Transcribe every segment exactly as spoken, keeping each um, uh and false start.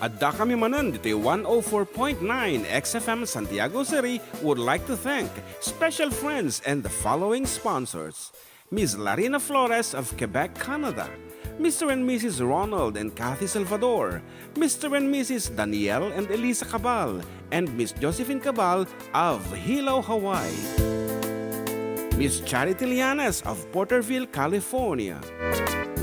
Addakami manen ditoy one oh four point nine X F M Santiago City would like to thank special friends and the following sponsors: Miss Larina Flores of Quebec, Canada, Mister and Missus Ronald and Kathy Salvador, Mister and Missus Daniel and Elisa Cabal, and Miss Josephine Cabal of Hilo, Hawaii, Miss Charity Llanes of Porterville, California,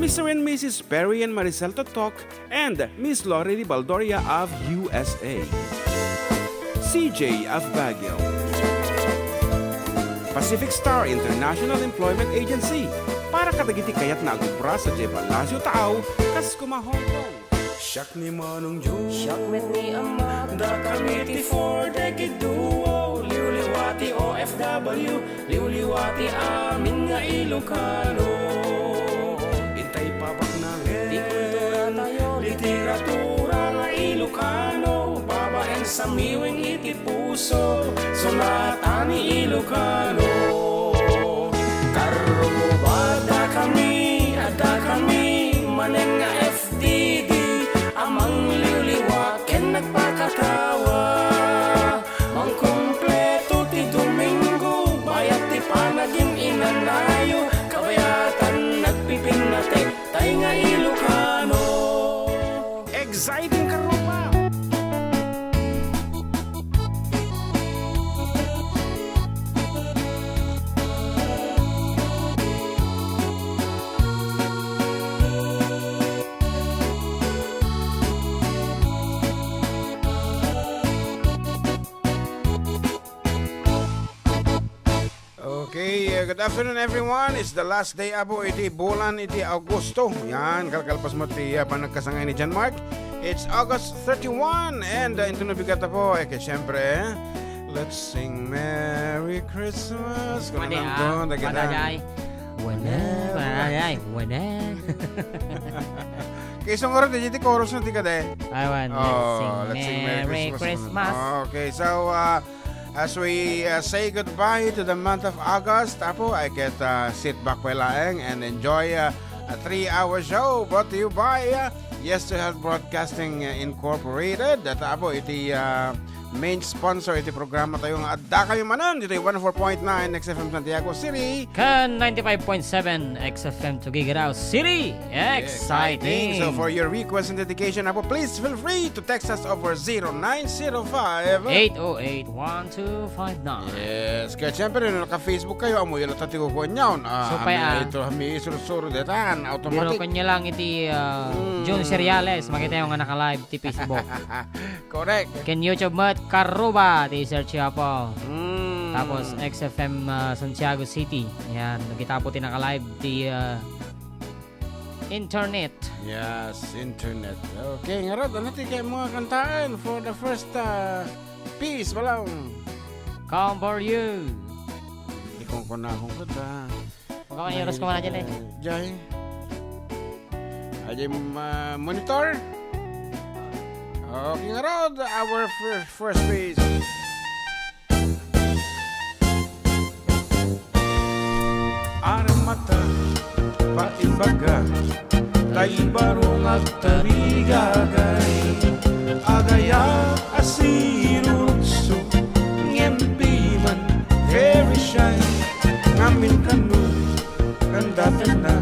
Mister and Missus Perry and Maricel Totok, and Miss Lorely Baldoria of U S A, C J of Baguio, Pacific Star International Employment Agency, para kadagiti kayatna agubra sadiay Palacio Taaw, kas kuma Hong Kong. Siak ni Manong Joe. Siak met ni Ama. Dakami ti four decade duo. Liwliwa ti O F W. Liwliwa ti amin nga Ilocano. Intay pabaknangen. Ti kultura tayo. Literatura nga Ilocano. Babaen samiweng iti puso. Sonata ni Ilocano. Karruba, dakami, addakami, manen nga F D D, a mangliwliwa ken nagpakatawa. Mangkumpleto ti Domingo, bayat ti panagin-inanayo, kabayatan nagpipinnatek, tay nga Ilocano. Exciting, Karruba! Okay, uh, good afternoon, everyone. It's the last day, apo, iti bulan iti Agosto. Yan, kalkalpas mo ti, uh, panagkasangay ni John Mark. It's August thirty-one, and, uh, into nabigat, apo, eh, kaya siyempre, let's sing Merry Christmas. Kung Pwede, ano ah. to, dagita. Pwede, ay. Whenever, ay, ay, whenever. Kaya isang oras, di, di chorus na, di ka, de. I want, Oh, let's sing let's sing Merry Merry Christmas. Christmas. Okay, so, uh, as we, uh, say goodbye to the month of August, apo, I get, uh, sit back pa laeng and enjoy, uh, a three-hour show brought to you by, uh, Yes to Health Broadcasting, uh, Incorporated. At, apo, iti, uh, main sponsor iti programa tayo nga adda kayo manen dito one oh four point nine X F M Santiago City. Ken ninety-five point seven X F M Tuguegarao City. Exciting. So for your request and dedication, apo, please feel free to text us over zero nine zero five. Eight oh eight, one two five nine. Yes, kaya siyempre, no naka-Facebook kayo, amoy ilo tatigo ko nyaon. Ah, So, pay, ami ah. ito, ami isuro-suro detan, Biro automatic. ko niya lang iti, ah, Mm. June Seriales, makita yung nga naka-live ti Facebook. Correct. Ken YouTube met, Karruba, ti search yo, apo. Mm. Tapos X F M, ah, Santiago City. Yan, nagitapo ti naka-live ti, ah, internet. Yes, internet. Okay, ngarud, ano ti kay mga kantaan for the first, ah, piece, Balong? Come for you. Ikon ko na akong kanta. Magkakairas ko man dyan eh. Jay. Ajay, ah, monitor. Okay, ngarud, our fir-, first piece. Armata, paimbaga, tay baro nga agtarigagay, agayat a sinurukso, ngem piman very shy, ngamin kano, kandatenna,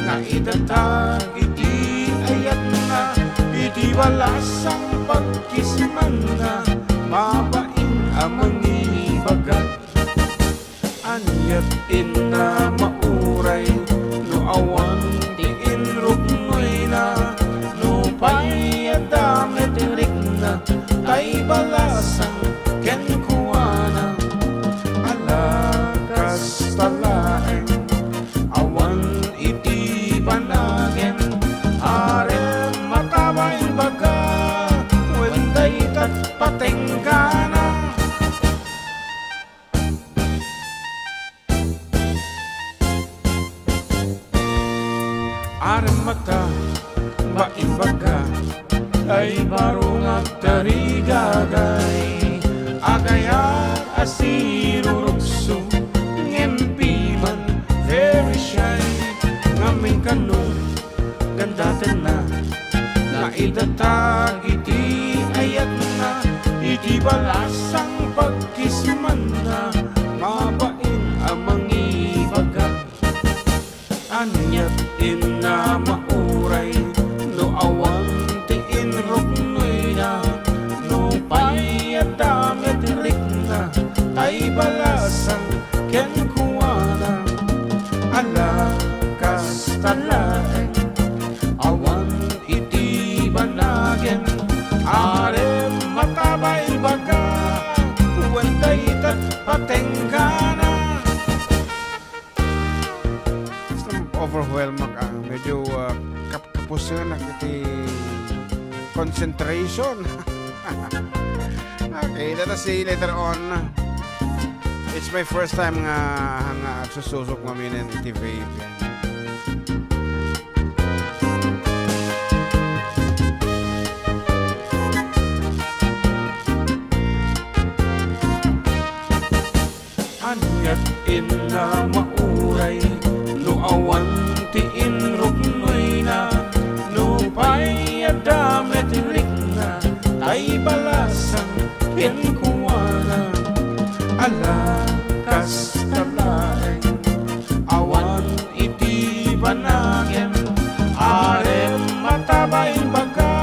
naidatag iti ayatna, iti balasang pagkisimanna, babain a mangibaga. Aniat inna mauray no awan ti inruknoyna, nupay adda met rikna, tay balasang kenkuana. Ala, kasta laeng, awan iti banagem, arem makabainbaga, wen daytat patenggana. Arem mata, baimbaga, tay baro nga agtarigagay, agayat a sinurukso, ngem piman very shy, ngamin kano, kandatenna, naidatag Balasang pagkismanna, mabain a mangibaga. Aniat inna mauray, no awan ti inruknoyna, no pay adda met rikna, tay balasang kenkuana. Ala, kasta laeng, awan iti banagen, arem matabay baga, wen dayta patenggana. Basta overwhelm ka, medyo, ah, kap-, kapusenak iti concentration. Okay, let us see later on. It's my first time nga, nga agsususok maminen iti vape. Aniat inna mauray, no awan ti inruknoyna, no pay adda met rikna, tay balasang kenkuana. Ala, kasta laeng, awan iti banagen, arem matabay baga,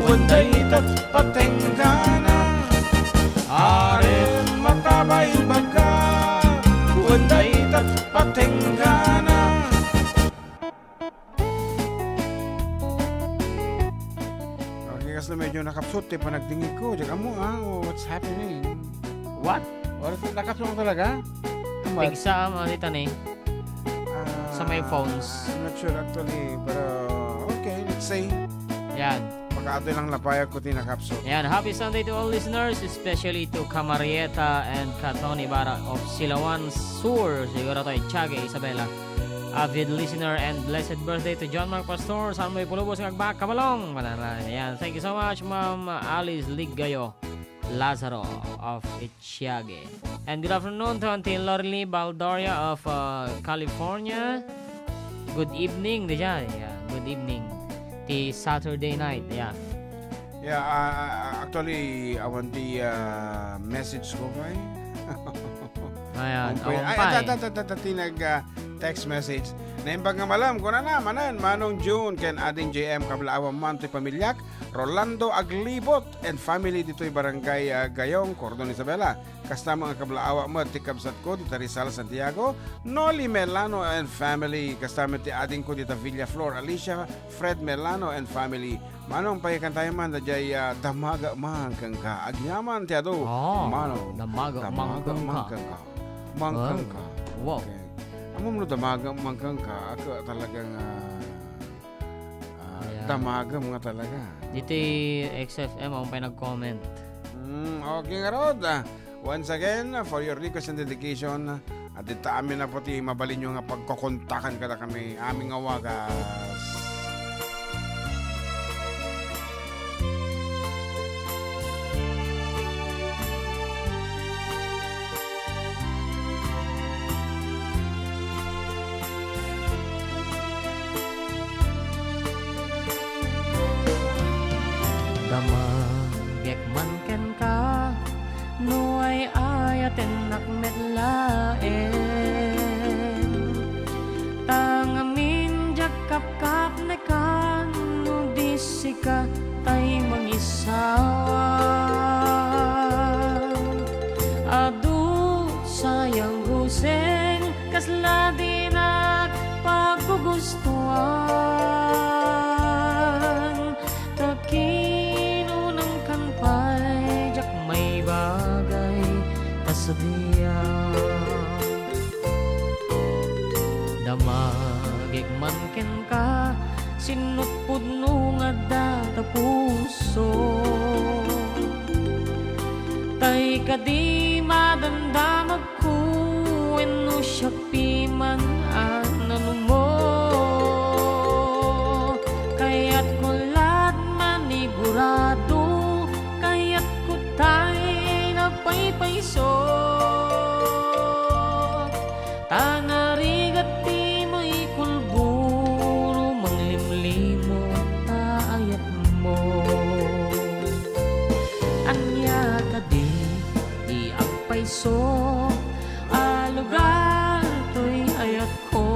wen dayta patenggana. Arem matabay baga, wen dayta patenggana. Okay, kasla medyo nakapsut ti panagdingig ko. Diak ammo, ah, what's happening? What? Or nakapsut talaga? What? Exam, ano, dito ni? Ah, sa may phones. I'm not sure actually, pero okay, let's say. Yan. Pagkaatoy lang lapayag ko ti nakapsut. Yan. Happy Sunday to all listeners, especially to Ka Marieta and Ka Tony Bara of Silawan Sur. Siguro to Tiague, Isabela. Avid listener and blessed birthday to John Mark Pastor, San Moy Pulubos, Ngagbak, Kabalong. Manana. Yan. Thank you so much, Ma'am Alice Ligayo Lazaro of Tiague. And good afternoon to Auntie Lorly Baldoria of, uh, California. Good evening, diay. Yeah, good evening. Ti Saturday night, yeah. Yeah, ah, ah, actually, awan ti, ah, message ko, pay. Ayan, awan pay. Ay, awan pay. Ata, ata, ata, ata, ti nag, ah, text message. Naimbag nga malam, kunana, manen, Manong June, ken Ading J M, kablaawan man ti pamiliak, Rolando Aglibot and family ditoy Barangay, ah, Gayong, Cordon Isabela. Kasta met nga kablaawak met ti kabsatko dita Rizal, Santiago, Noli Melano and family. Kasta met ti adingko dita Villaflor, Alicia, Fred Melano and family. Manong, paikantay man daydiay, ah, Damagak man kenka. Agyaman ti adu. Oh, Manong, Damagak man kenka. Damagak man kenka. Man kenka. Wow. Okay. Ammom no Damagak man kenka, ako talagang, ah, Ah, ayan. Damagem nga talaga. Ditoy X F M, awan pay nag-comment. Mm, okay ngarud. Ah, once again, for your request and dedication, at dita amin na po ti mabalinyo nga pagkokontakan kadakami, amin nga wagas. Damagek man kenka, no ay-ayatennak met laeng. Ta ngamin diak kapkapnekan no di sika tay mangisawa. Adu sayang guseng kasla dinak paggugustuan. Ta kinunangkan pay diak maibagay ta sadiak. Damagek man kenka, sinutpudno nga adda ta puso. Tay kadi madamdamagko wenno siak piman a nanumo. Kayatko lat manigurado, kayatko tay napaypayso. Ta narigat ti maikulburo, manglimlimo ta ayatmo. Ania a lugar toy ayatko.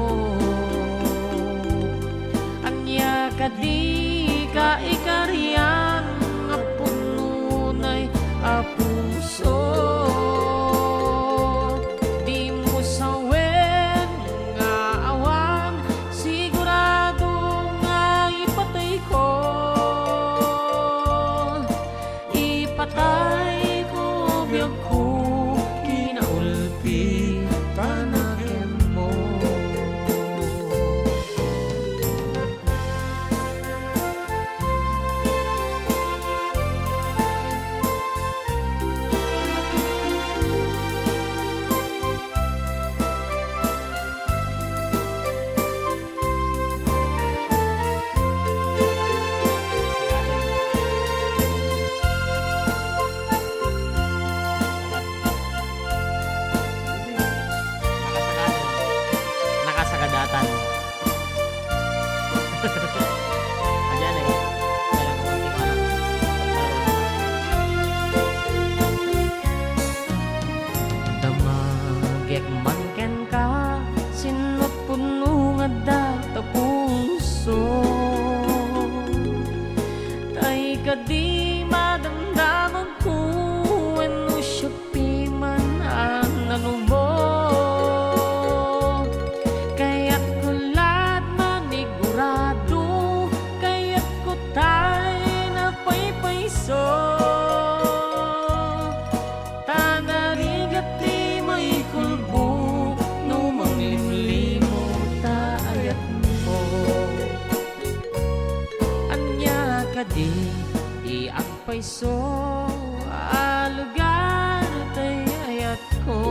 Ania kadi ka ikarian nga punonay a puso? Dimo sawen nga awan sigurado nga ipatayko. Ipatayko biagko, kinaulpitan a kenmo. Nakasagadatan. Nakasagadatan. Ayan eh. Kailangan ko tingnan. Damagek man kenka, sinno punno nga adda ta puso. Tay kadi madamdamagko wenno siak piman a nanumo. Kayatko la't manigurado, kayatko tay napaypayso. Ta narigat ti maikulbok no manglimlimos ta ayatmo. Ania kadi ti agpayso a lugar tay ayatko?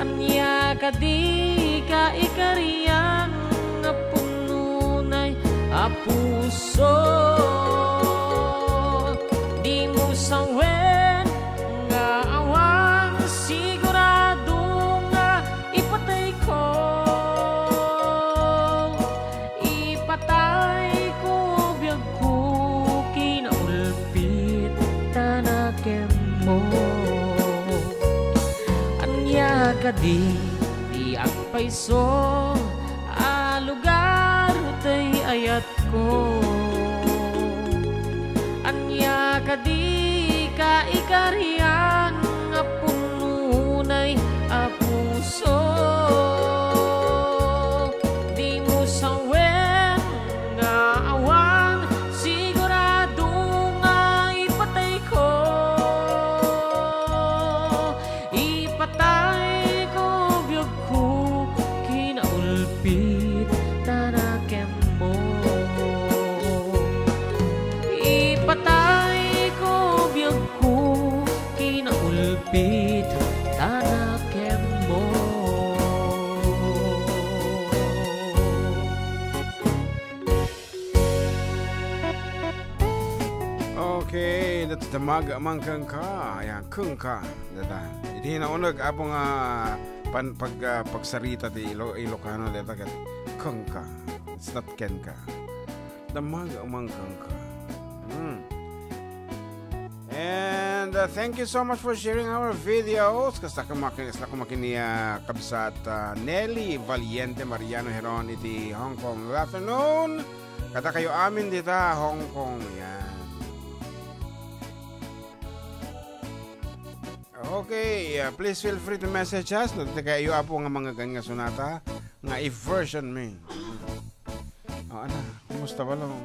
Ania kadi ka ikarian nga punonay a puso? Dimo sawen nga awan sigurado nga ipatayko. Ipatayko biagko, kinaulpitan a kenmo. Ania kadi ti agpayso a lugar tay ayatko? Ania kadi ka ikarian nga punonay a puso? Dimo sawen nga awan sigurado nga ipatayko. Ipatayko biagko, kinaulpitan a kenmo. Ipatayko biagko, kinaulpitan a kenmo. Okay, that's the Damagek man kenka. Ayan, kenka. Data. Iti nauneg, Apo, nga pan-, pag-, ah, pagsarita ti Ilo-, Ilocano, data ket kenka. It's not kenka. Damagek man kenka. Hmm. And, uh, thank you so much for sharing our videos. Kasta kumakin, kasta kumakin ni, uh, kabsat, uh, Nelly Valiente Mariano Heron iti Hong Kong. Good afternoon. Kada kayo amin dita Hong Kong. Yan. Okay, uh, please feel free to message us. No, ti kayo, Apo, nga mga ganyan nga sonata, nga i-version mi. O, ana, kumusta, Balong?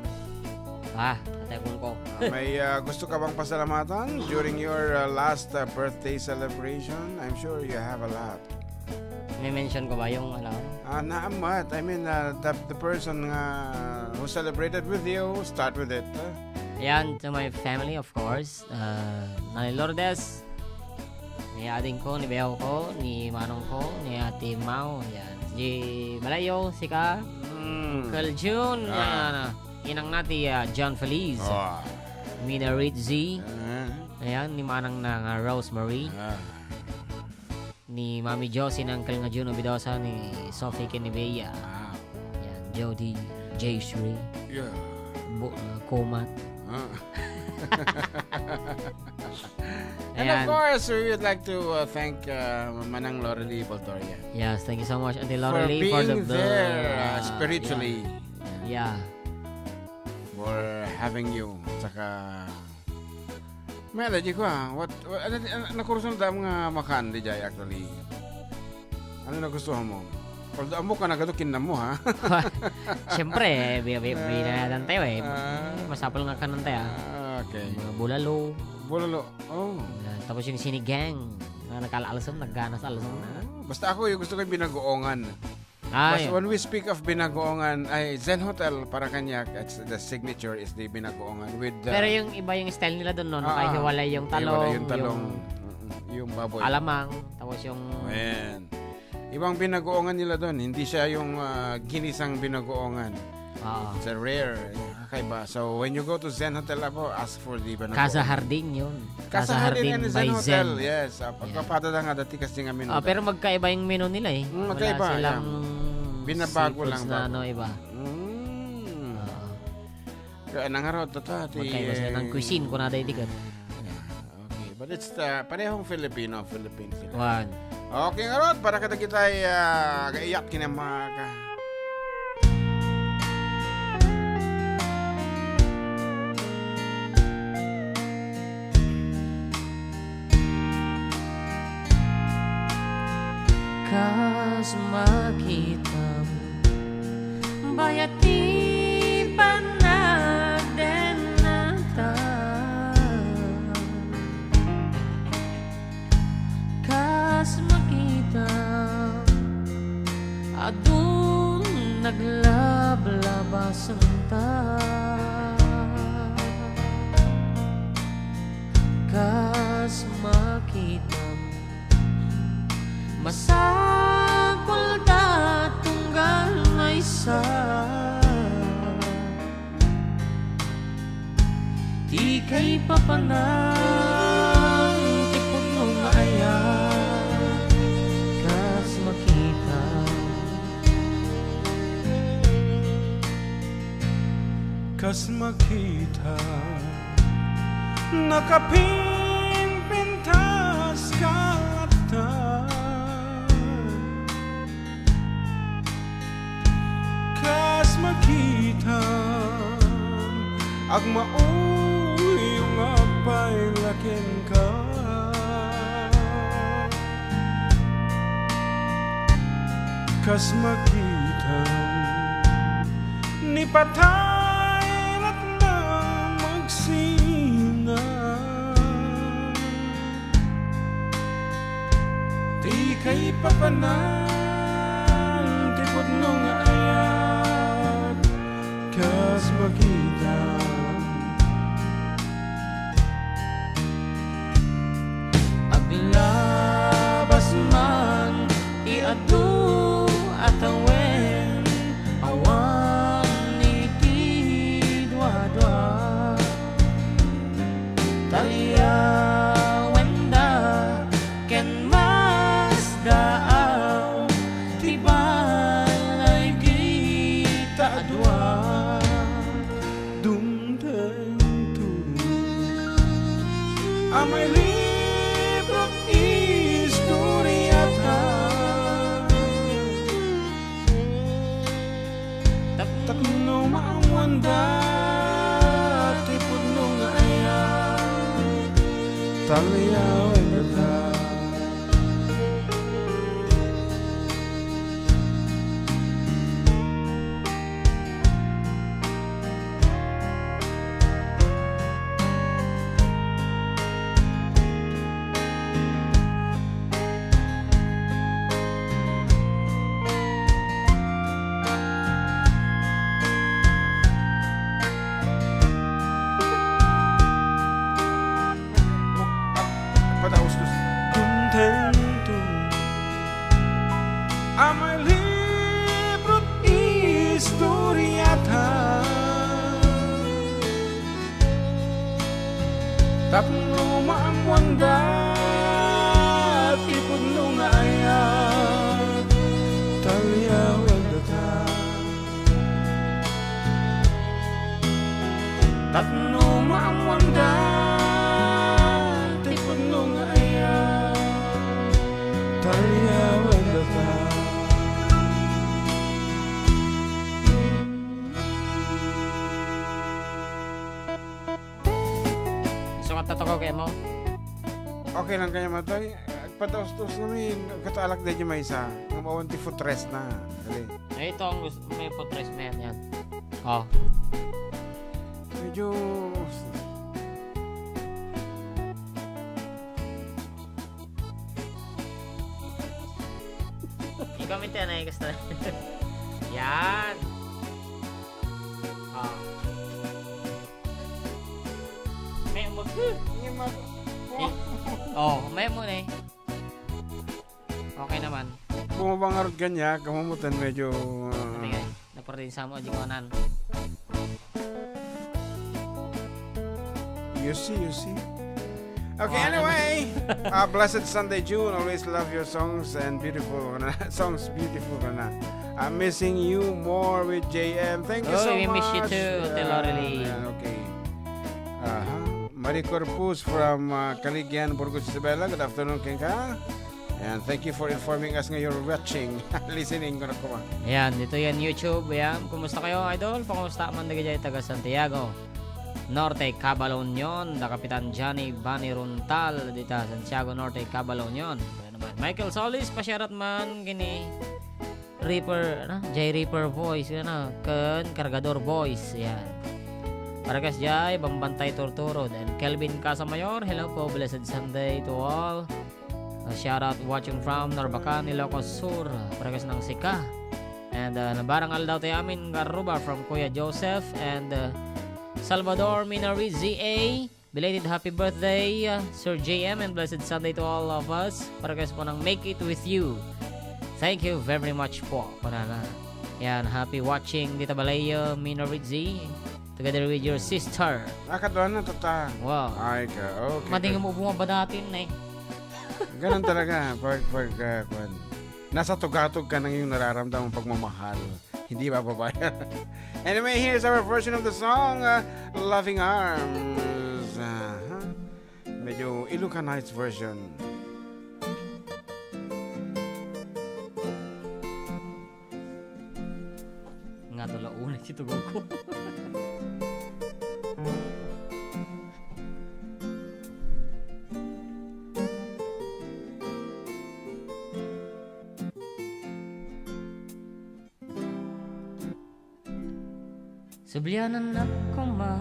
Ah, atay kung ko. Ah, may, ah, gusto ka bang pasalamatan during your, ah, last, ah, birthday celebration? I'm sure you have a lot. May mention ko ba yung, ano? Ah, not much. I mean, ah, the, the person nga who celebrated with you, start with it, ah. Ayan, to my family, of course. Ah, Nanay Lourdes, ni ading ko, ni bayaw ko, ni manong ko, ni Ate Mau, yan. Di malayo, sika, Mm. Uncle Jun, Ah. yan, ano, inang nati, ah, John Feliz, Ah. Mina Ritzy, Ah. ayan, ni manang na nga Rosemary, Ah. ni Mami Josie, ni Uncle nga Jun Obidosa, ni Sophie Kenibea, Ah. yan, Jody, Jay Shree, Yeah. Bu-, ah, Kumat. Ah. And of Ayan. course, we would like to, uh, thank, uh, Manang Lorelie Voltoria Yes, thank you so much, Auntie for Lorelie, for the being there, uh, uh, spiritually. Yeah. Yeah. For having you. Saka, may allergy ko, ah. What, what, ano, ano, nakurso na dam nga makan, di jay, actually. Ano nagustuhan mo? Although, ammo ka na gado, kinam mo, ha? Siyempre, eh, bi-, bi-, Ah, binayatan tayo, eh. ah. Masapul nga kanan tayo, ah. Ah, okay. Mga bulalo. Bulalo, oh. Ah, tapos yung sinigang. Ah, nagkaalsam, nagganas alsam na. Oh, basta ako, yung gusto ko yung binagoongan. Ah, Basta yun. when we speak of binagoongan, ay, Zen Hotel, Paracanyac, it's, the signature is the binagoongan with the Pero yung iba yung style nila doon, no? Ah, Nakahiwalay yung hiwalay talong, yung talong. yung Mm-mm. Yung baboy. alamang, tapos yung Ayan. Ibang binagoongan nila doon, hindi siya yung, ah, ginisang binagoongan. Oo. It's a rare, kakaiba. So, when you go to Zen Hotel ako, ask for the binagoongan. Casa Jardin yun. Casa Casa Jardin Jardin and Zen by Hotel, Zen. yes. Ah, Yeah. pagkapada na nga, dati kasi nga menu Ah, na. pero magkaiba yung menu nila eh. Mm, Wala magkaiba, silang yeah. Binabago seafoods lang na bago. ano, iba. Mm. Oo. Kaya nangarot, tata, ti, Magkaiba sila ng eh, cuisine, kunada iti ket. Yeah, okay. But it's, uh, parehong Filipino, Philippine, Filipino. Wan. Okay, ngarot, para kadagitay, ah, agayat kinamaka. Kas makitam, bayat ti panagdennata. Kas makitam, adun naglablabasenta. Kas makitam, masapul ta tunggal maysa. Ti kaipapanan ti pudno nga ayat, kas makita. Kas makita, nakapimpintas ka latta. Kas makita, agmauyong agpaylaken ka. Kas makita, ni patay latna magsina. Ti kaipapanan ti pudno nga ayat, kas makita. Aglabas man ti adu a tawen, awan iti duadua. Talyawenda ken masdaaw ti balay dita a dua. Dumtengto a mailibrot istoriata. Tapno maammoanda ti pudno nga ayat, talyawendata. Padaustos. Kontento a mailibrot istoriata. Tapno maammoanda ti pudno nga ayat, talyawendata. Tapno maammoanda ti pudno Sukat na to ko kay mo. Okay lang kaya, Matoy? Pataustos namin, kataalak na dyan may isa. Ang awan ti footrest na. Dali. Eh, ito ang gusto, may footrest na yan, yan. Oh. Medyo Ikaw, minti, ano, gusto? Yan. Oh. May mo. Yung mag- Eh, oh, may mo na eh. Okay naman. Bumaba nga rod kanya, kamumutan medyo, ah, Sabi nga, nagpardin sa mo, di ko anan. You see, you see. Okay, Oh, ano anyway. Ah, blessed Sunday, June. Always love your songs and beautiful na. Songs beautiful na. I'm missing you more with J M. Thank you Oh, so we miss you much. Too, Ate Loreline. Yan, okay. Aha. Marie Corpus from, ah, Caligian, Burgos, Isabela. Good afternoon, kenka. And thank you for informing us nga you're watching. Listening ko na kuma. Ayan, dito yan YouTube. Ayan, kumusta kayo, idol? Pakumusta man dagiti taga Santiago Norte, Cabal Union, da Kapitan Johnny Bani Runtal, dita Santiago Norte, Cabal Union. Ayan naman. Michael Solis, pasyarat man, kini Reaper, ano? J Reaper Voice, ano? Ken Cargador Voice, ayan. Para kas Jay, Bambantay Turturod, and Kelvin Casamayor, hello po, blessed Sunday to all. Uh, shout out watching from Narbacan, Ilocos Sur, para kas nang sika. And, uh, nabarang aldaw tayo amin, Garuba from Kuya Joseph, and, uh, Salvador Minari Z A. Belated happy birthday, uh, Sir J M, and blessed Sunday to all of us. Para kas po nang make it with you. Thank you very much po, panana. Yan, happy watching, Tita Balay, uh, Minari Z, together with your sister. Ah, kadua na, tata. Wow. Ay, ka, okay. Mading mo bumaba natin, eh. Ganun talaga, pag, pag, ah, kwan. Nasa tugatog ka ng iyong nararamdamang pagmamahal. Hindi mababa yan. Anyway, here's our version of the song, uh, Loving Arms. Aha. Medyo Ilocanized version. Nga to la una, si tugog ko. Sublianannak koma.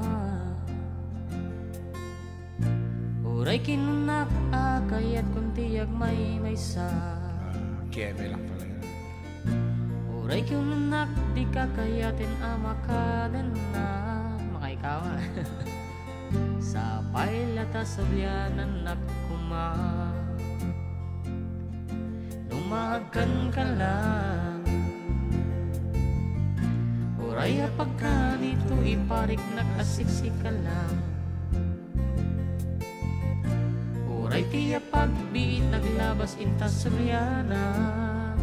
Uray kinunnak a kayatkon ti agmaymaysa. Ah, K M A lang pala yun. Uray kinunnak di kakayaten a makadenna. Makaikaw, ah. Sapay la ta sublianannak koma. No maagkan ka lang, uray a pagkanito ipariknak a siksi ka lang. Uray ti apagbiit naglabas inta sublianan.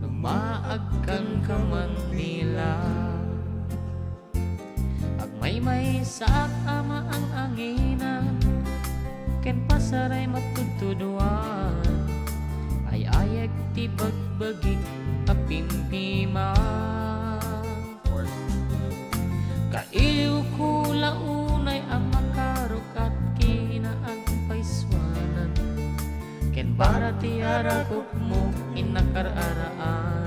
No maagkan ka man nila. Agmaymaysaak a maang-anginan, ken pasaray matudtuduan. Ay-ayek ti bagbagik a pimpiman. Kailiwko la unay a makarukat kinaagpaysuanan. Ken para ti arakupmo, innak ar-araaran.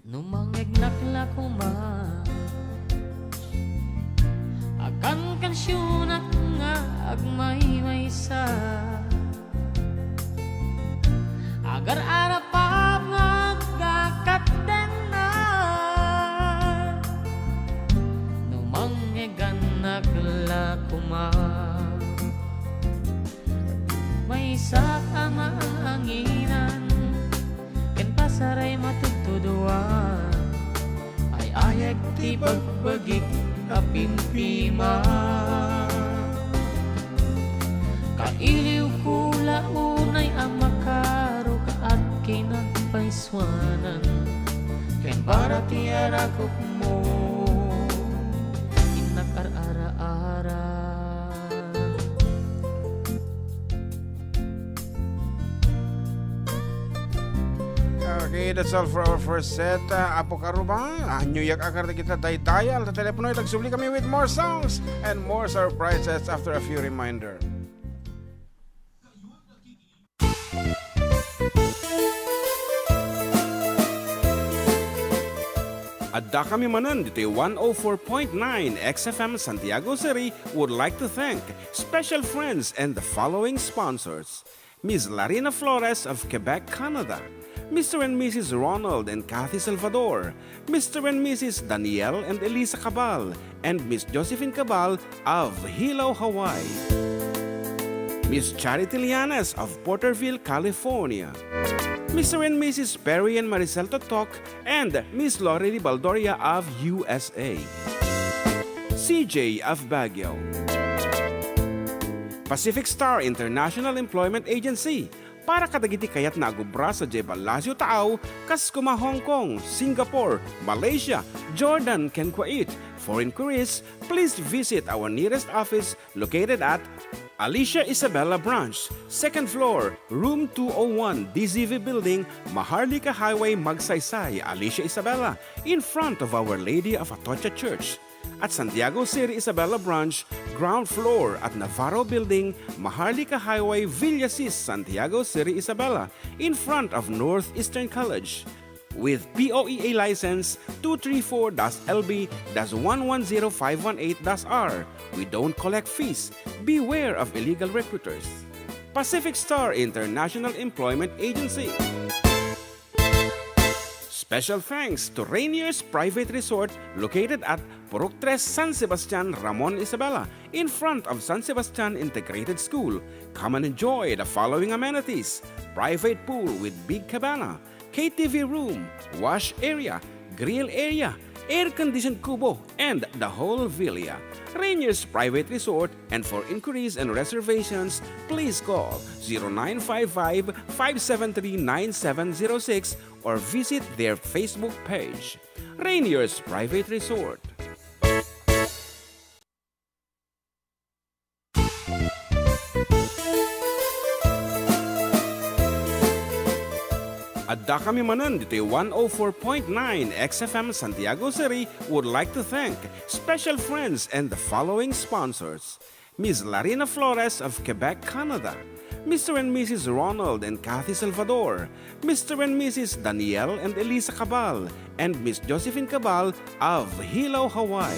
No mangngegnak la koma, agkankansionak nga agmaymaysa. Agar-arapap nga agkakatdenna. No mangngegnak la koma, maysaak a maanginan, ken pasaray matudtuduan. Ay-ayek ti bagbagik a pimpiman. Para ti arakupmo, innak ar-araara. Okay, that's all for our first set. Uh, Apo Karuba, uh, New York Akar kita daydial. Ta telepono, itagsubli kami with more songs and more surprises after a few reminder. Adda kami manen ditoy one oh four point nine X F M Santiago City would like to thank special friends and the following sponsors: Miss Larina Flores of Quebec, Canada, Mister and Missus Ronald and Kathy Salvador, Mister and Missus Daniel and Elisa Cabal, and Miss Josephine Cabal of Hilo, Hawaii. Miss Charity Lianes of Porterville, California. Mister and Missus Perry and Maricel Totok and Miss Lorely Baldoria of U S A. C J of Baguio. Pacific Star International Employment Agency, para kadagiti kayatna a agubra sadiay Palacio Taaw, kas kuma Hong Kong, Singapore, Malaysia, Jordan, ken Kuwait. For inquiries, please visit our nearest office located at Alicia Isabela Branch, second floor, room two oh one, D Z V Building, Maharlika Highway, Magsaysay, Alicia Isabela, in front of Our Lady of Atocha Church. At Santiago City Isabela Branch, ground floor at Navarro Building, Maharlika Highway, Villasis, Santiago City Isabela, in front of Northeastern College. With P O E A license two three four dash L B dash one one zero five one eight dash R, we don't collect fees. Beware of illegal recruiters. Pacific Star International Employment Agency. Special thanks to Rainier's Private Resort located at Purok Tres, San Sebastian, Ramon Isabela, in front of San Sebastian Integrated School. Come and enjoy the following amenities: private pool with big cabana, K T V room, wash area, grill area, air-conditioned kubo, and the whole villa. Rainier's Private Resort, and for inquiries and reservations, please call zero nine five five, five seven three, nine seven zero six or visit their Facebook page. Rainier's Private Resort. Adda kami manen ditoy one oh four point nine X F M Santiago City would like to thank special friends and the following sponsors: Miss Larina Flores of Quebec, Canada, Mister and Missus Ronald and Kathy Salvador, Mister and Missus Daniel and Elisa Cabal, and Miss Josephine Cabal of Hilo, Hawaii.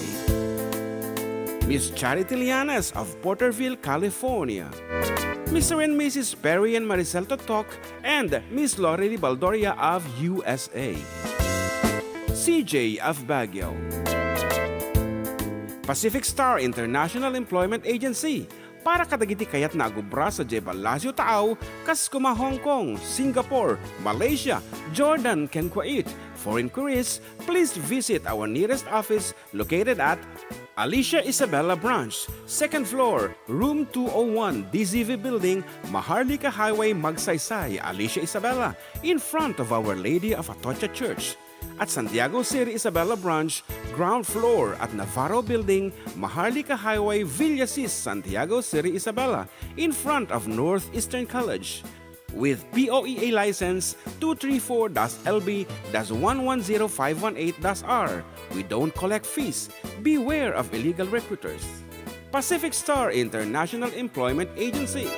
Miss Charity Lianes of Porterville, California. Mister and Missus Perry and Maricel Totok and Miss Lorely Baldoria of U S A. C J of Baguio. Pacific Star International Employment Agency, para kadagiti kayatna a gubra sadiay Palacio Taaw, kas kuma Hong Kong, Singapore, Malaysia, Jordan, ken Kuwait. For inquiries, please visit our nearest office located at Alicia Isabela Branch, second floor, room two oh one, D Z V Building, Maharlika Highway, Magsaysay, Alicia Isabela, in front of Our Lady of Atocha Church. At Santiago City Isabela Branch, ground floor at Navarro Building, Maharlika Highway, Villasis, Santiago City Isabela, in front of Northeastern College. With P O E A license two three four dash L B dash one one zero five one eight dash R, we don't collect fees. Beware of illegal recruiters. Pacific Star International Employment Agency.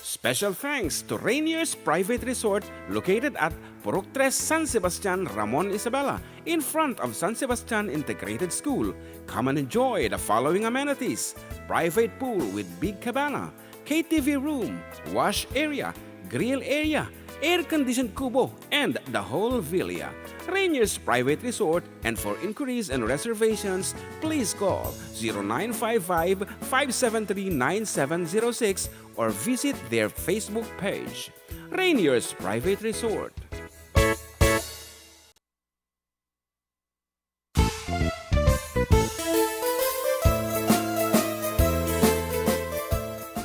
Special thanks to Rainier's Private Resort located at Purok Tres, San Sebastian, Ramon Isabela, in front of San Sebastian Integrated School. Come and enjoy the following amenities: private pool with big cabana, K T V room, wash area, grill area, air-conditioned kubo, and the whole villa. Rainier's Private Resort, and for inquiries and reservations, please call zero nine five five, five seven three, nine seven zero six or visit their Facebook page. Rainier's Private Resort.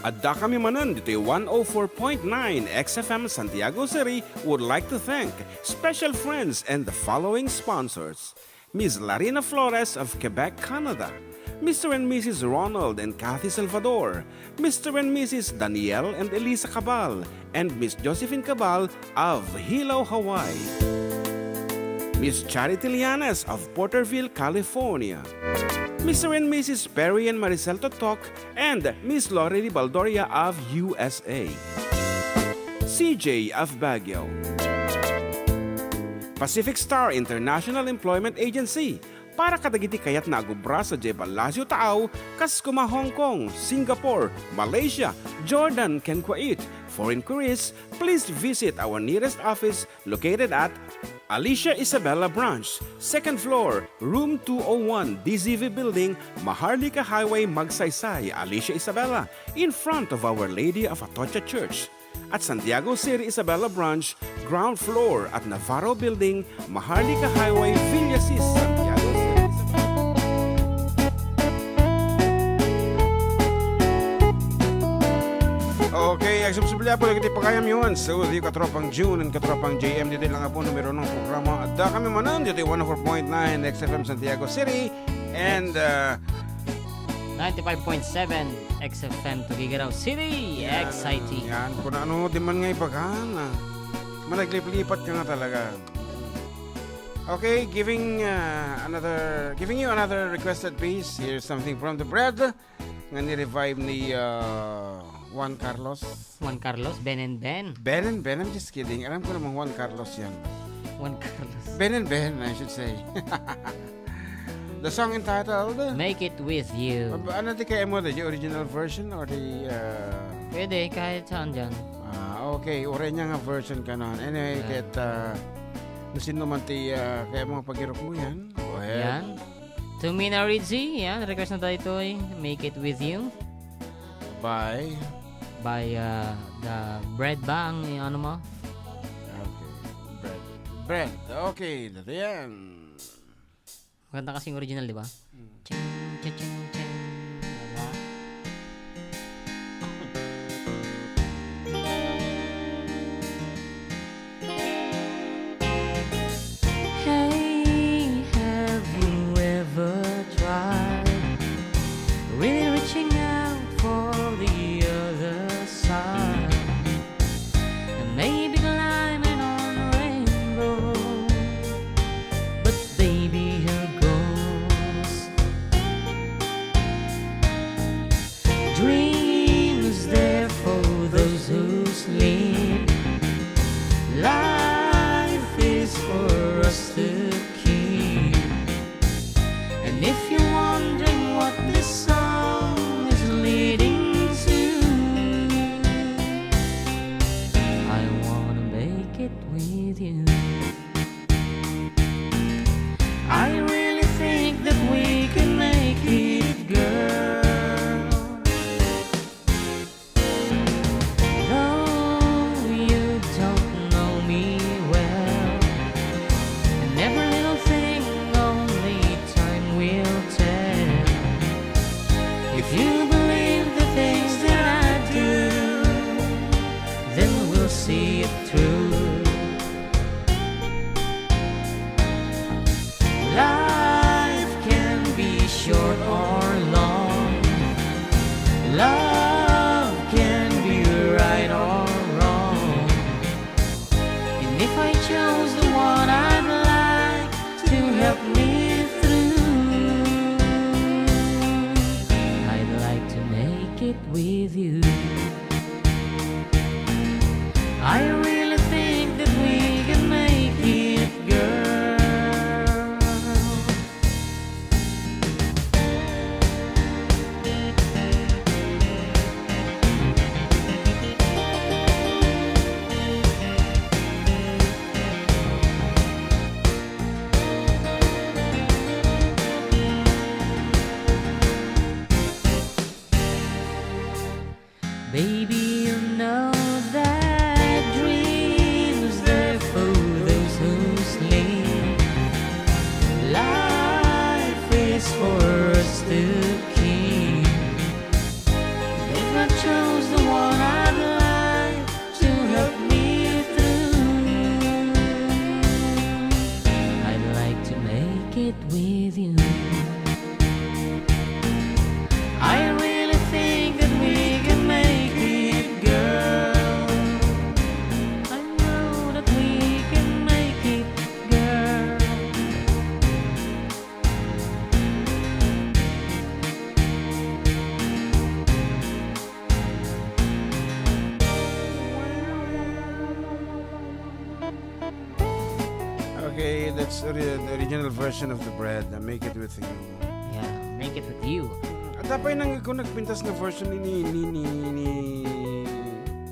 Addakami manen ditoy one oh four point nine X F M Santiago City would like to thank special friends and the following sponsors: Miss Larina Flores of Quebec, Canada, Mister and Missus Ronald and Kathy Salvador, Mister and Missus Daniel and Elisa Cabal, and Miss Josephine Cabal of Hilo, Hawaii, Miss Charity Lianes of Porterville, California, Mister and Missus Perry and Maricel Totok, and Miss Lorely Baldoria of U S A, C J of Baguio, Pacific Star International Employment Agency, para kadagiti kayatna a gubra sadiay Palacio Taaw, kas kuma Hong Kong, Singapore, Malaysia, Jordan, ken Kuwait. For inquiries, please visit our nearest office located at Alicia Isabela Branch, second floor, room two oh one, D Z V Building, Maharlika Highway, Magsaysay, Alicia Isabela, in front of Our Lady of Atocha Church. At Santiago City Isabela Branch, ground floor at Navarro Building, Maharlika Highway, Villasis, Santiago City Isabela. Okay, agsubsubli po dagiti pagayamyo, and so with you, Katropang June and Katropang J M, ditoy lang po numero ng programa. Addakami manen ditoy one oh four point nine X F M Santiago City and, uh, ninety-five point seven X F M Tuguegarao City, Yan, X I T. Yan, kung ano di man nga ibagan, ah. Managliplipat ka nga talaga. Okay, giving, uh, another, giving you another requested piece. Here's something from the Bread. Nga ni-revive ni, uh, Juan Carlos. Juan Carlos, Ben and Ben. Ben and Ben, I'm just kidding. Alam ko namang Juan Carlos yan. Juan Carlos. Ben and Ben, I should say. The song entitled Make It With You. Ab-, ano di kaya mo, the original version or the, uh, Pwede, kahit saan dyan. Ah, okay. Uray niya nga version ka nun. Anyway, Yeah. kahit, uh, no sino man ti, uh, kaya mga pagirok mo yan. Go ahead. Yan. To Mina Rizzi, yan. Request na tayo ito eh. Make It With You. By? By, uh, the Bread ba ang ano mo? Okay. Bread. Bread. Okay, dati yan. Maganda kasing original, di ba? Mm. Ching, ching, ching, ching. Diba? Hey, have you ever tried really reaching out for the other side? And maybe climbing on a rainbow, but baby, here goes. Dream is there for those who sleep. Life is for us to keep. And if you're wondering what this song is leading to, I wanna make it with you. I really think that we can make it, girl. Though you don't know me well, and every little thing only time will tell. If you believe the things that I do, then we'll see it through. Life can be short or long. Love can be right or wrong. And if I chose the one I'd like to help me through, I'd like to make it with you. I really think that we can make it, girl. Baby, you know that dreams there for those who sleep. Life is for us to keep. They've not shown Ori-, the original version of the bread, uh, Make It With You. Yeah, Make It With You. Adda pay nang-, kung nagpintas nga version ni, ni, ni, ni,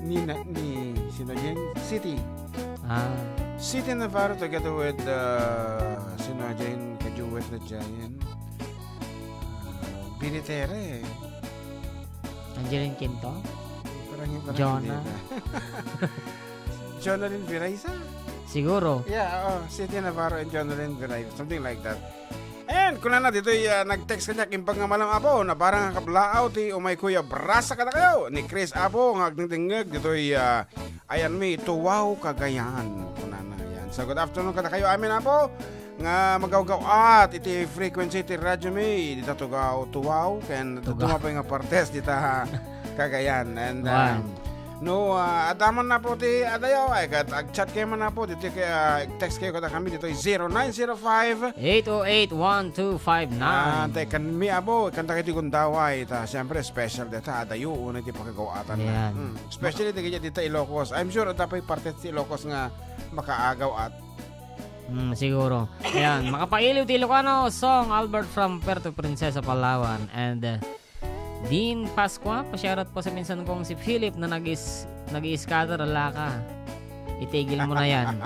ni, na-, ni, sino dyan? City. Ah. City Navarro together with, uh, sino dyan? Kaduet na dyan. Uh, Billy Tere. Angeline Quinto? Parang yung, parang Jonah? Hindi na. Jonalyn Viraiza? Siguro. Yeah, oo. City Navarro and Jonalyn Viraiza. Something like that. And kunana ditoy, ah, nag-text kaniak, "Imbag nga malam, Apo, nabarang nga kablaaw ti umay, Kuya, brasa kadakayo ni Chris, Apo, nga agdingdingngeg ditoy, ah, ayan mi, Tuwao, Cagayan." Kunana, yan. So, good afternoon kadakayo amin, Apo, nga magawgaw-at iti frequency ti radyo mi, dita Tugao, Tuwao, ken Tuga. Dumapay nga partes dita Cagayan. And, Wow. um, no, ah, adda man, Apo, ti adayo, ay, kat-, ag-chat kayo man, Apo, dito kay, ah, text kayo kada kami dito, zero nine zero five. Eight oh eight, one two five nine. Ah, tay kan mi, Apo, kanta kay ti Gundaway, ta, siyempre, special dita, adayo, una ti pakagaw-atan na. Yan. Hmm. Especially, dagiti dita Ilocos. I'm sure, adda pay parte ti Ilocos nga makaagaw-at. Hmm, siguro. Ayan, makapailiw ti Ilocano song, Albert from Puerto Princesa, Palawan. And, uh, Dean Pascua, pa-shoutout po sa pinsan kong si Philip na nag-is-, nag-i-scatter, ala ka. Itigil mo na yan.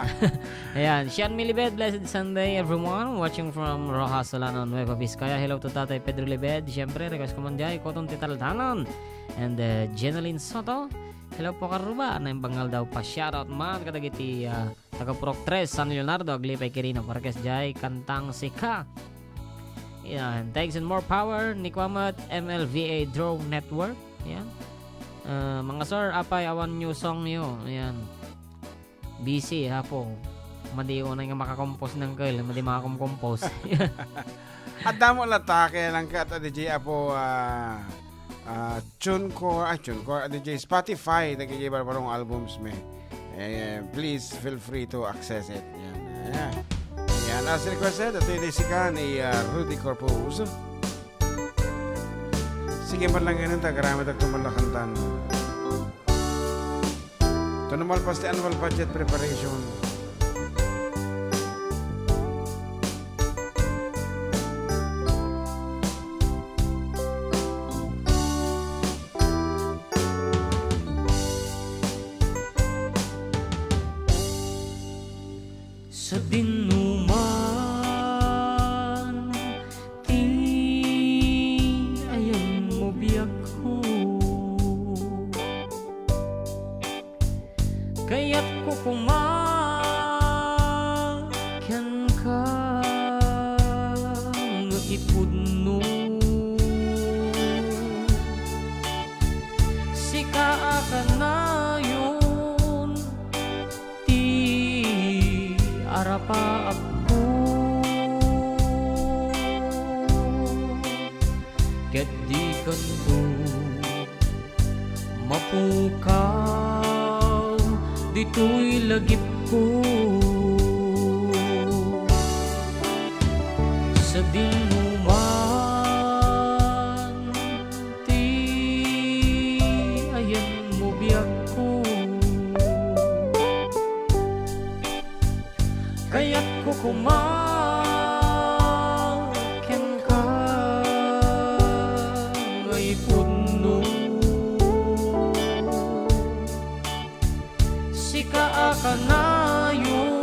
Ayan, Sean Milibed, blessed Sunday, everyone. Watching from Roxas, Solano, Nueva Vizcaya. Hello to Tatay Pedro Libed. Siyempre, request ko man diay, Koton ti Taldanan. And, uh, Jeneline Soto. Hello po, karuba. Naimbag nga aldaw, pa-shoutout man kadagiti, uh, taga Purok Tres, San Leonardo, aglipay Quirino, Marquez Jai, Kantang Sika. Yan. Thanks and more power ni Kwamat M L V A Drone Network. Yan. Ah, mga sir, apay awan new song yo. Yan. Busy, Apo. Madi unay nga makakompose ng kail, madi makakomkompose. Adda mo latta, kaya lang ka, at D J Apo, ah, ah, TuneCore, ay, TuneCore, ah, D J Spotify, dagiti barbarong albums mi. Eh, please feel free to access it. Yan, yan. Yan, as requested, ito yung sika ni, ah, Rudy Corpus. Sige, man lang ganun, tagarami, tagtumal na kantan. Ito naman, pas ti annual budget preparation. Sadin no man ti ayanmo, biagko, kayatko koma kenka nga ipudno. Sika a kanayon ti arapaapko, ket dikanto mapukaw ditoy lagipko. Sadin no man ti ayanmo, biagko, kayatko koma kenka nga ipudno. Sika a kanayon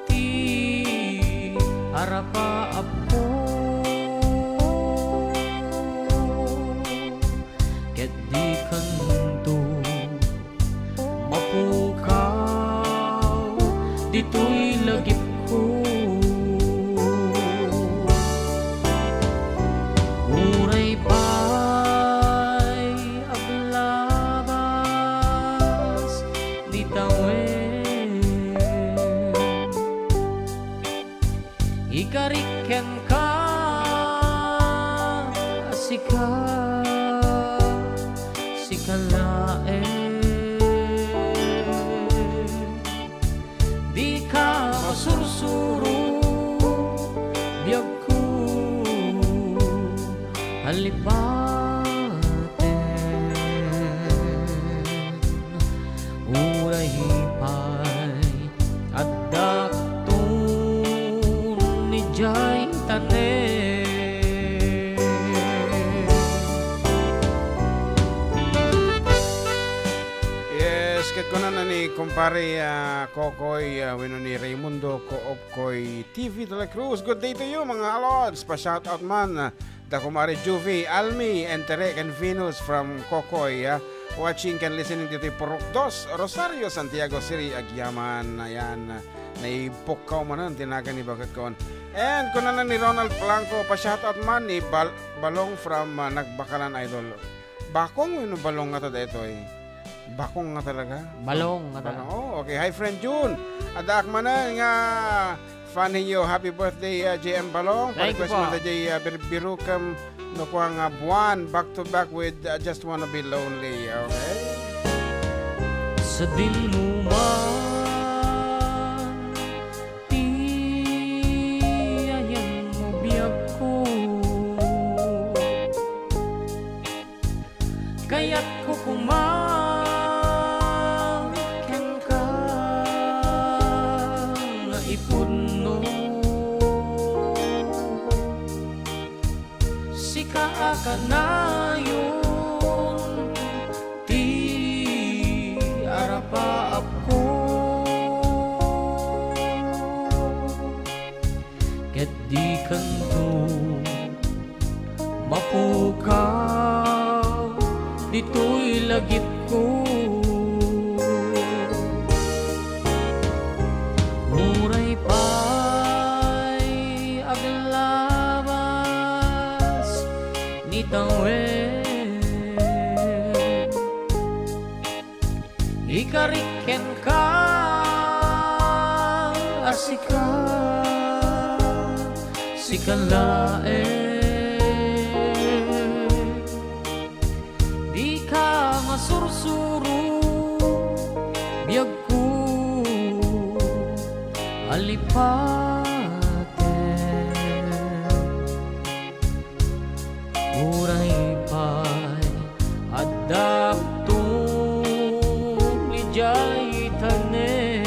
ti arapaapko, ket dikanto mapukaw ditoy lagipko. Uray pay aglabas ni tawen, ikarik kenka a sika, sika laeng. Dika masursuro, biagko, alipaten. Uray pay addak Kumpare, ah, Kokoy, ah, wenno ni Raymundo Koopkoy T V de la Cruz. Good day to you, mga alods. Pa-shoutout man, ah, da kumare Juvie, Almi, and Tere, ken Venus from Kokoy, ah, watching ken listening ditoy Purok Dos, Rosario, Santiago City, agyaman. Ayan, ah, naipukkaw manen ti nagan ni Baketkuan. And kunana ni Ronald Blanco, pa-shoutout man ni Bal-, Balong from, ah, Nagbakalan, idol. Bakong wenno Balong ngata daytoy? Bakong nga talaga? Balong nga talaga. Balong. Oh, okay. Hi, friend June. Addaak manen nga fan ninyo. Happy birthday, uh, J M Balong. Thank you po. Pa-request man da J, uh, Bir-, Birukem no kua nga buwan, back to back with, uh, Just Wanna Be Lonely. Okay? Sa dinmo man ti ayanmo, biagko. Kayatko koma kenka nga ipudno. Sika a kanayon ti arapaapko. Ket dikanto mapukaw ditoy lagipko. Uray pay aglabas ni tawen, ikarik kenka a sika, sika laeng. Dika masursuro, biagko a lipaten. Uray pay adda tungtong idiay tanem.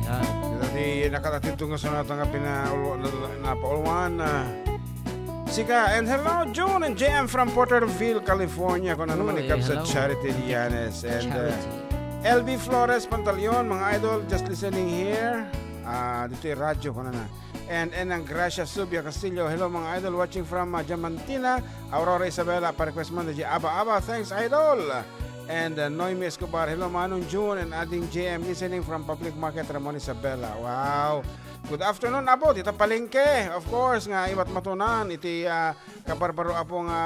Yan. Ita ti nakatatidto nga sonata nga pinaulo-, na, na, napauluan, ah, Sika. And hello, June and J M from Porterville, California. Kuna naman ni Uy, Kabsat hello. Charity Llanes. And, uh, Charity. L B Flores Pantaleon, mga idol, just listening here. Ah, ditoy radyo, kuna na. And Enang Gracia Subia Castillo. Hello, mga idol, watching from, uh, Diamantina, Aurora Isabela. Pa-request man, di Aba Aba. Thanks, idol. And, uh, Noemi Escobar. Hello, Manong June and Ading J M, listening from Public Market, Ramon Isabela. Wow. Good afternoon, Apo, dita palengke. Of course, nga imat matunan iti, ah, kabarbaro, Apo, nga,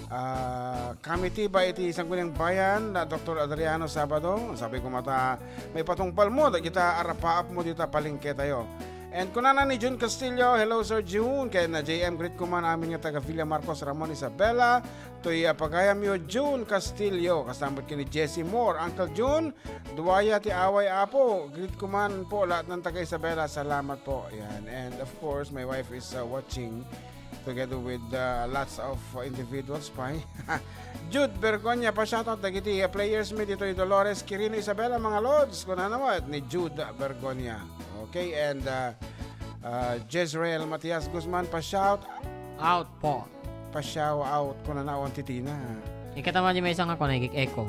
ah, committee ba iti Sangguniang Bayan, na Doktor Adriano Sabado. Sabi ko mata, maipatungpalmo dagita arapaapmo dita palengke tayo. And kunana ni June Castillo, "Hello, Sir June." Ken, ah, J M, greet ko man amin nga taga Villa Marcos, Ramon Isabela. Toy, ah, pagayamyo, June Castillo. Kastamot ken ni Jesse Moore. Uncle June, duaya ti away, Apo. Greet ko man po lahat ng taga Isabela. Salamat po. Yan. And of course, my wife is, uh, watching together with, uh, lots of, uh, individuals pa. Jude Bergonia, pa-shoutout dagiti, uh, players mi ditoy Dolores, Quirino, Isabela, mga lods. Kunana met ni Jude Bergonia. Okay, and, uh, uh, Jezreel Matias Guzman, pa-shout out po. Pa-shout out ko na naon titina. Ikataman di may isang ako na ikik-echo.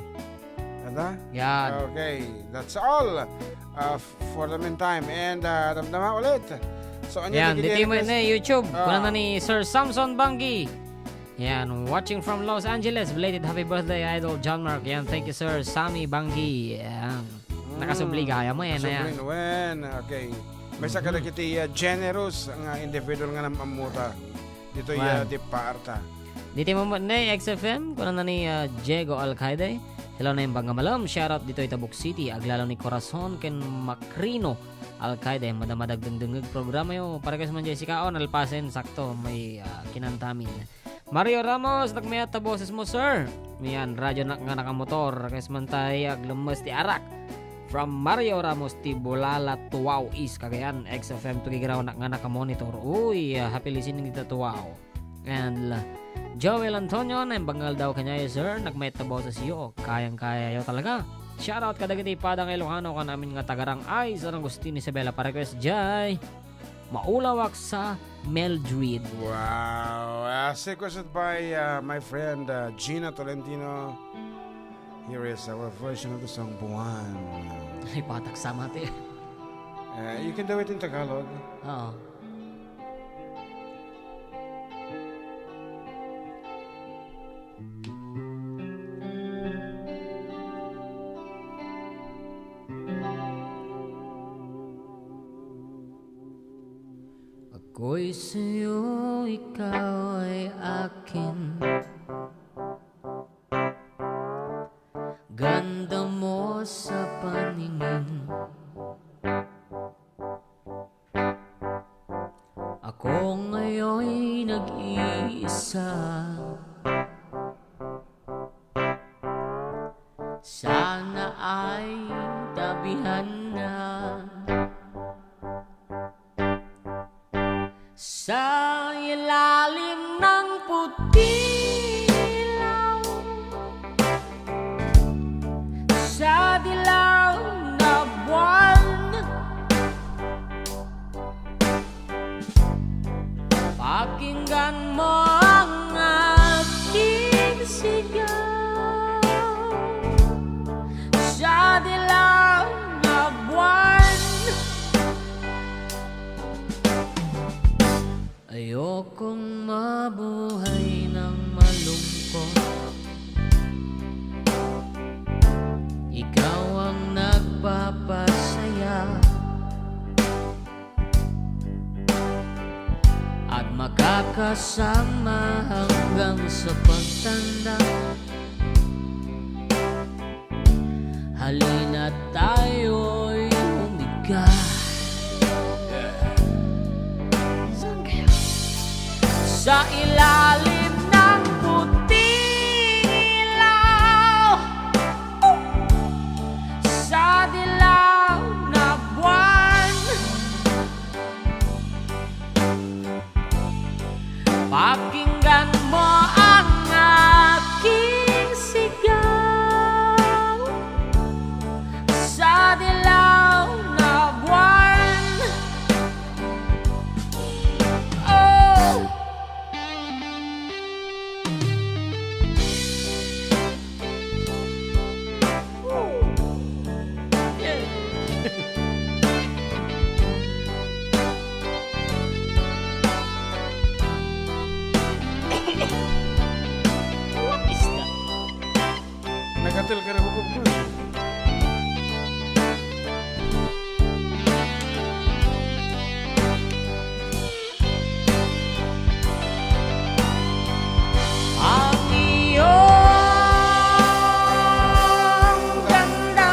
Ada? Yan. Okay, that's all, uh, f-, for the meantime. And, uh, damdama ulit. So, anya Yan, dagiti dito mo emails? Na YouTube. Ah. Kuna na ni Sir Samson Banggi. Yan, watching from Los Angeles. Belated happy birthday, Idol John Mark. Yan, thank you, Sir Sammy Banggi. Yan. Mm. Nakasubli gaya mo, yan, yan. Nakasubli, wen. Okay. May Mhm. sakadagiti, uh, generous nga individual nga namammuta. Ditoy, Wan. ah, di parta. Ditoy mo ni X F M, kuna na ni, ah, Diego Alcaide. Hello, Naimbag nga Malam. Shoutout ditoy Tabuk City. Aglalo ni Corazon ken Macrino Alcaide. Madama dagdengdengeg programa yo. Para kay man Jessica on, Alpasen, sakto. May, ah, kinantamin. Mario Ramos, nagmayat ta boses mo, sir. Yan, radyo na, nga nakamotor. Kay man tayo, aglemes ti arak. From Mario Ramos, ti Bulala, Tuwao East, Cagayan, X F M, tugigraw na, nga nakamonitor. Uy, ah, happy listening dito, Tuwao. And la-, Joel Antonio, naimbag nga aldaw kaniayo, sir. Nagmayat ta boses yo. Kayang-kaya yo talaga. Shoutout kadagiti pada nga Ilocano, kanamin nga tagarang ay San Agustin, Isabela, pa-request, Jay. Maulawak sa Mildred. Wow. Uh, requested by uh, my friend uh, Gina Tolentino. Here is our version of the song Buwan. Ay, patak sa mati. Uh, you can do it in Tagalog. Oo. Ako'y sa'yo, ikaw ay akin. Ganda mo sa paningin. Ako ngayon'y nag-iisa. Sana ay tabihan na. Sa ilalim ng puting ilaw, sa dilaw na buwan, pakinggan mo ang aking sigaw. Sa dilaw na buwan, ayokong mabuhay ng malungkot. Ikaw ang nagpapasaya at makakasama hanggang sa pagtanda. Halina't tayo'y humiga sa ilalim ng puting ilaw, sa dilaw na buwan. Pakinggan mo ang aking sigaw sa dilaw na buwan. Oh! What is that? Nagatel ka na, bubog mo. Ang iyong ganda'y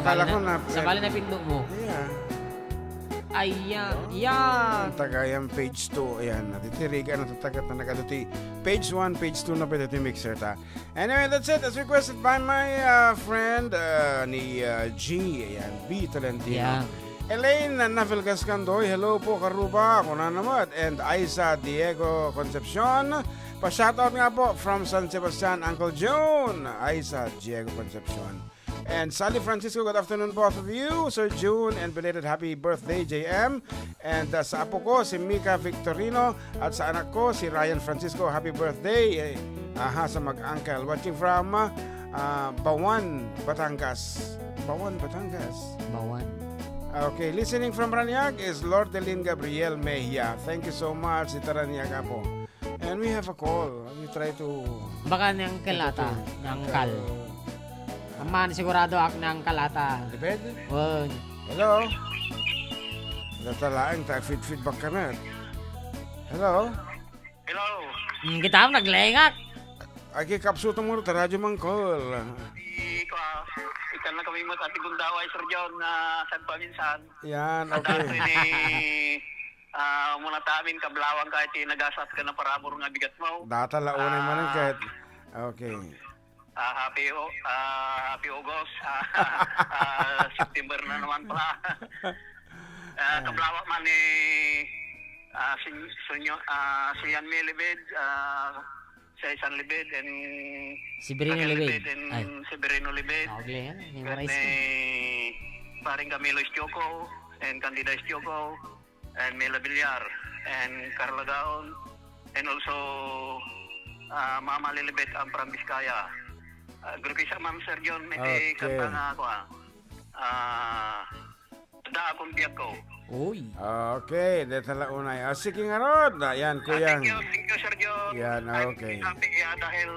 Kala ko na, sabali na pindot mo. Yeah. Ayan. Yan. Ang tagayan page two. Ayan. Natitirigan na tatagat na nagado ti page one, page two na pwede ti mixer ta. Anyway, that's it. As requested by my uh, friend uh, ni uh, G. Ayan. B Tolentino. Yeah. Elaine Navilgas Candoy, hello po, Karuba, ako na naman. And Aiza Diego Concepcion, pa-shoutout nga po from San Sebastian, Uncle June. Aiza Diego Concepcion. And Sally Francisco, good afternoon, both of you. Sir June, and belated happy birthday, J M. And uh, sa apo ko, si Mika Victorino, at sa anak ko, si Ryan Francisco, happy birthday. Eh, aha, sa mag-uncle. Watching from uh, uh, Bawan, Batangas. Bawan, Batangas. Bawan. Okay, listening from Raniag is Lord Delin Gabriel Mejia. Thank you so much, Tita Raniag, apo. And we have a call. We try to... Baka ni Uncle ata. Ni Uncle. Uncle. Amman, sigurado ak ni Uncle ata. Depende. Wen. Hello? Natalaeng ta feed feedback ka na. Hello? Hello. Mm, kita, naglengak. Ay, kikapsutan mo ta radyo man call. Ikaw, ikan na kami mo sa ating gundaway, Sir John, na sagpaminsan. Yan, okay. Ni Ah, muna ta amin, kablawang, kahit ti nagasat ka na parabur nga bigat mo. Data la unay Ah, manen ket. Okay. Ah, happy o- ah, happy August. Ah, ah, September na naman pala. Ah, kablawang man ni ah, si Sunyo, ah, si Yan Milibid, ah, si San Libid, and Severino Raquel Libid. Libid, and Ay. Severino Libid. Nakagli yan. Memorize Ni ko. Paring Camilo Estioco, and Candida Estioco. And Mela Villar, and Carla Gaon, and also ah, Mama Lilibet and from Biskaya. Ah, Grupi sa Ma'am Sir John, may Okay. kanta nga ako ah. Ah, da akong biyak ko. Uy. Okay, deta la unay. Ah, sige nga rod. Ayan, Ah, kuyang. Thank you, thank you, Sir John. Yan, I'm okay. Happy, yeah, dahil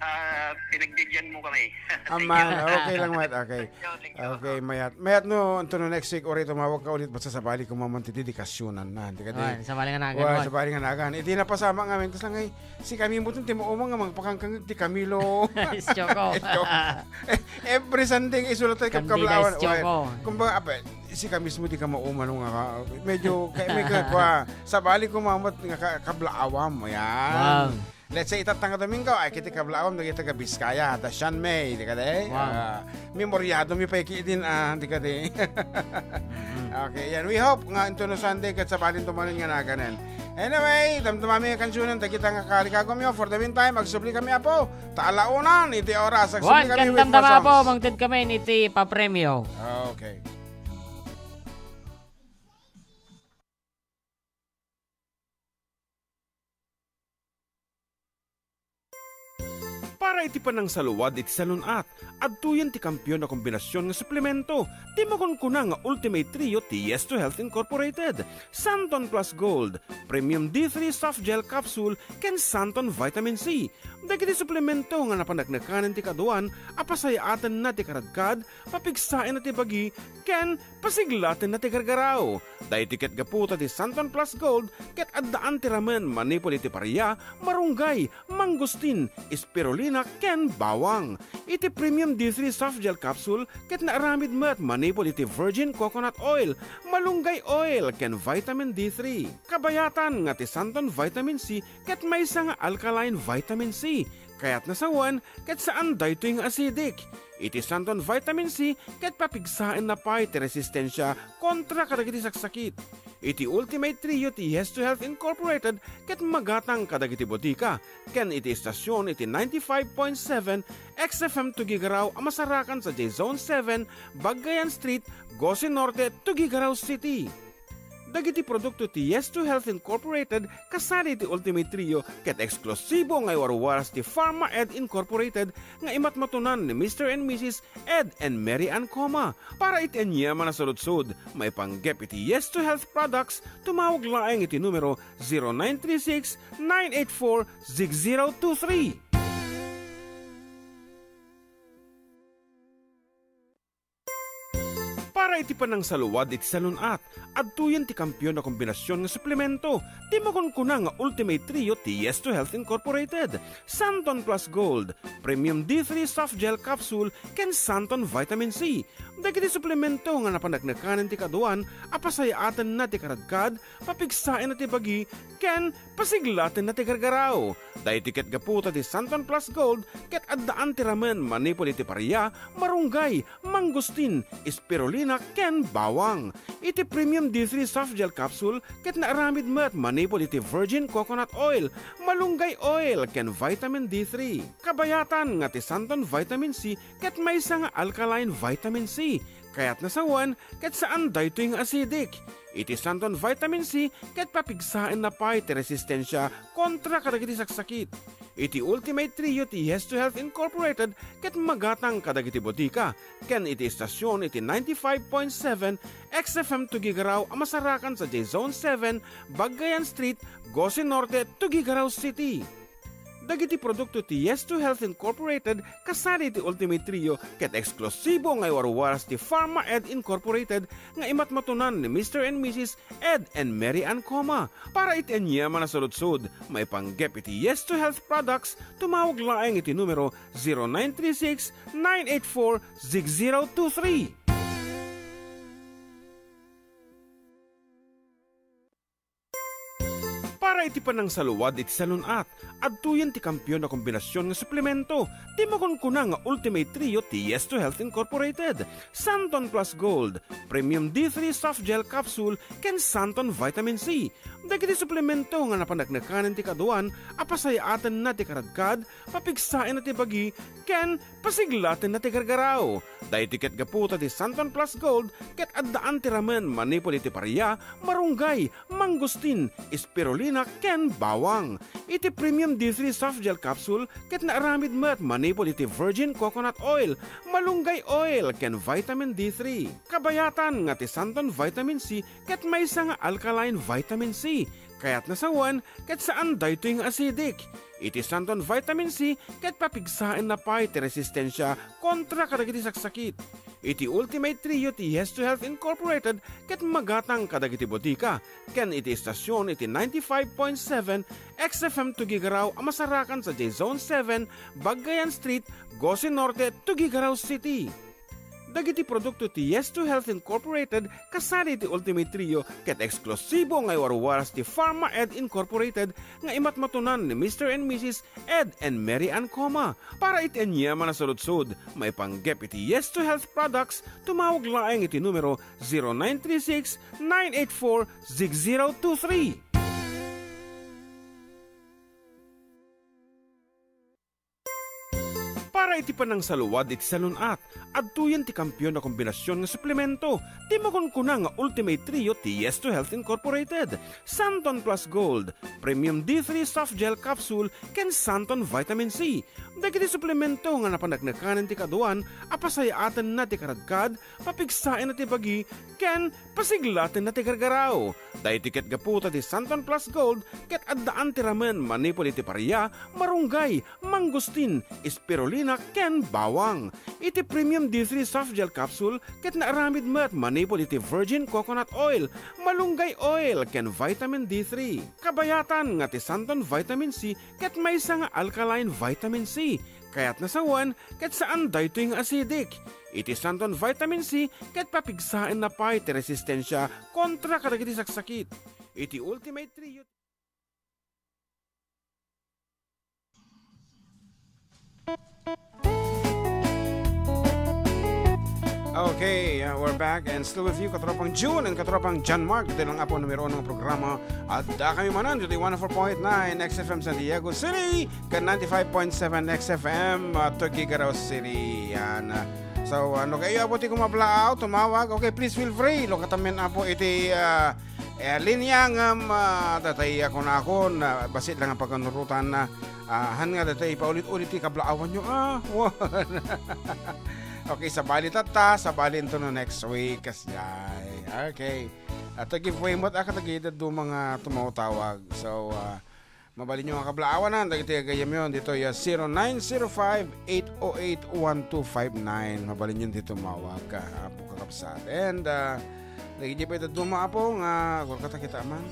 ah, pinagbigyan mo kami. Aman, okay lang, mayat, okay. Thank you, thank you. Okay, mayat. Mayat no, anto no next week, uray tumawag ka ulit, basta sabali ko maman ti dedikasyonan na, di ka di? Ay, sabali nga nagan, Wa, wan. Sabali nga nagan. Iti napasama nga amin, kas lang ay, si kami mo ti maumang nga mangpakangkang ti Camilo. Estioco. Estioco. Eh, every Sunday, isulat tayo Candida kablaawan. Estioco. Wa, kumbaga, apa, si kami mismo di ka maumano nga ka, medyo, kay, may ka, kwa, sabali ko mamat nga ka, kablaawan mo, yan. Wow. Let's say, itatang nga Domingo, ay kiti kablaawam, dagiti taga Biskaya, da Shan May, di ka di? Wow. Ah, memoryado mi pay ki din, ah, di ka di? Mm-hmm. Okay, yan. We hope nga into no Sunday, ket sabalin tumanin nga naganen. Anyway, damdama mi nga kansunan, dagita nga kalikagom yo. For the meantime, agsubli kami, Apo. Ta alaunan, iti oras, agsubli Wan, kami kan with damdama, more Apo, songs. Mangted kami iti papremio. Okay. Para iti panangsaluad iti salun-at, adtoyen ti kampiyon a kombinasion nga suplemento ti makunkuna nga Ultimate Trio ti Yes to Health Incorporated, Santon Plus Gold, Premium D three Soft Gel Capsule, ken Santon Vitamin C. Dagiti suplemento nga napaneknekanen ti kaduan a pasayaatenna ti karadkad, papigsaenna ti bagi, ken pasiglatenna ti gargaraw. Daytoy ket gapu ta ti Santon Plus Gold ket addaan ti ramen manipud iti paria, marunggay, mangustin, spirulina, ken bawang. Iti Premium D three Soft Gel Capsule ket naaramid met manipud iti virgin coconut oil, malunggay oil, ken vitamin D three. Kabayatan nga ti Santon Vitamin C ket maysa nga alkaline vitamin C. Kayatna sawen ket saan daytoy nga acidic. Iti Santon Vitamin C ket papigsaenna pay ti resistensia kontra kadagiti saksakit. Iti Ultimate Trio ti Yes to Health Incorporated ket magatang kadagiti botika ken iti istasion iti ninety-five point seven X F M Tuguegarao a masarakan sadiay Zone seven, Baggayan Street, Gosi Norte, Tuguegarao City. Dagiti produkto ti Yes to Health Incorporated kasadi iti Ultimate Trio ket eksklusibo nga iwarwaras ti Pharma Ed Incorporated nga imatmatunan ni Mister and Missus Ed and Mary Ann Coma. Para iti aniaman a saludsod, maipanggep iti Yes to Health products, tumawag laeng iti numero zero nine three six, nine eight four, six zero two three. Para Iti panangsaluad iti salun-at, adtoyen ti kampiyon a kombinasyon nga suplemento ti makunkuna nga Ultimate Trio ti Yes to Health Incorporated, Santon Plus Gold, Premium D three Soft Gel Capsule, ken Santon Vitamin C. Dagiti suplemento nga napaneknekanen ti kaaduan a pasayaatenna ti karadkad, papigsaenna ti bagi, ken pasiglatenna ti gargaraw. Daytoy ket gapu ta ti Santon Plus Gold ket addaan ti ramen manipud iti paria, marunggay, mangustin, spirulina, ken bawang. Iti Premium D three Soft Gel Capsule ket naaramid met manipud iti virgin coconut oil, malunggay oil, ken vitamin D three. Kabayatan nga ti Santon Vitamin C ket maysa nga alkaline vitamin C. Kayatna sawen ket saan daytoy nga acidic. Iti Santon Vitamin C ket papigsaenna pay ti resistensia kontra kadagiti saksakit. Iti Ultimate Trio ti Yes to Health Incorporated ket magatang kadagiti botika ken iti istasyon iti ninety-five point seven X F M Tuguegarao a masarakan sadiay Zone seven, Baggayan Street, Gosi Norte, Tuguegarao City. Dagiti produkto ti Yes to Health Incorporated kasadi iti Ultimate Trio ket eksklusibo nga iwarwaras ti Pharma Ed Incorporated nga imatmatunan ni Mister and Missus Ed and Mary Ann Coma. Para iti aniaman a saludsod, maipanggep iti Yes to Health products, tumawag laeng iti numero zero nine three six, nine eight four, six zero two three. Para iti panangsaluad iti salun-at, adtoyen ti kampiyon a kombinasyon nga suplemento ti makunkuna nga Ultimate Trio ti Yes to Health Incorporated, Santon Plus Gold, Premium D three Soft Gel Capsule, ken Santon Vitamin C. Dagiti suplemento nga napaneknekanen ti kaaduan a pasayaatenna ti karadkad, papigsaenna ti bagi, ken pasiglatenna ti gargaraw. Daytoy ket gapu ta ti Santon Plus Gold ket addaan ti ramen manipud iti paria, marunggay, mangustin, spirulina, ken bawang. Iti Premium D three Soft Gel Capsule ket naaramid met manipud iti virgin coconut oil, malunggay oil, ken vitamin D three. Kabayatan nga ti Santon Vitamin C ket maysa nga alkaline vitamin C. Kayatna sawen ket saan daytoy nga acidic. Iti Santon Vitamin C ket papigsaenna pay ti resistensia kontra kadagiti saksakit. Iti Ultimate Trio ti Yes to Health Incorporated ket magatang kadagiti botika ken iti istasyon iti ninety-five point seven X F M Tuguegarao a masarakan sadiay Zone seven, Baggayan Street, Gosi Norte, Tuguegarao City. Dagiti produkto ti Yes to Health Incorporated kasadi iti Ultimate Trio ket eksklusibo nga iwarwaras ti Pharma Ed Incorporated nga imatmatunan ni Mister and Missus Ed and Mary Ann Coma. Para iti aniaman a saludsod, maipanggep iti Yes to Health products, tumawag laeng iti numero zero nine three six, nine eight four, six zero two three. Para iti panangsaluad iti salun-at, adtoyen ti kampiyon a kombinasyon nga suplemento ti makunkuna nga Ultimate Trio ti Yes to Health Incorporated, Santon Plus Gold, Premium D three Soft Gel Capsule, ken Santon Vitamin C. Dagiti suplemento nga napaneknekanen ti kaaduan a pasayaatenna ti karadkad, papigsaenna ti bagi, ken pasiglatenna ti gargaraw. Daytoy ket gapu ta ti Santon Plus Gold ket addaan ti ramen manipud iti paria, marunggay, mangustin, spirulina, ken bawang. Iti Premium D three Soft Gel Capsule ket naaramid met manipud iti virgin coconut oil, malunggay oil, ken vitamin D three. Kabayatan nga ti Santon Vitamin C ket maysa nga alkaline vitamin C. Kayatna sawen ket saan daytoy nga acidic. Iti Santon Vitamin C ket papigsaenna pay ti resistensia kontra kadagiti saksakit. Iti Ultimate Trio. Okay, uh, we're back and still with you, Katropang June and Katropang John Mark. Ditoy lang po numero uno nga programa. Adda kami manen ditoy one oh four point nine X F M San Diego City, ken ninety-five point seven X F M, uh, Tuguegarao City. Yan. So, uh, no kayatyo po ti kumablaaw, tumawag. Okay, please feel free. Lukatamin po iti, uh, eh, linya ngem, ah, datay a kunakon, ah, bassit lang a pagkanurotan, ah, han nga datay paulit-ulit ti kablaawanyo, ah. Okay, sabali tatta, sabali into no next week, kasdiay. Okay. At giveaway met, ah, kadagiti dadduma nga tumawtawag. So, ah, Mabalinyo nga kablaawanan dagiti gayyemyon ditoy, ah, zero nine zero five, eight oh eight, one two five nine. Mabalinyo ditoy tumawag, ah, apo kakabsat. And, ah, dagiti pay dadduma, apo, nga agurkata kita man.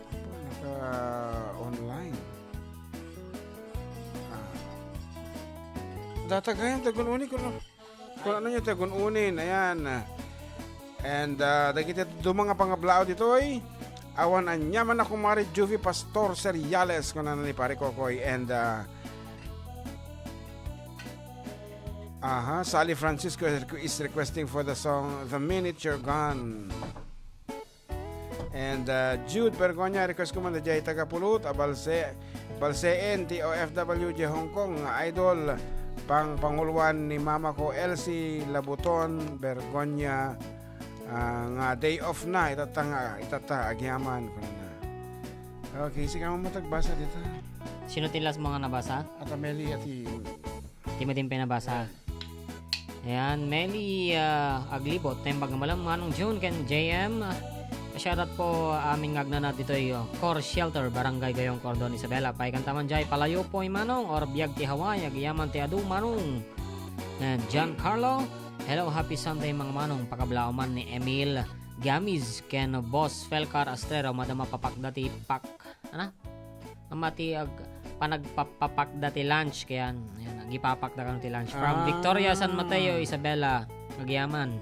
Apo, naka-online. Ah. Data gayam, tagun-uni ko, no? Kunana niya, tagun-unin, ayan. And, ah, dagiti duma nga pangablaaw ditoy, awan aniaman a kumare Juvie Pastor Seriales, kunana ni Pare Kokoy. And, ah, aha, Sally Francisco is requ-, is requesting for the song The Minute You're Gone. And, uh, Jude Bergonya, request ko man daydiay taga Pulot, a balse-, balseen ti O F W diay Hong Kong nga idol, pang-, panguluan ni mama ko, Elsie Labuton Bergonya, ah, nga day off na, itatta nga, itatta, agyaman, kunana. Okay, sika man tagbasa dita. Sino ti last mo nga nabasa? At Amelia ti Ti madin pinabasa. Ayan, Meli, ah, Aglibot, naimbag nga malam, Manong June ken J M. Shoutout po amin nga agnana ditoy, oh, Core Shelter, Barangay Gayong, Cordon, Isabela. Paikan taman jay, palayo po, Manong, or biag ti Hawaii, agiyaman ti adu, Manong. And John Carlo, hello, happy Sunday, mga Manong. Pakablaaw man ni Emil Gamiz ken Boss Felcar Astrero, madama papakda ti pak-, ana? Ama ti ag-, panagpapapakda ti lunch, kayan. Ayan, agipapakda kano ti lunch. From Ah. Victoria, San Mateo, Isabela, agyaman.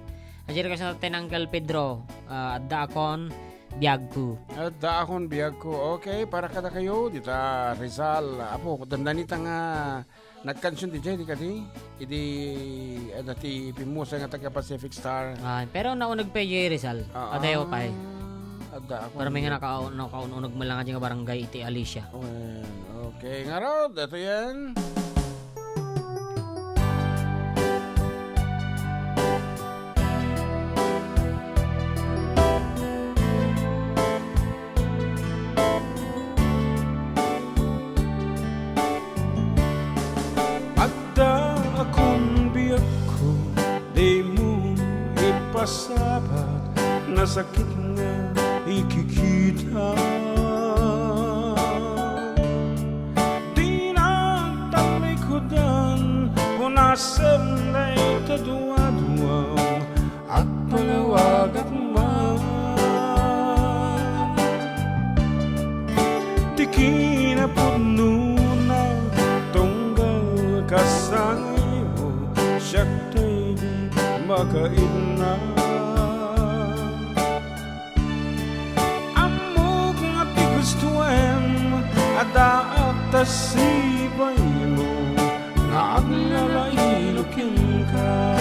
Ajay request na ten Uncle Pedro, ah, adda akon biagko. Adda akon biagko. Okay, para kada kayo, dita Rizal. Apo, dandanita nga nagkansion di jay, di kadi? Idi, adda ti pimmusay nga taga Pacific Star. Ah, pero nauneg pay jay Rizal. Ah, Adayo pay. Adda ako. Pero may nga naka-, nakaun-uneg man lang nga barangay iti Alicia. Wen, okay. Ngarud, ito yan. Adda akon biagko, dimo ipasabat, nasakit nga ikikita. Di nagtalikudan, punasen dayta duadua, agpalawagak man. Ti kinapudnona, tunggal kasangaymo, siak tay di makaidna. Ammok nga ti gustoem, addaak ta sibaymo nga agnanailo kenka.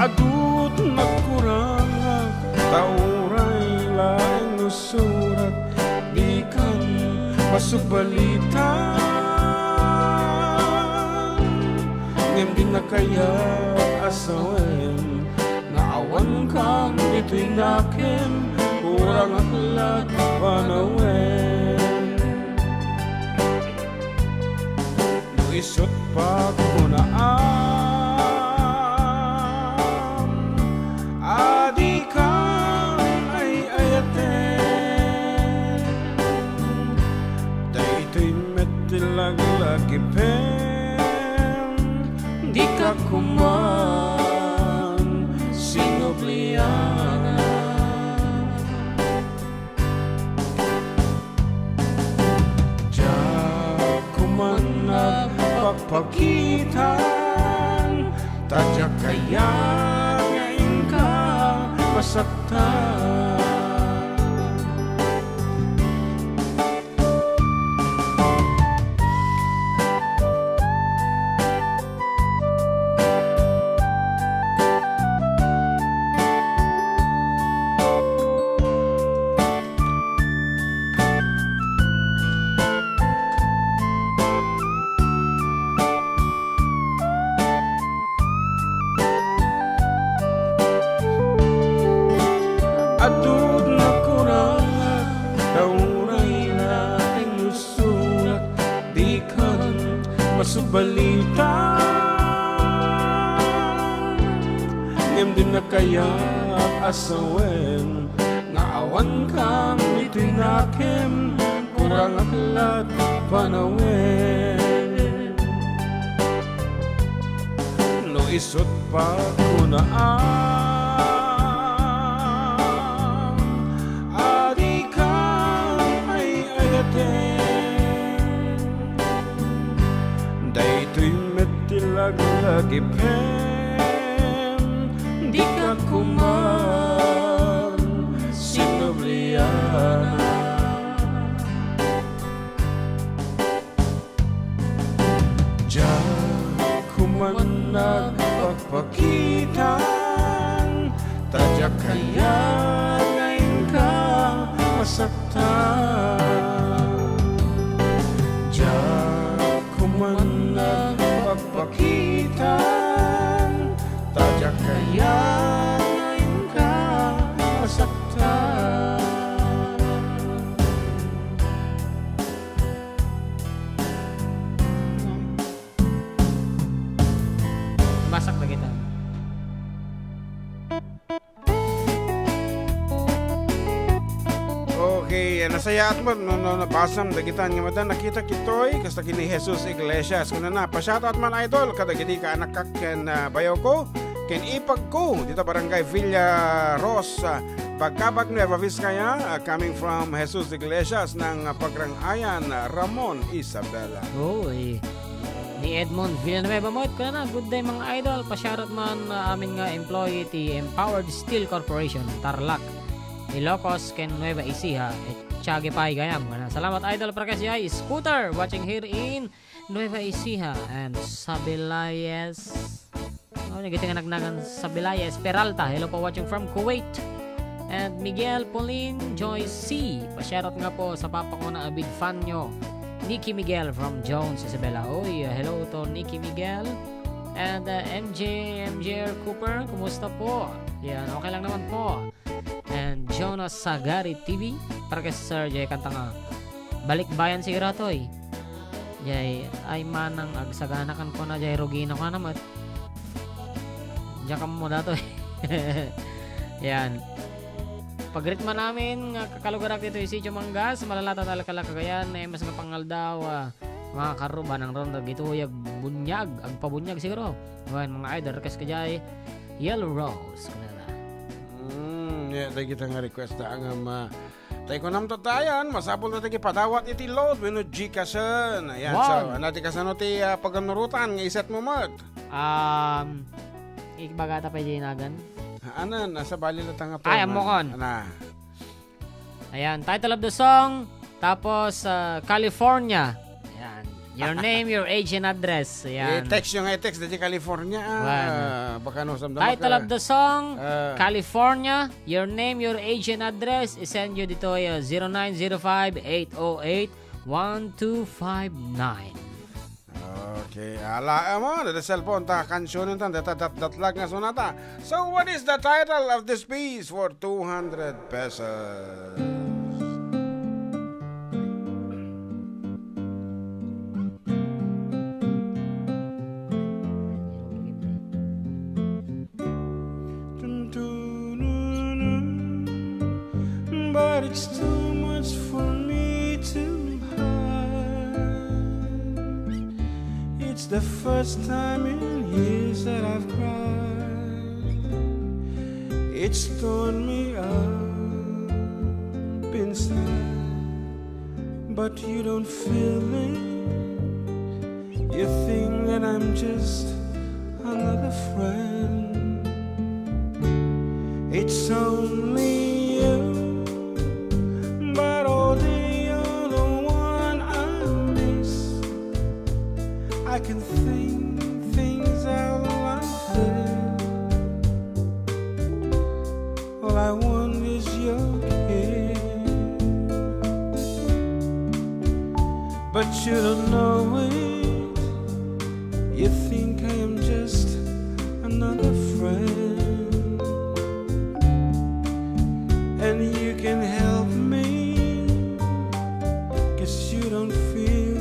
Adut nagkurangak, ta uray laeng no surat, dikan masubalitan. Ngem di nakayak a sawen nga awankan ditoy nakem, kurangak la't panawen. No isut' pagkunaam a dikan ay-ayaten, daytoy met ti laglagipem, dika koman sinublian. Diak koman nagpakpakitan, ta diak kayat nga inka masaktan. Adut nagkurangak, ta uray laeng no surat, dikan masubalitan. Ngem di nakayak a sawen nga Awan kam iti nakem, kurang ak lat panawen. No isut pa kunaam, adi kam ay ayaten. Daytoy met ti laglagipem, dika kuman sinubliana. Diak kuman nagpakpakitan, ta diak kayat nga inka masaktan. Diak kuman nagpakpakitan, ta diak kayat nga inka masaktan. Basak dagita. Okay, nasayaat met no, no nabasam dagita nga mata. Nakita kitoy kasta ken ni Jesus Iglesias. Kunana, pa-shoutout man, idol, kadagiti kaanakak ken, ah, bayawko ken ipagko dita Barangay Villa Rosa, Bagkabag, Nueva Vizcaya, ah, coming from Jesus Iglesias ng, ah, Pagrangayan, ah, Ramon, Isabela. Oy. Ni Edmond Villanueva met, kunana, "Good day, mga idol. Pa-shoutout man, ah, amin nga employee ti Empowered Steel Corporation, Tarlac, Ilocos, ken Nueva Ecija. Et Tiague pay gayam." Kunana, "Salamat, idol, Parkes Jay. Scooter, watching here in Nueva Ecija and Sabilayes." Oh, nagiti nga nagnagan Sabilayes, Peralta. Hello po, watching from Kuwait. And Miguel, Pauline, Joy C. Pa-shoutout nga po sa papa ko na avid fan nyo. Nikki Miguel from Jones, Isabela. Oy, uh, hello to Nikki Miguel. And, uh, M J, M J R Cooper, kumusta po? Yan, okay lang naman po. And Jonas Sagari T V, para kay Sir J, kanta nga, "Balikbayan siguro toy." Jay, ay manang agsaganakan ko na, jay rugina ko na met. Diak ammo datoy. Yan. Pagritman amin nga kakalugarak ditoy Sitio Mangas, malalaat a talkala Cagayan, na mas nga pangaldaw, ah, mga karruba, nang ron dagitoy agbunyag, agpabunyag siguro. Wen, mga idol, request ka jay, Yellow Rose, kunana. Mm, yeah, thank you, tanga request na nga ma-, Tay kunam tattayan, masapul ta ti padawat iti load wenno Gcash-en. Ayan, so, Wow. Ano ti kasano ti, ah, paganurutan nga iset mo met? Um, ibaga ta pay di nagan? Anan, nasa bali la tanga Ay, to, ammokon. Ana. Ayan, title of the song, tapos, ah, California. Ayan. Your name, your age, and address. Ayan. I-text nyo nga, i-text dati California, ah. Wan. Ah, baka no, samdam Title ka. Of the song, Ah. California. Your name, your age, and address. I-send nyo dito, ah, zero nine zero five, eight oh eight, one two five nine. Okay, ala mo, dati cellphone ta, kansionen ta, data dat-, datlag nga sonata. So, what is the title of this piece for two hundred pesos? But it's too much for me to hide. It's the first time in years that I've cried. It's torn me up inside, but you don't feel it. You think that I'm just another friend. It's only you, but oh, you're the one I miss. I can think things out like this. All I want is your kiss. But you don't know it. You think I am just another friend. And you can help me, 'cause you don't feel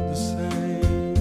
the same.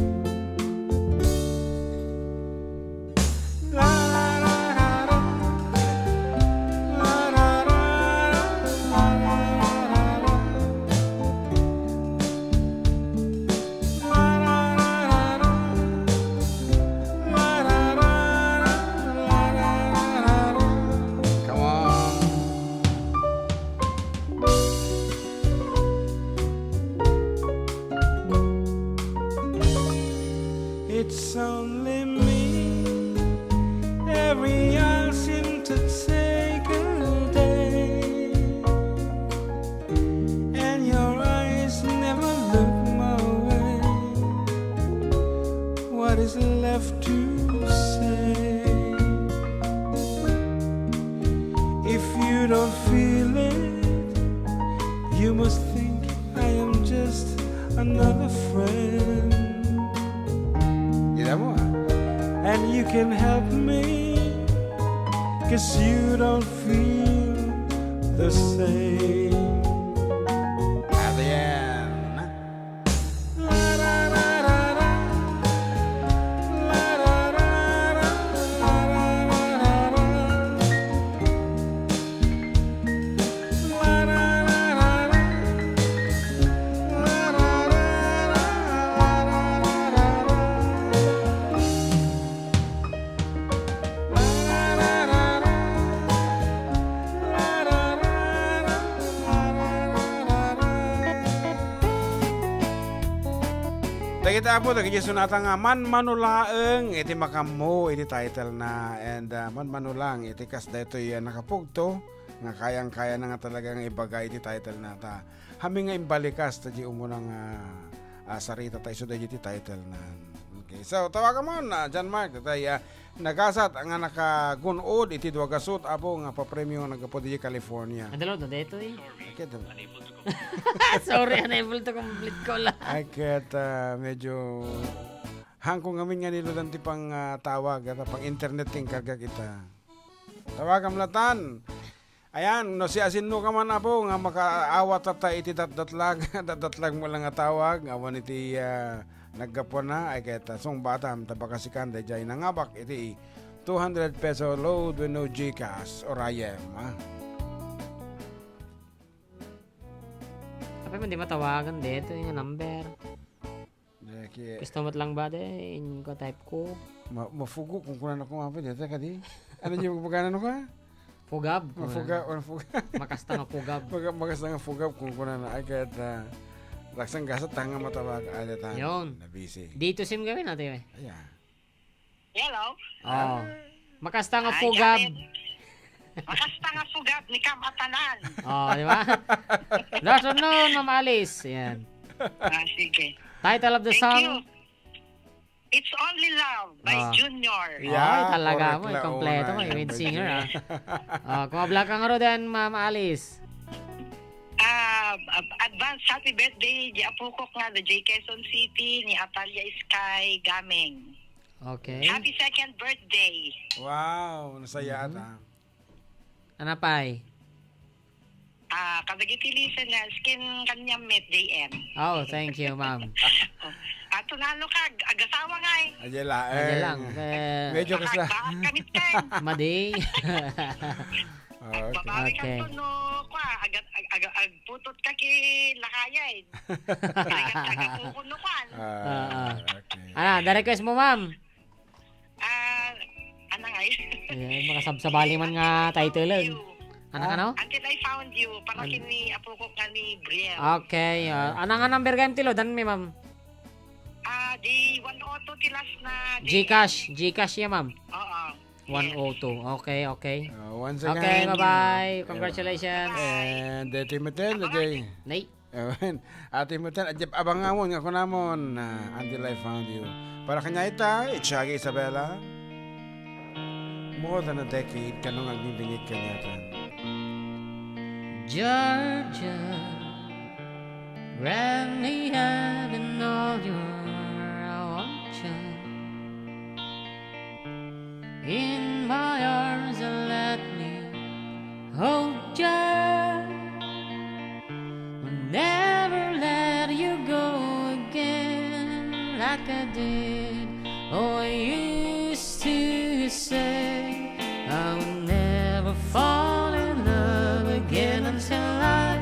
You must think I am just another friend. Kita mo, ah. And you can help me, 'cause you don't feel the same. Ato yan. Dagiti apo, dagiti sonata nga manmano laeng iti makammo iti title na, and, ah, manmano laeng iti kas daytoy, ah, nakapugto nga kayang-kaya na nga talaga nga ibaga iti title na ta. Hami nga imbalikas ta di umuna nga, ah, sarita ta isu dagiti title na. Okay. So, tawagan mo na, John Mark, tay, ah, nagasat nga nakagun-od iti dua gasut, apo, nga papremio nga naggapu di California. Adalo, no, daytoy. Okay, dam- Sorry, unable to complete call, ah. Ay, ket, ah, medyo hangko ngamin nga niludan ti pang, ah, tawag, ata pang internet ti inkargak ita. Tawagam latan. Ayan, no, siasinoka man, apo, nga makaawat tatta iti datdatlag, datdatlag mo lang nga tawag, awan iti, ah, naggapuana, ay ket, ah, sungbatam, ta bakasikan, daydiay nangabak iti two hundred peso load wenno GCash or I M, ah. Apay man di matawagan dito yung number. Dahil ki- Gusto mo lang ba de? In ko type ko. Ma-, mafugo kung kunan ako nga pa, dito ka di. Ano yung pagkano ka? Fugab. Mafuga, ano, fuga? Makasta nga fugab. Maga-, makasta nga fugab kung kunan na. Ay, kaya ta, raksang gasat tanga matawag, ay, ta, Yun. Nabisi. Dito sim gawin natin, eh. Ayan. Hello? Oh. Ah. Makasta nga Ay, fugab. Janet. Makasta nga fugab ni Kam Atanan. Oh, di ba? Good afternoon, Ma'am Alice. Yan. Ah, sige. Title of the Thank song? You. It's Only Love by Ah. Junior. Ay, Yeah, talaga correct mo, eh, na kompleto una, mo, eh, yung lead singer, ah. Junior. Ah, kung abla ka nga ro din, Ma'am Alice. Ah, ab-, advance happy birthday, di apo ko nga, the J Quezon City, ni Atalia Sky Gaming. Okay. Happy second birthday. Wow, nasaya Mhm. ata. Ano pa'y? Ah, kadagiti listeners, kin kanyam met, J M. Oh, thank you, ma'am. Ato na, ano ka, ag-, agasawa nga eh. Ayan lang. Ayan lang. Eh, Medyo kasla. Makagbaat kami, Ken. Madi. Okay. Agbabawi ka Okay. to, no, kwa, ag-, ag-, ag-, agputot ka ki lakayay. Kaya ka, agpuko, no, kwan. Ah, Ah, ah. Okay. Ano, the request mo, ma'am? Ah, ano nga yun? Ayan, makasabsabali man nga title, eh. Ano ka, no? Until I Found You, para An- kini apo ko nga ni Brielle. Okay, ah, ano nga number kayam ti loadan mi, ma'am? Ah, di one oh two ti last na GCash, GCash ya, ma'am. Oo. Yes. One oh two. Okay, okay. Uh, once Okay, again, bye-bye. Congratulations. Bye-bye. And, uh, Timothy, Abangan. Jay. Nay. Amen. Ate Mutan, adjep abangamon nga kunamon, ah, Until I Found You. Para kanya ita, Itiagi Isabela. More than a decade, kanong agdingdingit kaniatan. Georgia, grant me heaven all your wanted. In my arms and let me hold you. I'll never let you go again like I did. Oh, I used to say I would never fall in love again until I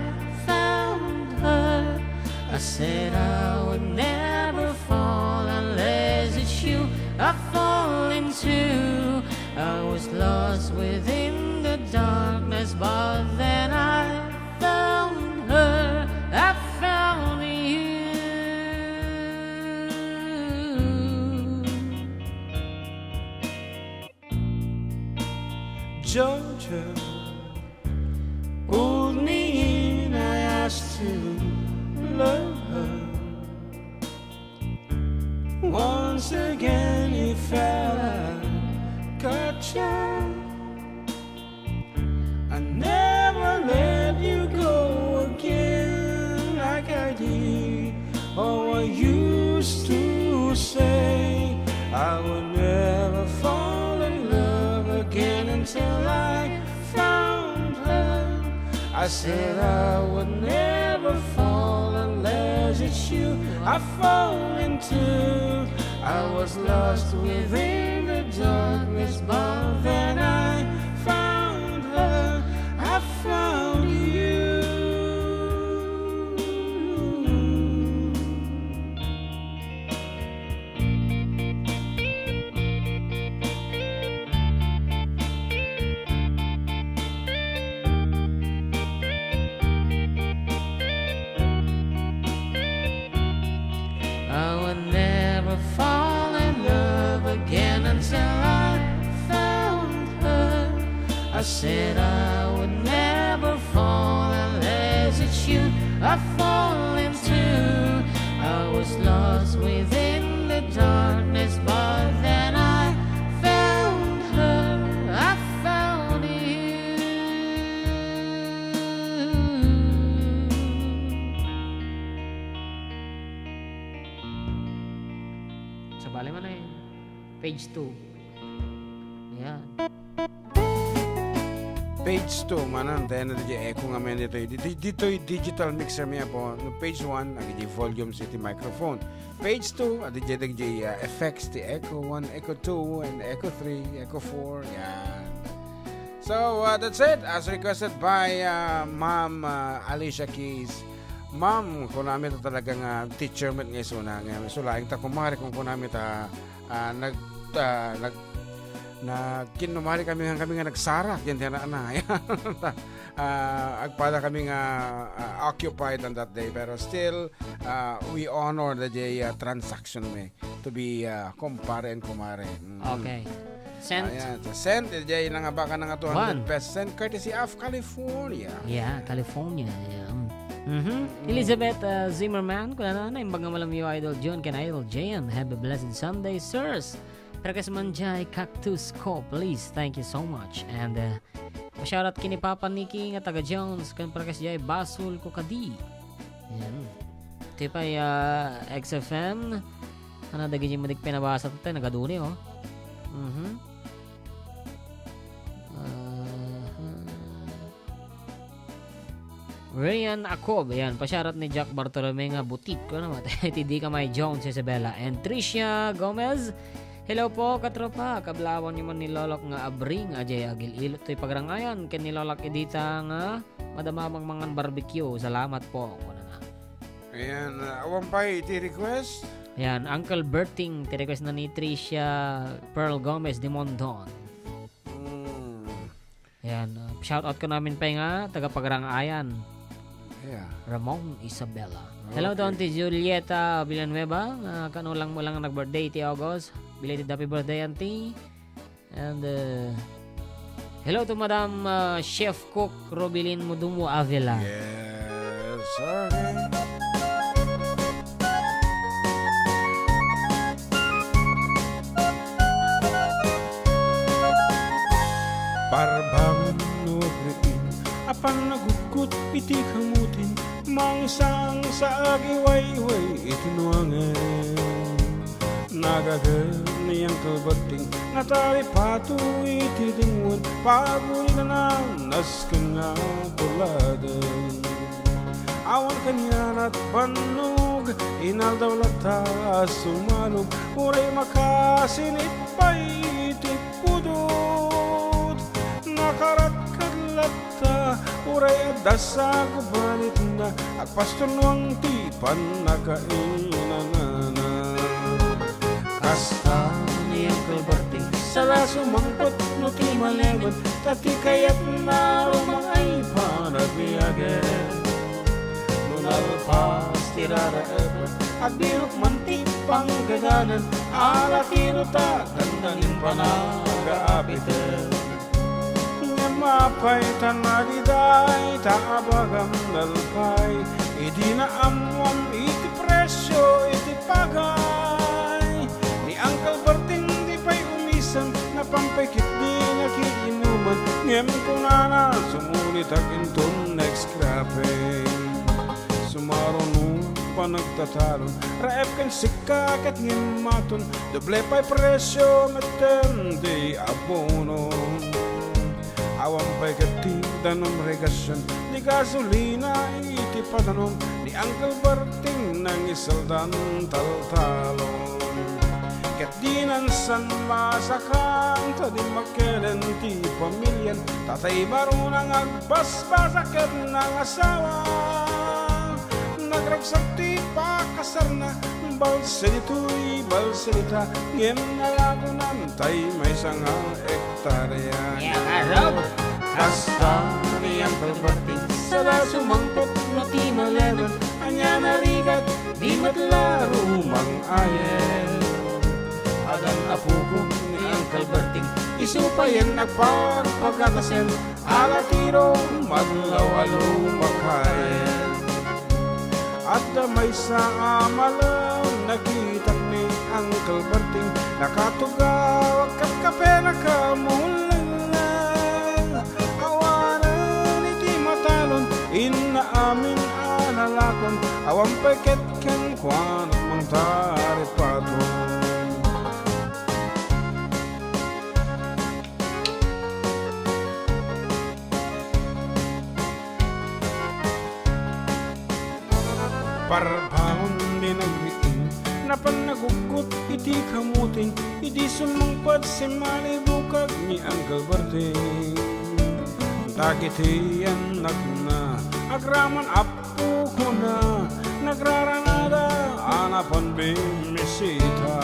found her. I said I would never fall unless it's you I fall into. I was lost within the darkness, but then I found her. I found you. Georgia pulled me in, I asked to love her. Once again you fell, I caught you. I never let you go again. I would never fall in love again until I found her. I said I would never fall unless it's you I fall into. I was lost within the darkness, but then I found her. I found you. I would never fall in love again until I found her. I said I would never fall unless it's you I fall into. I was lost within the darkness, but then I found her. I found you. Sabali man eh. Page two. Ayan. Page two, manan, tayo na di echo nga men ditoy. Ditoy, ditoy digital mixer mi, Apo. No, page one, agi di volume iti microphone. Page two, adi di dagiti, uh, effects ti echo one, echo two, and echo three, echo four. Yan. So, uh, that's it. As requested by, uh, Ma'am, uh, Alicia Keys. Ma'am, kunami ta talaga nga teacher met nga isuna. Nga, isu laeng ta kumare kung kunami ta, ah, nag-, ah, nag-, nagkinnumare kami nga, kami nga nagsara, yan, yan, na, na. Ah, agpada kami nga, ah, occupied on that day, pero still, ah, we honor the day, ah, transaction mi to be, ah, kumpare and kumare. Mm. Okay. Sent. Ayan, so sent, eh, jay nangabaka na nga two hundred One. pesos. Sent courtesy of California. Yeah, California. Yeah. Mm. Mhm. Mm. Elizabeth, uh, Zimmerman, kunana, "Naimbag nga malem, Idol John ken Idol J M. Have a blessed Sunday, sirs." Request man jay Cactus Co, please. Thank you so much. And, uh, pa-shoutout ken ni Papa Nicky nga taga Jones, ken request jay Basol ko kadi. Yan. Iti pay, ah, X F M. Ano, dagiti madik pinabasa tayo, nagaduni, oh. Mhm. Aha. Rian Acob, ayan, pa-shoutout ni Jack Bartolome nga butit ko naman. Iti di ka may Jones, Isabella, and Tricia Gomez. Hello po, katropa. Kablawan niyo man ni Lolok nga abring, ajay agil-ilot to'y pagrangayan. Ken ni Lolok Edita nga madama mang mangan barbecue. Salamat po, kunana. Ayan, ah, awan pay iti request? Ayan, Uncle Berting, ti request na ni Tricia Pearl Gomez de Mondon. Mm. Ayan, uh, shout out ko namin pa nga taga Pagrang-ayan. Yeah. Ramon Isabela. Hello, okay, to Auntie Julieta Villanueva. Uh, kano lang mo lang nag-birthday ti August. Belated happy birthday, Auntie. And, uh, hello to Madam, uh, Chef Cook Robilin Mudumo Avila. Yes, okay. Parbangon no agriin, apan nagugkot iti kamutin, mangsangsa agiwayway iti nuangen. Nagaget ni Uncle Berting nga talipato iti dingwen, pagurinan nasken nga puladen. Awan kanian a bannog, inaldaw latta a sumalog, uray makasinit pay iti pudot. Nakaratkad latta, uray adda sagubanitna, agpastor nuang ti pannakainanana. Kasta ni Uncle Berting, sala sumangpet no ti malemen, ta ti kayatna rumangay panagbiagen. No nalpas ti raraepen, agbirok man ti panggaganan, alatino ta dandanin panagaapiten. Ngem apay ta nadaydiay ta abagam nalpay, idi naammoam iti presio iti pagay. Ni Uncle Berting di pay umisan, napan pay ketdi nakiinuman, ngem kunana, sumulitak inton next cropping. Sumaruno panagtatalon. Raep ken sika ket ngimmaton, doble pay presio metten ti abono. Awan pay ket ti danum regasion, ni gasolina iti padanom, ni Uncle Berting nangisaldan taltalon. Ket dinan san masakan, ta di makkelen ti pamilian, tatay baruna nga agbasbasa ket nangasawa. Nagragsak ti pakasarna, balse ditoy, balse dita, ngem nalakonan tay maysa nga hektarya. Nia, kasano? Kasta ni Uncle Berting, saan a sumangpet no ti malemen, ania narigat, di met la rumang-ayen. Adan apokon ni Uncle Berting, isu payen nagpagpagatasen, ala ti rumadlaw a lumakayen. Adda maysa a malem, nakitak ni Uncle Berting, nakatugaw, agkapkape, nakamulleng. Awanen iti matalon, inna amin a nalakon, awan pay ket kenkuana mangtaripaton. Parbangon ni nagriing, napan naguggot iti kamuting, idi sumangpet simmalibukag ni Uncle Berting. Dagiti annakna, agraman apukonna, nagraranada a napan bimmisita.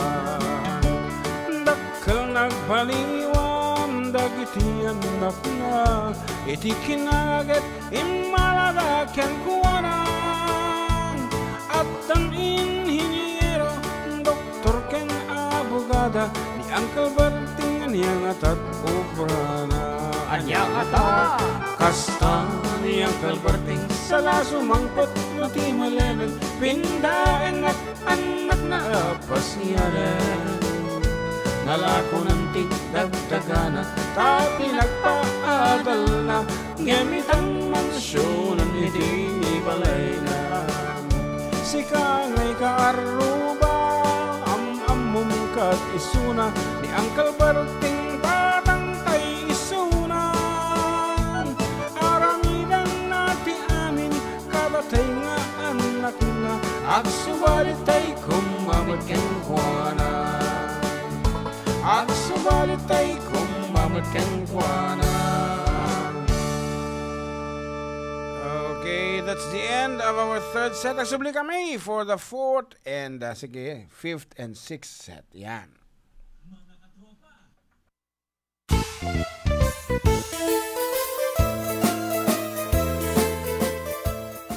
Dakkel nagbaliwan dagiti annakna, iti kinagaget immalada kenkuana. Addan inhiniero, doktor ken abogada, ni Uncle Berting ania ngata ti obrana. Ania ngata? Kasta ni Uncle Berting, saan a sumangpet no ti malemen, pindaennak annakna a pasiaren. Nalakonan ti dagdagana, ta pinagpaadalna, ngem itan mansionen iti balayna. Sika ngay kaarruba, am-ammom ket isuna, ni Uncle Berting tatangtay isuna. Aramidenna ti amin, kadatay nga annakna, agsubalitay koma met kenkuana. Agsubalitay koma met kenkuana. Okay, that's the end of our third set. Agsubli kami for the fourth and, uh, sige, fifth and sixth set. Yan.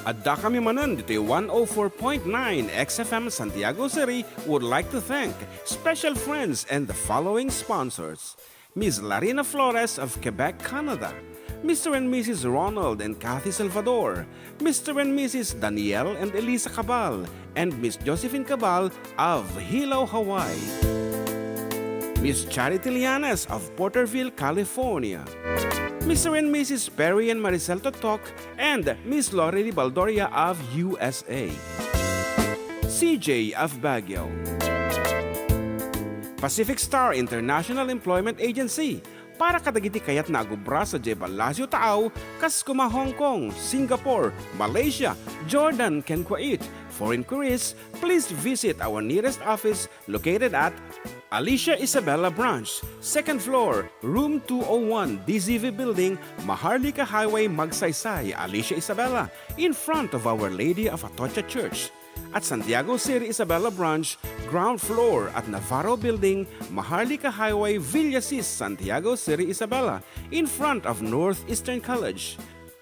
Adda kami manen ditoy one oh four point nine X F M Santiago City would like to thank special friends and the following sponsors: Miss Larina Flores of Quebec, Canada, Mister and Missus Ronald and Kathy Salvador, Mister and Missus Daniel and Elisa Cabal, and Miss Josephine Cabal of Hilo, Hawaii. Miss Charity Lianes of Porterville, California. Mister and Missus Perry and Maricel Totok and Miss Lori Baldoria of U S A. C J of Baguio. Pacific Star International Employment Agency, para kadagiti kayatna a agubra sadiay Palacio Taaw, kas koma Hong Kong, Singapore, Malaysia, Jordan, ken Kuwait. For inquiries, please visit our nearest office located at Alicia Isabela Branch, second floor, room two oh one, D Z V Building, Maharlika Highway, Magsaysay, Alicia Isabela, in front of Our Lady of Atocha Church. At Santiago City Isabela Branch, ground floor at Navarro Building, Maharlika Highway, Villasis, Santiago City Isabela, in front of Northeastern College.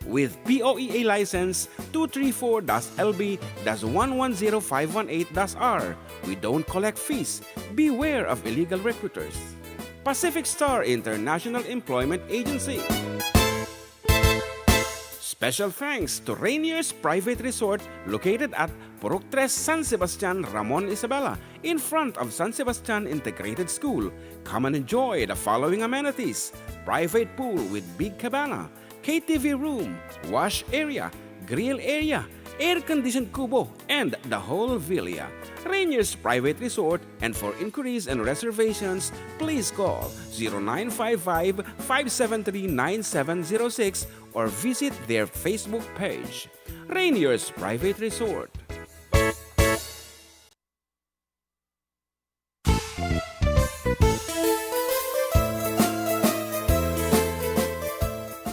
With P O E A license two three four dash L B dash one one zero five one eight dash R, we don't collect fees. Beware of illegal recruiters. Pacific Star International Employment Agency. Special thanks to Rainier's Private Resort located at Purok Tres, San Sebastian, Ramon Isabela, in front of San Sebastian Integrated School. Come and enjoy the following amenities: private pool with big cabana, K T V room, wash area, grill area, air-conditioned kubo, and the whole villa. Rainier's Private Resort, and for inquiries and reservations, please call zero nine five five, five seven three, nine seven zero six or visit their Facebook page. Rainier's Private Resort.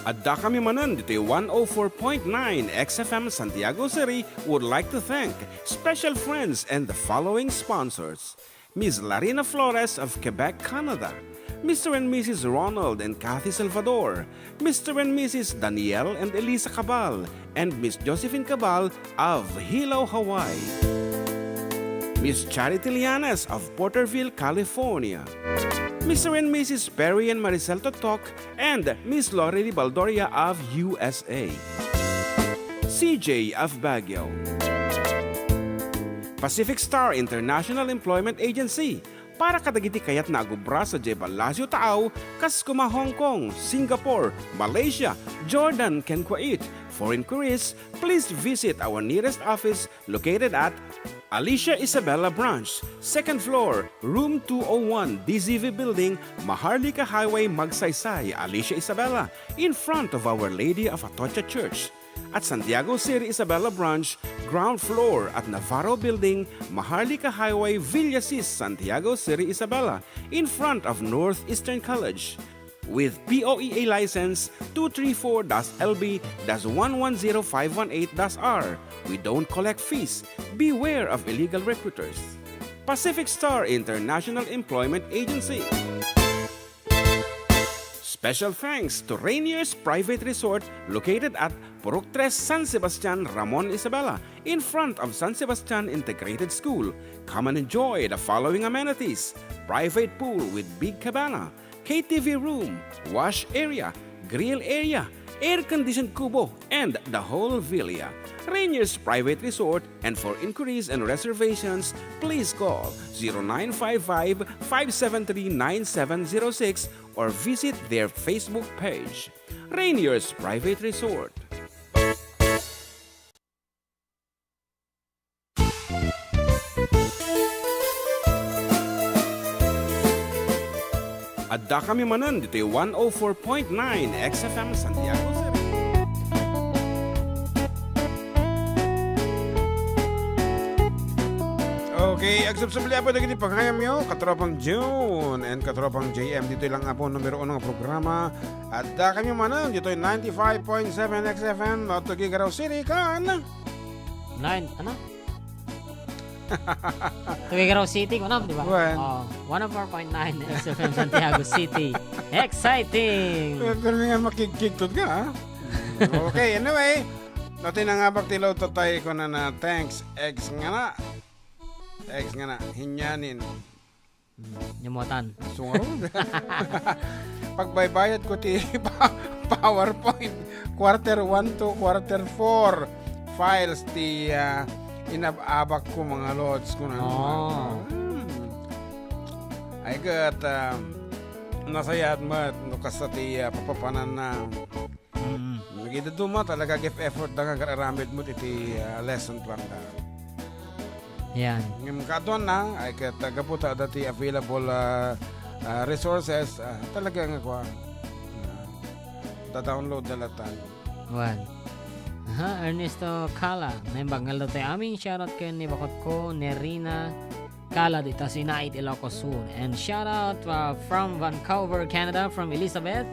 Addakami manen ditoy one oh four point nine X F M Santiago City would like to thank special friends and the following sponsors: Miss Larina Flores of Quebec, Canada, Mister and Missus Ronald and Kathy Salvador, Mister and Missus Daniel and Elisa Cabal, and Miss Josephine Cabal of Hilo, Hawaii. Miss Charity Lianes of Porterville, California. Mister and Missus Perry and Maricel Totok and Miss Lorely Baldoria of U S A. C J of Baguio. Pacific Star International Employment Agency, para kadagiti kayatna a agubra sadiay Palacio Taaw, kas koma Hong Kong, Singapore, Malaysia, Jordan, ken Kuwait. For inquiries, please visit our nearest office located at Alicia Isabela Branch, second floor, room two oh one, D Z V Building, Maharlika Highway, Magsaysay, Alicia Isabela, in front of Our Lady of Atocha Church. At Santiago City Isabela Branch, ground floor at Navarro Building, Maharlika Highway, Villasis, Santiago City Isabela, in front of Northeastern College. With P O E A license two three four dash L B dash one one zero five one eight dash R, we don't collect fees. Beware of illegal recruiters. Pacific Star International Employment Agency. Special thanks to Rainier's Private Resort located at Purok Tres, San Sebastian, Ramon Isabela, in front of San Sebastian Integrated School. Come and enjoy the following amenities: private pool with big cabana, K T V room, wash area, grill area, air-conditioned kubo, and the whole villa. Rainier's Private Resort, and for inquiries and reservations, please call zero nine five five, five seven three, nine seven zero six or visit their Facebook page, Rainier's Private Resort. Addakami manen ditoy one oh four point nine X F M Santiago City. Okay, agsubsubli apo dagiti pagayamyo, katropang June and katropang J M. Ditoy lang apo numero uno nga programa. Addakami manen ditoy ninety-five point seven X F M, Tuguegarao City, kan Nine, ano? Tuguegarao City, kunam, di ba? Wen. Oh, one oh four point nine X F M Santiago City. Exciting! Pero nga makigkigtod ka, ha? Okay, anyway. Dati na nga bak ti load to tayo ko na na thanks, ex nga na. Ex nga na, hinyanin. Nyamuatan. Sungarod. Pagbaybayad ko ti pa-, PowerPoint, quarter one to quarter four files ti, ah, inab-abak ko, mga lods, ko na. Oh. Hmm. Ay, ket, ah, nasayaat met no kasta ti, ah, papapananna. Mm. Nagidaduma talaga, give effort da nga agar-aramid mo iti, ah, lesson plan da. Yan. Ngem kaaduan na, ay ket, ah, gapu ta adda ti available, ah, ah, resources, ah, talaga nga kua, ah, da-download da latan. Wan. Aha, Ernesto Cala. Naimbag nga aldaw tayo amin. Shoutout ken ni bakot ko, Nerina Cala, dita Sinait, Ilocos Sur. And shoutout, uh, from Vancouver, Canada, from Elizabeth.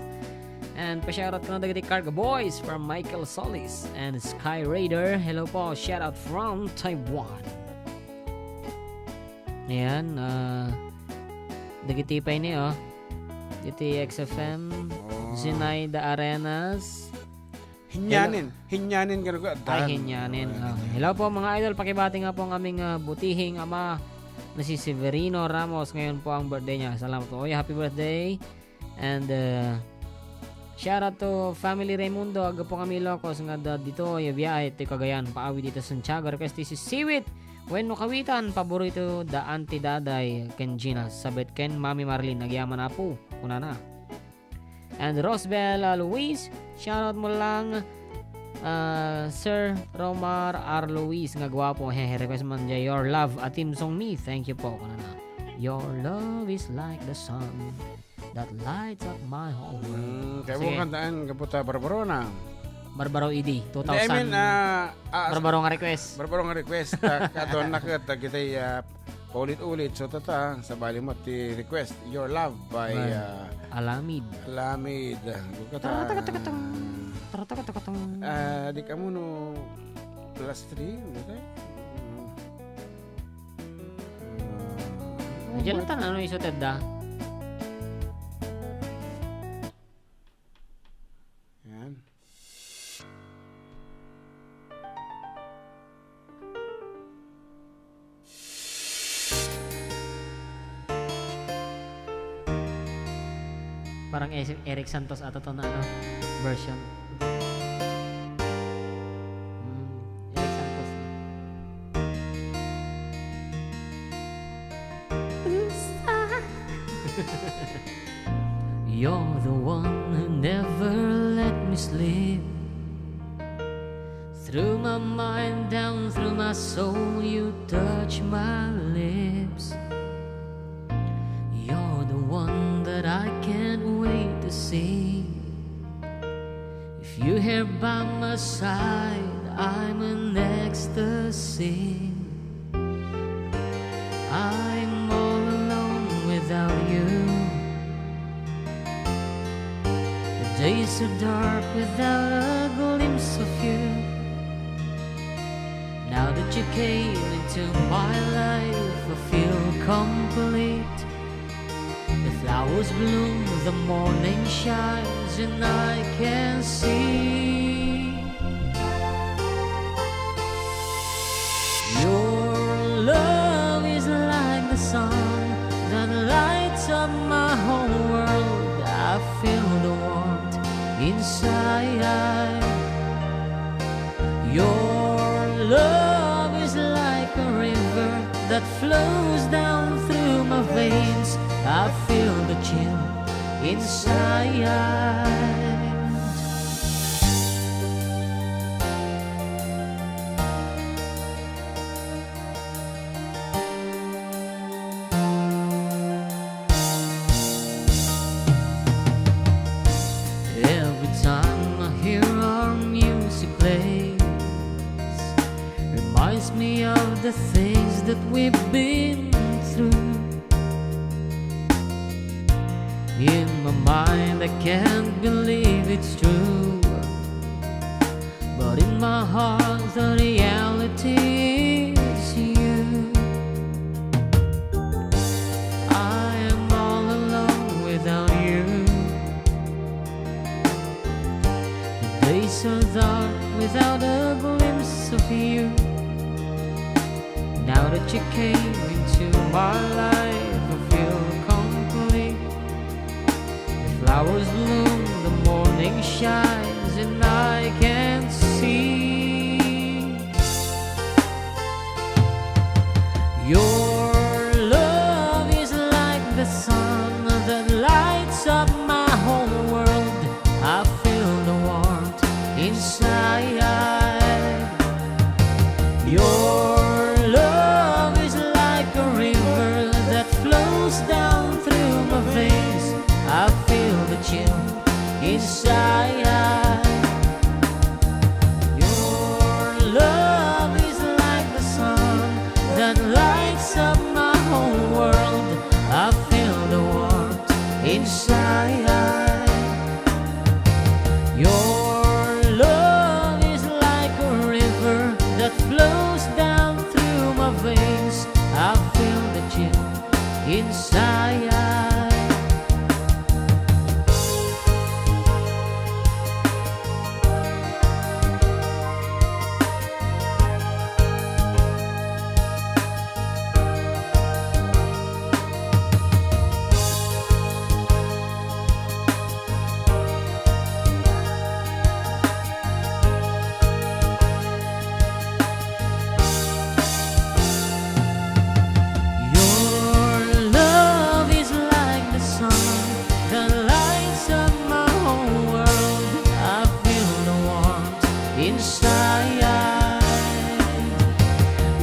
And pa-shoutout ko na dagiti Cargo Boys from Michael Solis and Sky Raider. Hello po, shoutout from Taiwan. Ayan, ah, dagiti pay ni, oh. Diti X F M, Oh. Zinaida Arenas. Hinyanin. Hinyanin ka na ko, Ay, dan. Hinyanin. Ay, Oh. Hinyanin. Hello po, mga idol. Pakibati nga po ang aming, ah, butihing ama na si Severino Ramos. Ngayon po ang birthday niya. Salamat po. Oy, happy birthday. And, uh, shout out to Family Raimundo, aggapu kami Ilocos nga adda ditoy a biyahe ti Cagayan, paawid dita Santiago. Request ti Sisiwit wenno Kawitan, paborito da Auntie Daday ken Gina, sabet ken Mami Marlene, agyaman, Apo, kunana. And Rosbel, uh, Luis, shout out mo lang. Ah, Sir Romar R. Luis nga guapo, hehe, request man dia Your Love, a theme song ni. Thank you po, kunana. Your love is like the sun that lights up my whole world. Mm, kaya mo Sige. kantaan, kaputa, Barbaro na. Barbaro E D, Hindi, I mean, two thousand. ah, ah, Barbaro nga request. Barbaro nga request, ah, kaduan na ket, ah, kita'y, ah, paulit-ulit. So, tata, sabali mo ti request, Your Love by, Right. ah, Alamid. Alamid. Gukata. Taratakatakatung. Taratakatakatung. Ah, di ka mo no plus three, ano tayo? Mm. Diyan lang tayo, ano, iso, Ted, ah? Yan. Parang Eric Santos ata to na, ano, version. Mm, Eric Santos. You're the one who never let me sleep. Through my mind, down through my soul, you touch my lips. You're the one that I can't wait to see. If you're here by my side, I'm in ecstasy. I'm all alone without you. The days are dark without a glimpse of you. Now that you came into my life, I feel complete. The flowers bloom, the morning shines, and I can see. Your love is like the sun that lights up my whole world. I feel the warmth inside. Your love is like a river that flows down through my veins. I feel the chill inside. Every time I hear our music plays, reminds me of the things that we've been through. In my mind, I can't believe it's true. But in my heart, the reality is you. I am all alone without you. The days are dark without a glimpse of you. Now that you came into my life, I feel complete. The flowers bloom, the morning shines, and I can see. Your love is like the sun that lights up my whole world. I feel the warmth inside. Your love is like a river that flows down through my veins. I feel the chill inside. Your love is like the sun that lights up my whole world. I feel the warmth inside. Your love is like a river that flows down through my veins. I feel the chill inside.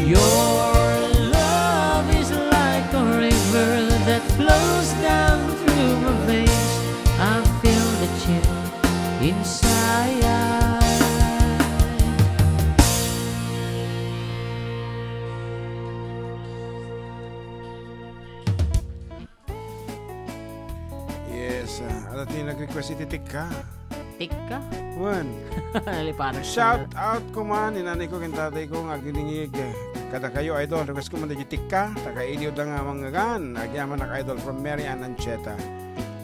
Your love is like a river that flows down through my veins. I feel the chill inside. Yes, ah, adda ti nag-request iti tikka. Tikka? Wen. Nalipatan. Shout out ko man, ni nanay ko, ken tatay ko, nga agdingdingig. Kadakayo, idol, request ko man dagiti tikka. Taga Iliw da nga manggagan. Agyamanak, idol, from Mary Ann Ancheta.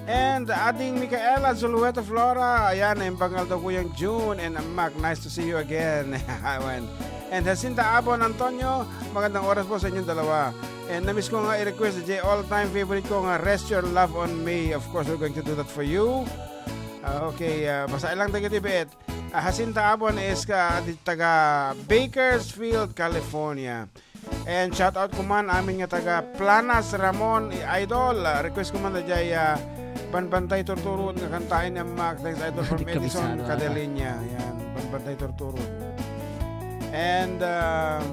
And ading Micaela Zulueta Flora, ayan, naimbag nga aldaw, Kuyang June and Mac, nice to see you again. Awan. And Jacinta Abon Antonio, magandang oras po sa inyong dalawa. And namiss ko nga i-request, J, all-time favorite ko nga Rest Your Love on Me. Of course, we're going to do that for you. Ah, okay, ah, basaen lang dagiti bet. Ah, Jacinta Abon is ka, di, taga Bakersfield, California. And shout out ko man amin nga taga Planas, Ramon, i-, idol. Ah, request ko man da jay, ah, Banbantay Turturot nga kantaen ni Ammak. Thanks, idol, from Di Edison kabisado ata. Cadeleña. Yan, Banbantay Turturot. And, um,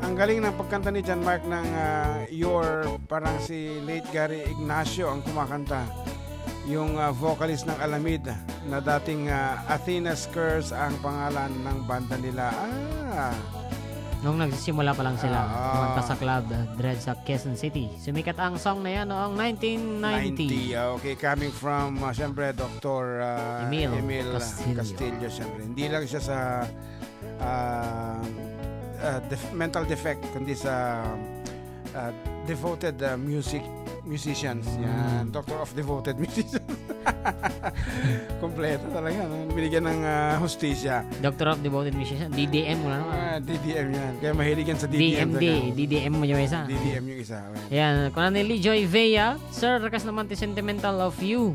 ang galing ng pagkanta ni John Mark ng, ah, Your, parang si late Gary Ignacio ang kumakanta. Yung, ah, vocalist ng Alamid na dating, ah, Athena's Curse ang pangalan ng banda nila. Ah. Nung nagsisimula pa lang sila, Ah. kumanta sa club, uh, Dread sa Quezon City. Sumikat ang song na yan noong nineteen ninety. Ninety, ah, okay, coming from, ah, siyempre, Doktor, ah, Emil Emil Castillo. Castillo, siyempre. Hindi lang siya sa, ah, ah, def-, mental defect, kundi sa, ah, devoted, ah, music musicians. Yan, Mm. Doctor of Devoted Musicians. Kompleto talaga, no? Binigyan ng, ah, hustisya. Doctor of Devoted Musician, D D M mo na naman. Ah, D D M yan. Kaya mahilig yan sa D D M. D M D, talaga. D D M mo yung isa. D D M yung isa. Ayan. Yan, kuna ni Lee Joy Vea, "Sir, request naman ti Sentimental of You."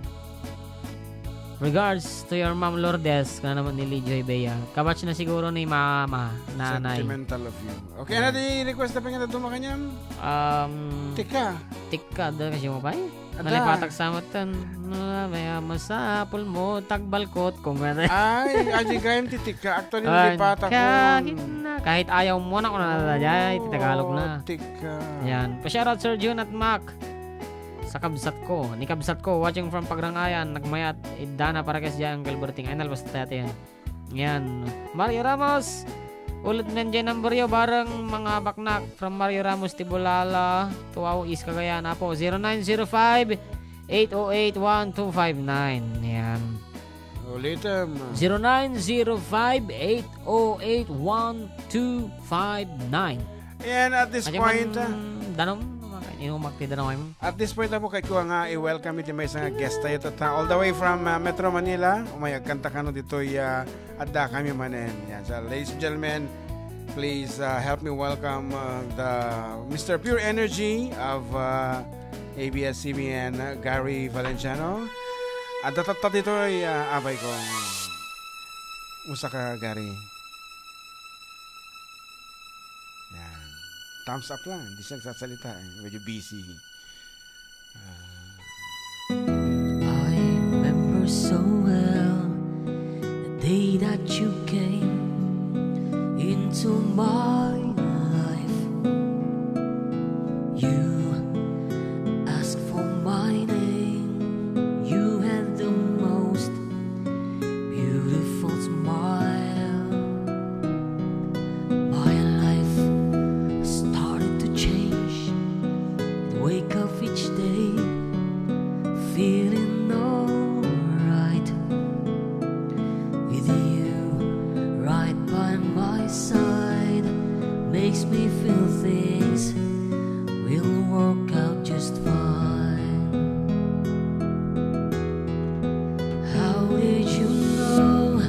Regards to your mom, Lourdes, kuna naman ni Lee Joy Vea. Kabatch na siguro ni mama, nanay. Sentimental of You. Okay, ano di request na pangita dumakanyan? Um, Tika. Tikka, doon kasi mo pa eh. Ada. Nalipatak sa matan. Na, may masapul mo, tagbalkot, kung ano. Ay, aji gayam ti tikka. Actually, Ay, nalipatak ko. kahit na, kahit ayaw mo na, kung ano na, ay, ti Tagalog na. Tikka. Yan. Pa-shoutout, Sir Jun at Mac. Sa kabsat ko, ni kabsat ko, watching from Pagrangayan, nagmayat, idana para kes dyan, Uncle Berting. Ay, nalpas tayo yan. Yan. Mario Ramos, ulit nandiyan number yo, bareng mga baknak from Mario Ramos Tibulala, Tuao East, Cagayan, Apo, zero nine zero five, eight oh eight, one two five nine. Yan. Ulitem. Zero nine zero five, eight oh eight, one two five nine. And at this Adi point, man, ah, danom, inumak ti danom mo. At this point, Apo, kay kuha nga i-welcome iti maysa nga guest tayo. Tatta, all the way from, uh, Metro Manila, umay agkanta kano ditoy, uh, adda kami manen. Yan. So, ladies and gentlemen, please, uh, help me welcome, uh, the Mister Pure Energy of, uh, A B S C B N, uh, Gary Valenciano. Adda tatta ditoy, uh, abay ko. Musta ka, Gary? Yan. Thumbs up lang. Hindi siya nagsasalita eh. Medyo busy. Ah. I remember so well the day that you came into my life. You asked for my name. You had the most beautiful smile. My life started to change. I'd wake up each day feeling alright. With you right by my side makes me feel things will work out just fine. How did you know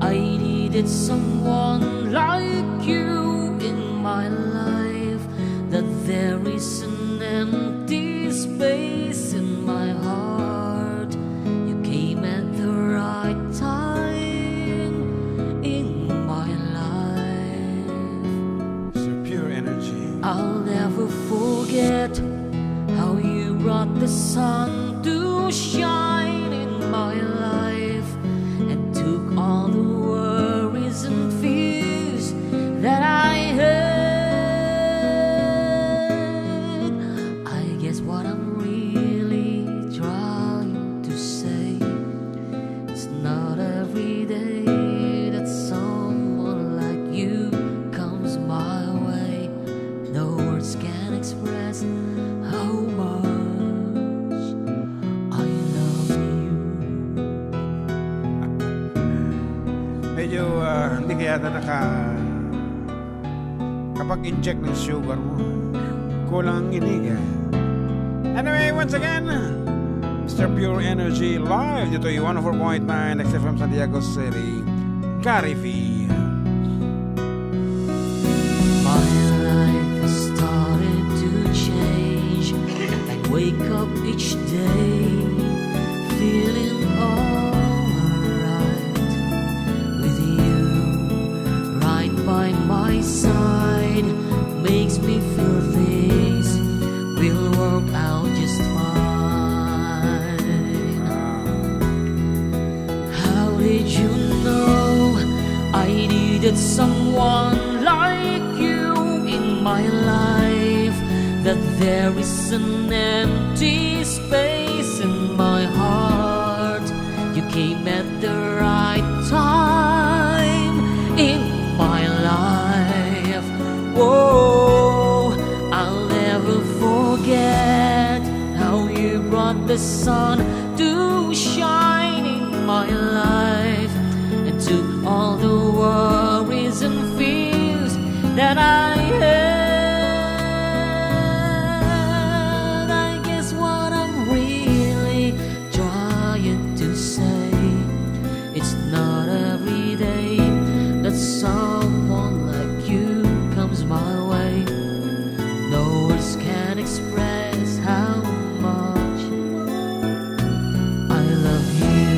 I needed someone like you in my life? That there is an empty space in my heart. You came at the right time in my life. So pure energy. I'll never forget how you brought the sun to shine in my life and took all the worries and Kaya na naka, kapag inject ng sugar mo, kulang ang inig eh. Anyway, once again, Mister Pure Energy live dito ay one oh four point nine X F M Santiago City, Gary V. My life is starting to change. I wake up each day feeling alright. With you right by my side makes me feel things will work out just fine. How did you know I needed someone like you in my life? That there is an empty space in my heart. You came at the right time in my life. Oh, I'll never forget how you brought the sun to shine in my life and took all the worries and fears that I had. I guess what I'm really trying to say, it's not every day that someone like you comes my way. No words can express how much I love you.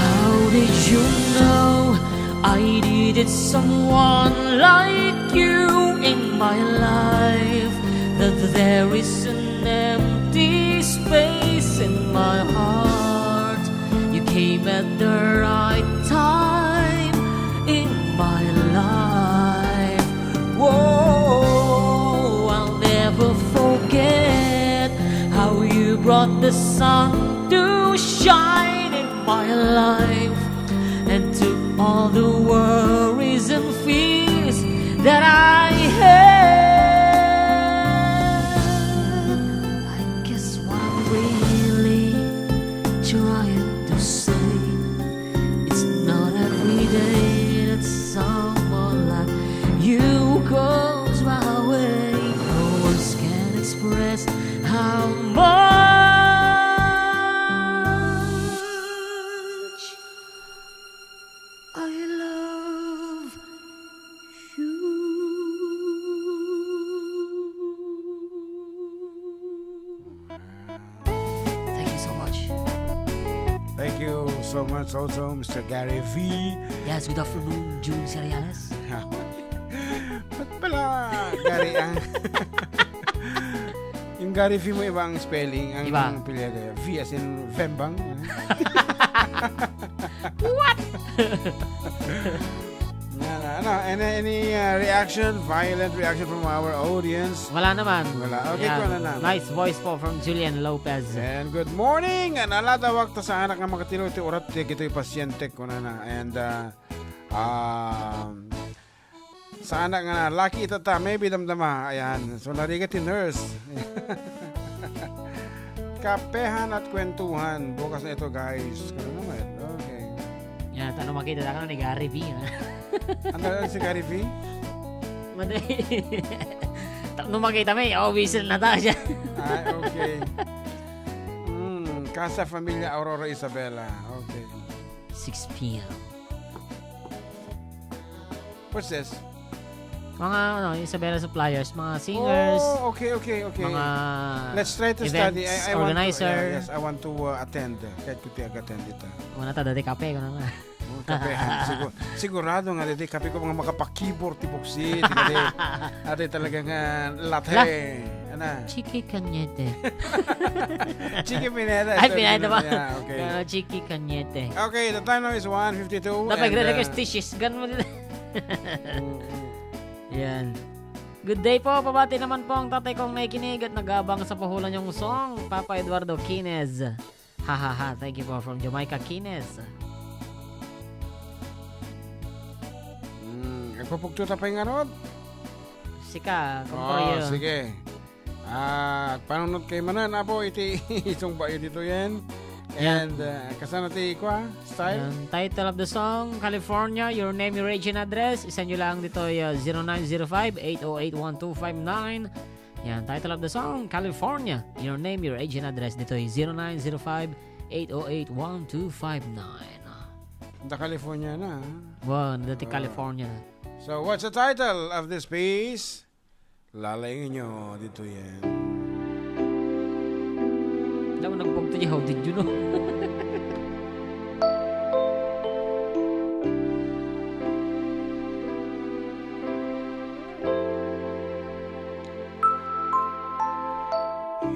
How did you know I needed someone like you in my life? That there is an empty space in my heart. You came at the right time in my life. Whoa, I'll never forget how you brought the sun to shine in my life and took all the worries and fears that I had. I guess what I'm really trying to say, it's not every day that someone like you goes my way. No words can express how much I love you. Thank you so much. Thank you so much also, Mister Gary V. Yes, good afternoon, June Seriales. Ba't pala, Gary, ang yung Gary V mo, iba ang spelling, ang Iba. Apelyido, V as in Vembang. What? Yan, ano, any, any, uh, reaction, violent reaction from our audience? Wala naman. Wala. Okay, Yan. Kuha na naman. Nice voice po from Julian Lopez. And good morning! An alatawag ta sa anak nga makatilo iti urat ti gitoy pasyente, kunana. And, uh, um, sa anak nga, lucky ita ta, maybe damdama. Ayan. So, narigat ti nurse. Kapehan at kwentuhan. Bukas na ito, guys. Kano naman? Okay. Yan, tano makita na ni Gary V, ha? Ano yan si Gary V? Maday. Tapno makita mi, oh, whistle na ta siya. Ay, okay. Mm, Casa Familia Aurora Isabela. Okay. Six p m. What's this? Mga, ano, Isabela Suppliers, mga singers, Oh, okay, okay, okay. mga Let's try to events study. I, I want to, organizer. Yeah, yes, I want to, uh, attend. Kahit ko ti ag-attend ita. Wala ta, dati kape, ano na. Mm, kape, ha? Sigur-, sigurado nga, dati kape ko, mga makapa-keyboard, ti buksi, ti dati, dati talaga nga, latte. La- Ana. Chicky Cañete. Chicky Pineda. Ay, Sorry, Pineda ba? Yeah, okay. Ah, Chicky Cañete. Okay, the time now is one fifty-two. Dapat and, uh, gre-request ti Shish Gun mo dito. Mm, mm. Yan. Good day po. Pabati naman po ang tatay kong nakikinig at nag-aabang sa pahulan yung song. Papa Eduardo Quinez. Ha, ha, ha. Thank you po from Jamaica Quinez. Mm, agpapugto ta pay ngarud? Sika, Oh, kumproyo. Sige. Ah, panunot kay manen, Apo, iti isungbayo ditoyen. And, uh, kasano ti kua, style? Yan, title of the song, California, Your Name, Your Age and Address. Isend nyo lang ditoy, uh, zero nine zero five, eight oh eight, one two five nine. Yan, title of the song, California, Your Name, Your Age and Address. Ditoy zero nine zero five, eight oh eight, one two five nine. Adda California na, ha? Wow, dati Ah. California na. So, what's the title of this piece? Lalaingan nyo ditoyen. Alam mo, nagbagto niya, how did you know?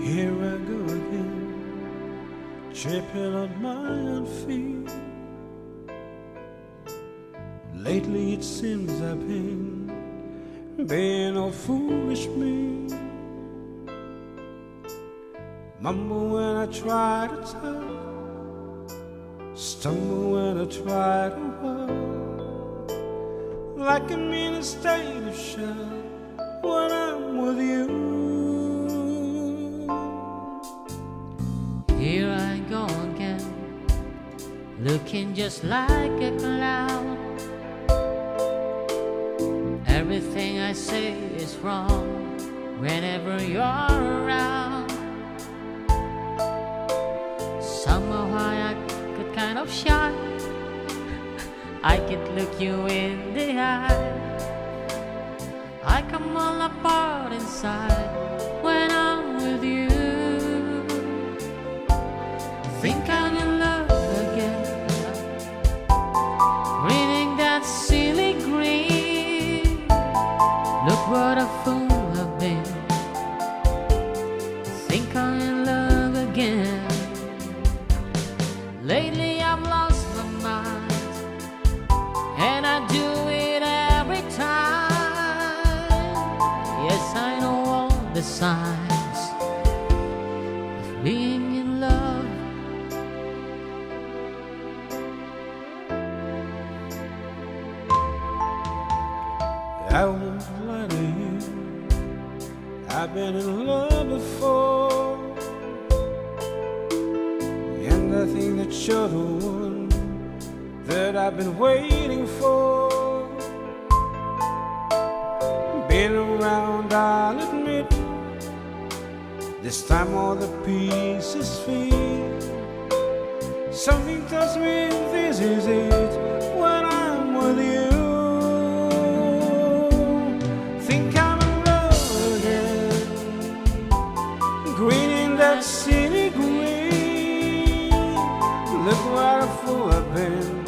Here I go again, tripping on my own feet. Lately it seems I've been being a foolish me. Mumble when I try to talk, stumble when I try to walk, like I'm in a state of shock when I'm with you. Here I go again, looking just like a clown. Everything I say is wrong whenever you're around. Somehow I act kind of shy. I can't look you in the eye. I come all apart inside when I'm with you. Think I'm in love again. Reading that silly green. Look what a fool I've been. Think I'm in love again. Lately I've lost my mind. And I do it every time. Yes, I know all the signs of being in love. I won't lie to you. I've been in love before, and I think that you're the one that I've been waiting for. Been around, I'll admit, this time all the pieces fit. Something tells me this is it when I'm with you. Think I'm in love again. Green in that silly green. Look what a fool I've been.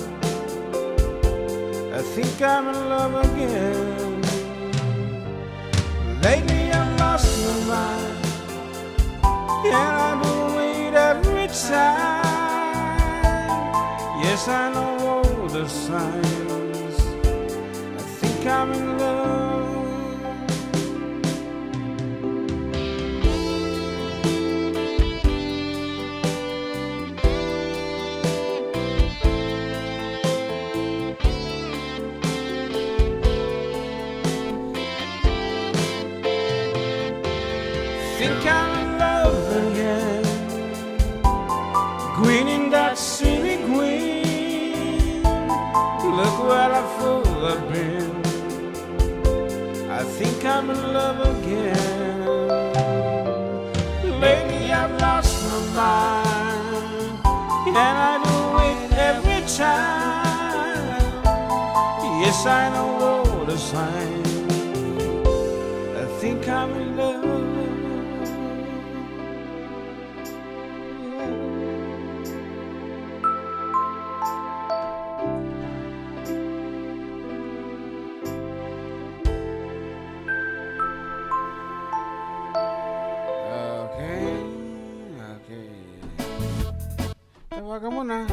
I think I'm in love again. Lately I've lost my mind. And I do it every time. Yes, I know all the signs. I think I'm in love. Think I'm in love again. Green in that silly green. Look what a fool I've been. I think I'm in love again. Lately I've lost my mind, and I do it every time. Yes, I know all the signs. I think I'm in love. Okay. Okay. Tawagan mo na.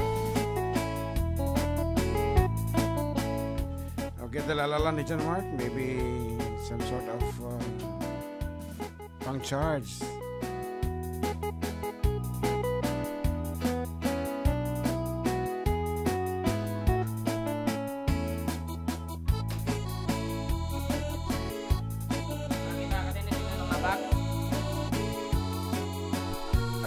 Okay, dalalalan ni John Mark. Maybe some sort of, uh, pang-charge.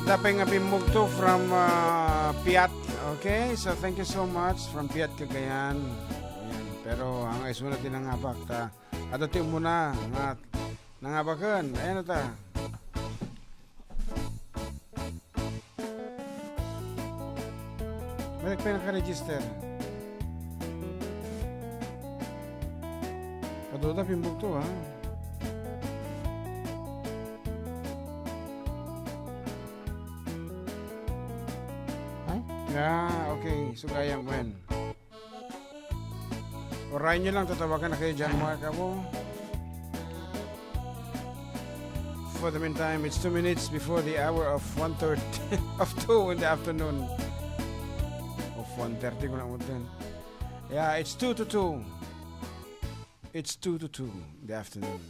Adda pay nga bimmugto from, ah, Ah, Piat. Okay, so thank you so much from Piat, Cagayan. Ayan. Pero ang isuna ti nangabak ta. Adda ti umuna nga nangabaken. Ayan ta. Balik pa yung naka-register. Kaduda, pimbugto, ha? Ay? Yeah, okay. So, gayam, when? Orayan nyo lang, tatawagan na kayo dyan, mga kabo. For the meantime, it's two minutes before the hour of one thirty, of two in the afternoon. Of one thirty ko lang din. Yeah, it's two to two. It's two to two in the afternoon.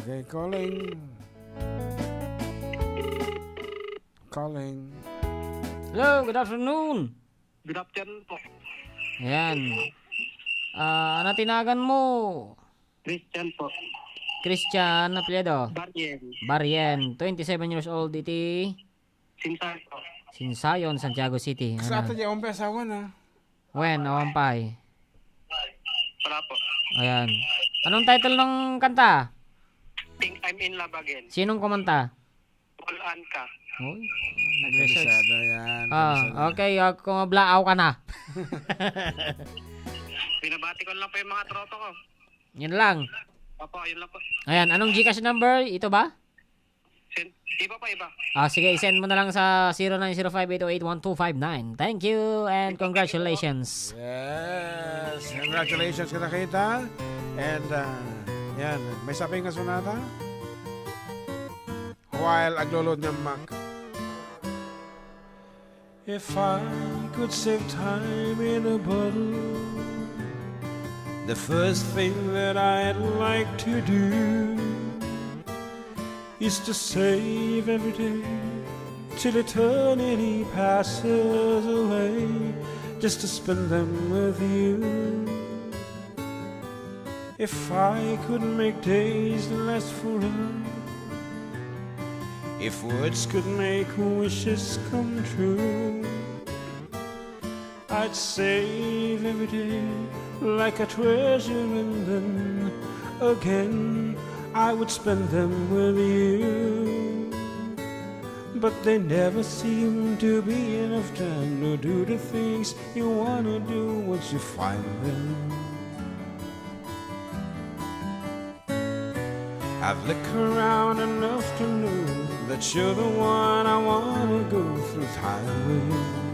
Okay, calling. Calling. Hello, good afternoon. Good afternoon po. Ayan. Ah, ano tinagan mo? Christian po. Christian, apelyido? Barien. Barien, twenty-seven years old, iti Sinsayo po. Sinsayon, Santiago City. Ano? Sa ato di awan pa asawa na. Wen, awan pa eh. Wala po. Ayan. Anong title ng kanta? Think I'm in love again. Sinong kumanta? Paul Anka. Uy, nag-research. Kabisado yan, Ah, kabisado. Okay. Ah, kung mablaaw ka na. Binabati ko lang po yung mga tropa ko. Yun lang. Opo, yun lang po. Ayan, anong GCash number? Ito ba? Send, iba pa, iba. Ah, sige, i-send mo na lang sa zero nine zero five eight oh eight one two five nine. Thank you and congratulations. Yes, congratulations kita kita. And uh, yan, may sabi nga sonata. While aglulod nga mak. If I could save time in a bottle, the first thing that I'd like to do is to save every day till eternity passes away, just to spend them with you. If I could make days last forever, if words could make wishes come true, I'd save every day like a treasure, and then again I would spend them with you. But there never seemed to be enough time to do the things you wanna do once you find them. I've looked around enough to know that you're the one I wanna go through time with.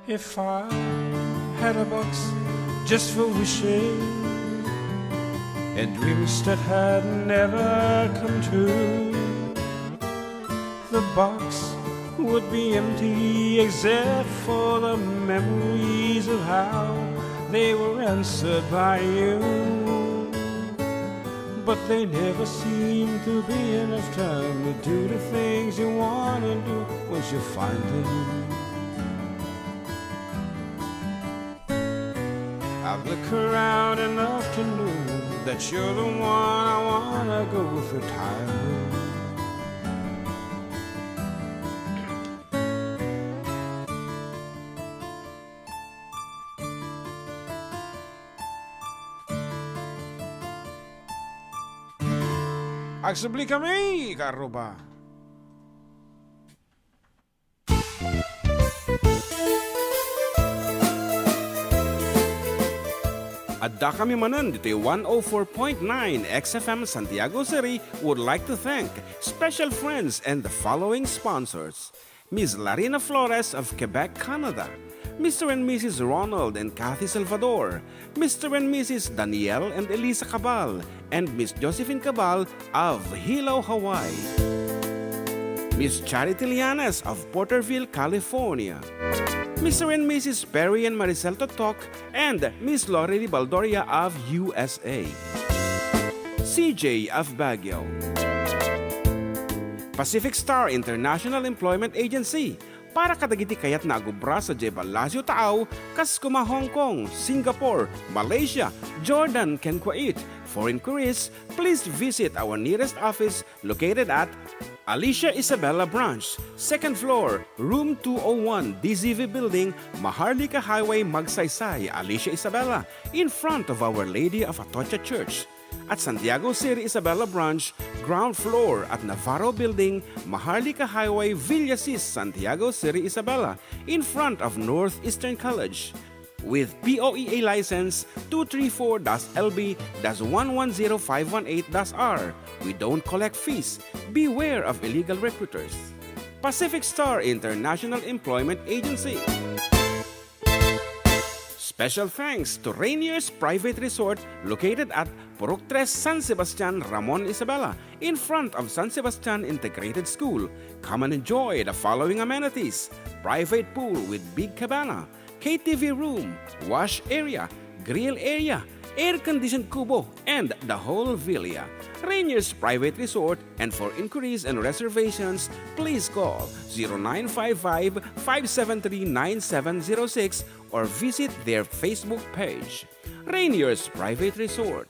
If I had a box just for wishing and dreams that had never come true, the box would be empty except for the memories of how they were answered by you. But there never seemed to be enough time to do the things you wanna do once you find them. I've looked around enough to know that you're the one I wanna go through time with. Agsubli kami, Karuba. Adda kami manen ditoy one oh four point nine X F M Santiago City would like to thank special friends and the following sponsors. Miss Larina Flores of Quebec, Canada, Mister and Missus Ronald and Kathy Salvador, Mister and Missus Daniel and Elisa Cabal, and Miss Josephine Cabal of Hilo, Hawaii, Miss Charity Lianes of Porterville, California, Mister and Missus Perry and Maricel Totok, and Miss Lori Baldoria of U S A, C J of Baguio, Pacific Star International Employment Agency, para kadagiti kayatna a gubra sadiay Palacio Taaw, kas koma Hong Kong, Singapore, Malaysia, Jordan, ken Kuwait. For inquiries, please visit our nearest office located at Alicia Isabela Branch, second floor, room two oh one, D Z V Building, Maharlika Highway, Magsaysay, Alicia Isabela, in front of Our Lady of Atocha Church. At Santiago City Isabela Branch, ground floor at Navarro Building, Maharlika Highway, Villasis, Santiago City Isabela, in front of Northeastern College. With P O E A license two three four dash L B dash one one zero five one eight dash R, we don't collect fees. Beware of illegal recruiters. Pacific Star International Employment Agency. Special thanks to Rainier's Private Resort located at Purok Tres, San Sebastian, Ramon Isabela, in front of San Sebastian Integrated School. Come and enjoy the following amenities: private pool with big cabana, K T V room, wash area, grill area, air-conditioned kubo, and the whole villa. Rainier's Private Resort, and for inquiries and reservations, please call zero nine five five, five seven three, nine seven zero six or visit their Facebook page. Rainier's Private Resort.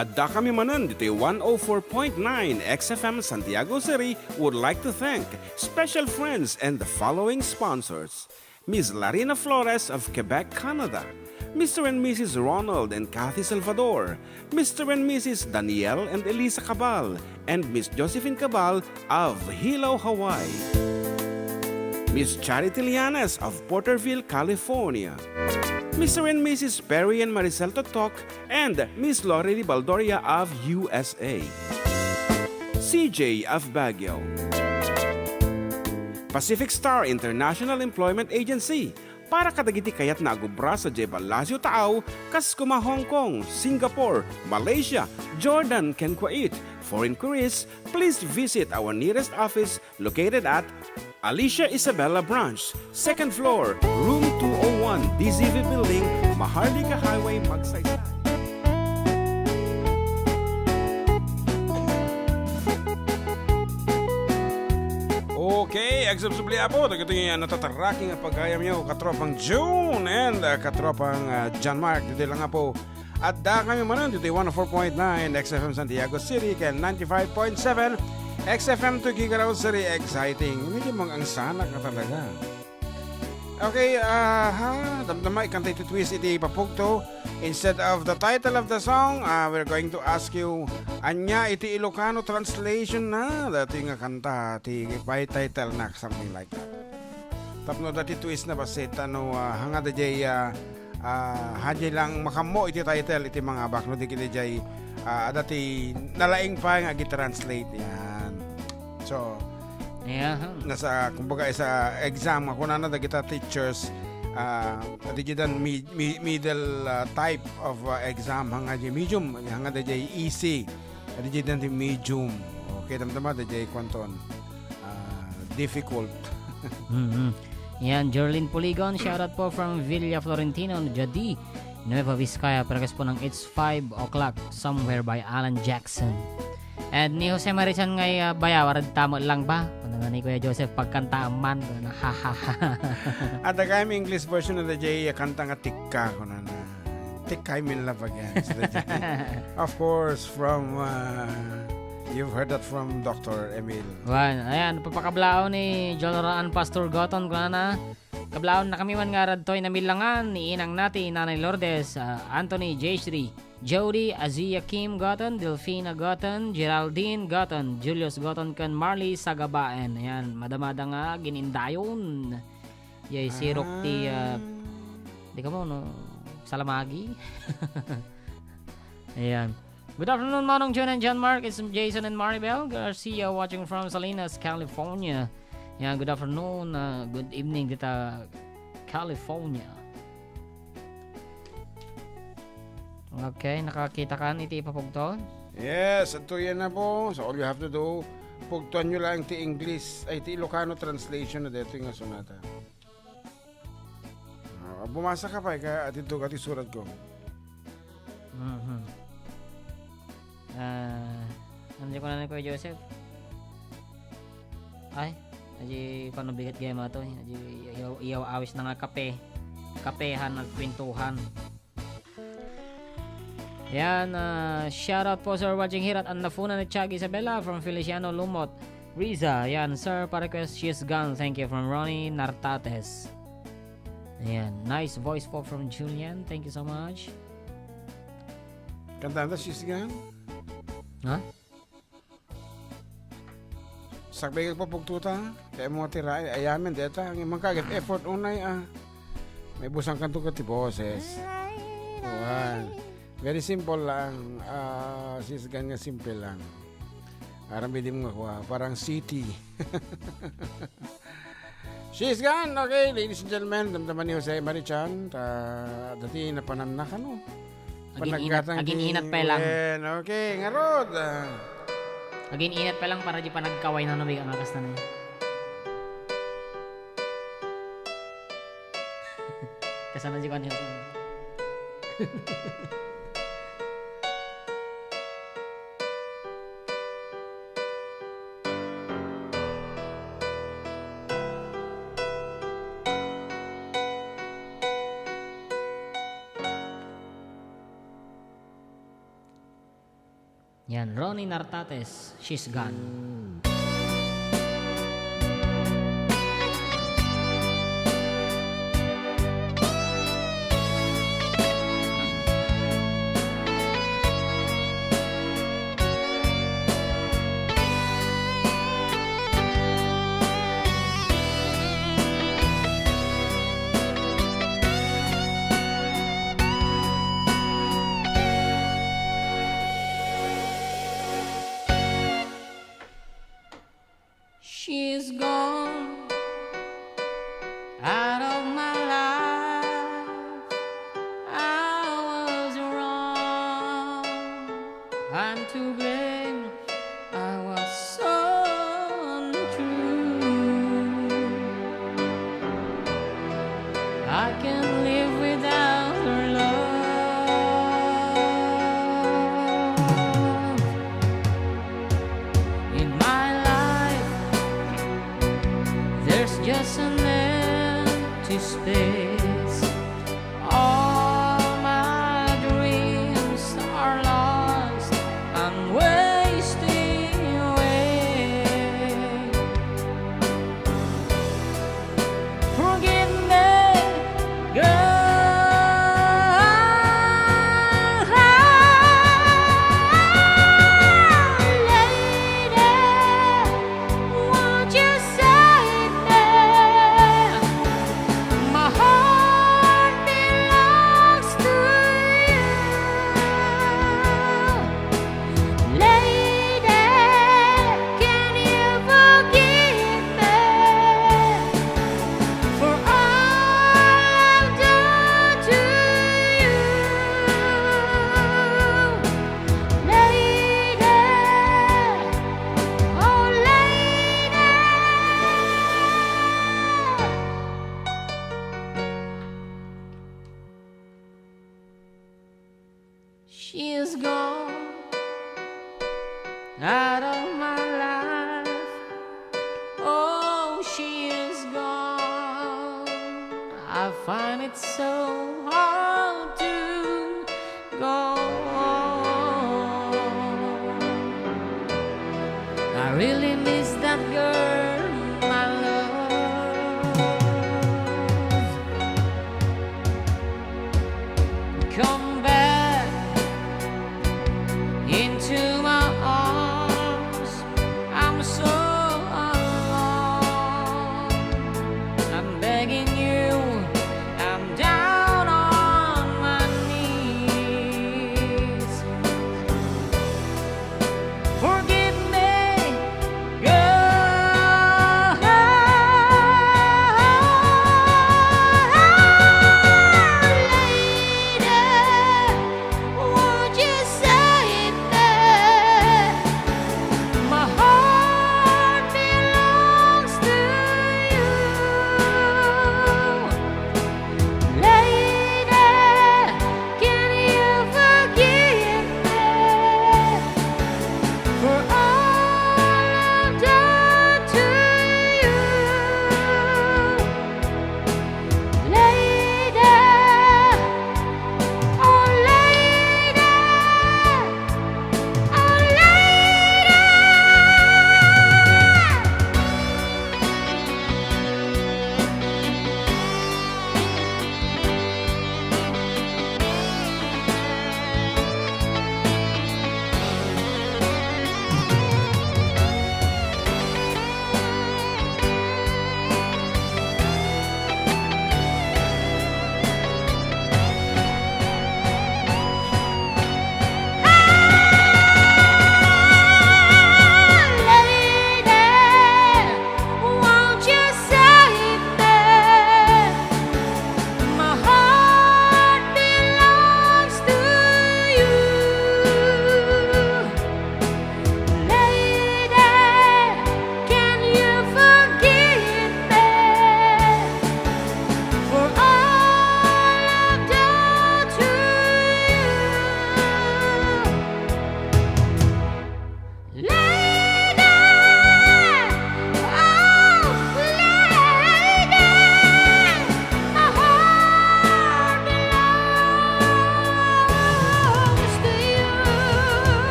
Adda kami manen ditoy one oh four point nine X F M Santiago City would like to thank special friends and the following sponsors: Miss Larina Flores of Quebec, Canada, Mister and Missus Ronald and Kathy Salvador, Mister and Missus Daniel and Elisa Cabal, and Miss Josephine Cabal of Hilo, Hawaii. Miss Charity Lianes of Porterville, California. Mister and Missus Perry and Maricel Totok and Miss Lorely Baldoria of U S A. C J of Baguio. Pacific Star International Employment Agency, para kadagiti kayatna a gubra sadiay Palacio Taaw, kas koma Hong Kong, Singapore, Malaysia, Jordan, ken Kuwait. For inquiries, please visit our nearest office located at Alicia Isabela Branch, second floor, room two oh one, D Z V Building, Maharlika Highway, Magsaysay. Okay, agsubsubli, Apo, dagitoy nga natataraking a pagayamyo, katropang June and, ah, katropang, ah, John Mark. Ditoy lang, Apo, adda kami manen ditoy one oh four point nine X F M Santiago City ken ninety-five point seven X F M Tuguegarao City. Exciting. Medyo mang-angsanak na talaga. Okay, ah, ha, damdama, ikanta iti twist iti ipapugto. Instead of the title of the song, ah, we're going to ask you, ania iti Ilocano translation na daytoy nga kanta, ti by title na, something like that. Tapno daytoy twist na bassit, ano, ah, hanga daydiay, ah, ah, hadiay lang makammo iti title iti mangabak no di ket daydiay, ah, adda ti nalaing pay nga agi-translate yan. So, yeah, nasa, kumbaga, isa exam nga kunana dagita teachers, ah, daydiay dan mi-, mi-, middle, ah, type of, ah, exam, hanga di medium, hanga daydiay easy. Daydiay dan ti medium. Okay, damdama, daydiay kuanton, ah, difficult. Mhm. Yan, Jerlyn Puligon, shoutout po from Villa Florentino, Jadi, Nueva Vizcaya, parekas po ng It's Five O'Clock Somewhere by Alan Jackson. And ni Jose Marichan ngay, ah, bayaw, arad tamo lang ba? Ano na ni Kuya Joseph, pagkantaan man. Ha, ha, ha. At the time, English version of the J, kanta nga tikka, kunana. Tikka, I'm in love again. So, the J. Of course, from, uh, you've heard that from Doctor Emil. Wan, ayan, papakablaon ni Jolraan Pastor Goton, kunana. Kablaon na kami man nga radtoy namilangan ni inang nati, Nanay Lourdes, ah, Anthony, Jeshri, Jody, Azia Kim Goton, Delfina Goton, Geraldine Goton, Julius Goton, ken Marley Sagabaen. Ayan, madamada nga ginindayon. Jay sirok ti, ah, di ka mo, no? Salamagi. Ayan. Good afternoon, Manong John and John Mark. It's Jason and Maribel Garcia watching from Salinas, California. Yan, good afternoon, uh, good evening dita California. Okay, nakakita kan iti ipapugton? Yes, adtoyen na po. So all you have to do, pugtuan nyo lang ti English, ay, ti Ilocano translation na dito nga sonata. Ah, Bumasa ka pay, ka, adinto ka ti surat ko. Mhm. Ah, ano di ko na ni Kuya Joseph? Ay, aji, paano bigat gaya mato, eh? Aji, iyaw, iyaw awis na nga kape. Kapehan, nagkwentuhan. Yan, ah, shout out po, sir, watching here at Annafunan at Chag Isabela from Feliciano Lumot, Riza. Yan, sir, pa-request, She's Gone. Thank you from Ronnie Nartates. Ayan, nice voice po from Julian. Thank you so much. Kanta na, She's Gone? Ha? Sakbay ka pa pugtuta, kaya mo tirain, ayamin, deta, ang imang kaagad, effort unay, ah. May busang kanto ka ti boses. Kuwan. Very simple lang, ah, She's Gone nga simple lang. Aram bidim nga kuwa, parang city. She's Gone, okay, ladies and gentlemen, damdaman ni Jose Marichan, ta, dati napananna kano. Agin-inat, Panaggatang agin-inat di pa lang. Wen, okay, ngarud, ah. Agin-inat pa lang para di pa nagkaway na nubig ang akas na na. Kasana di ko ano yun. Yan, Ronnie Nartates, She's Gone. She's gone out of my life. I was wrong. I'm to blame. I was so untrue. I can't live without her love. In my life, there's just an empty space. All my dreams are lost and wasting away. Forgive me, girl, lady. Won't you save me? My heart belongs to you. Lady, can you forgive me for all I've done to you? Lady, oh, lady. She's gone out of my life. Oh, she is gone. I find it so hard to go. I really miss that girl, my love. Come back into my arms. I'm so alone. I'm begging you, I'm down on my knees. Forgive me, girl. Lady, would you save me?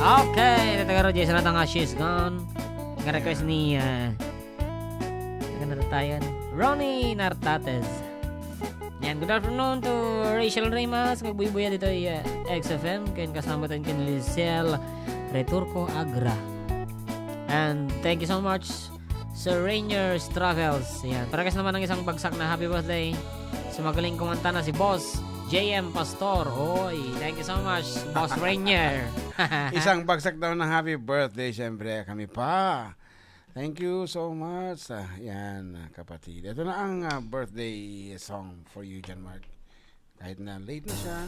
Okay, dayta garud, Jason Natanga, She's Gone. Nga request ni, ah, ano na tayo? Ronnie Nartates. Yan, good afternoon to Rachel Remas, nga agbuybuya ditoy, ah, X F M, ken kasama tayo ken Lizelle Returco Agra. And thank you so much, Sir Rainier Travels. Yan, para kas naman ang isang bagsak na happy birthday sa magaling kumanta na si Boss J M Pastor. Oy, thank you so much, Boss Rainier. Isang bagsak daw ng happy birthday, siyempre, kami pa. Thank you so much. Ah, yan, ah, kapatid. Ito na ang, ah, birthday song for you, John Mark. Kahit na late na siya.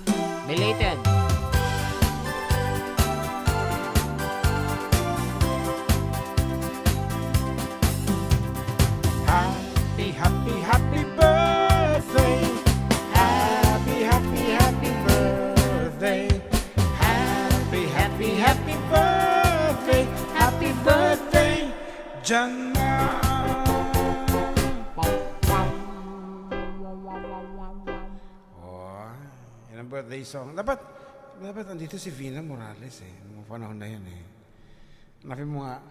Belated. Happy, happy, happy birthday. Happy, happy, happy birthday. Happy, happy, happy birthday. Happy birthday, John Mark. Oh, yan ang birthday song. Dapat, dapat andito si Vina Morales eh. Nung panahon na yan eh. Hanapin mo nga.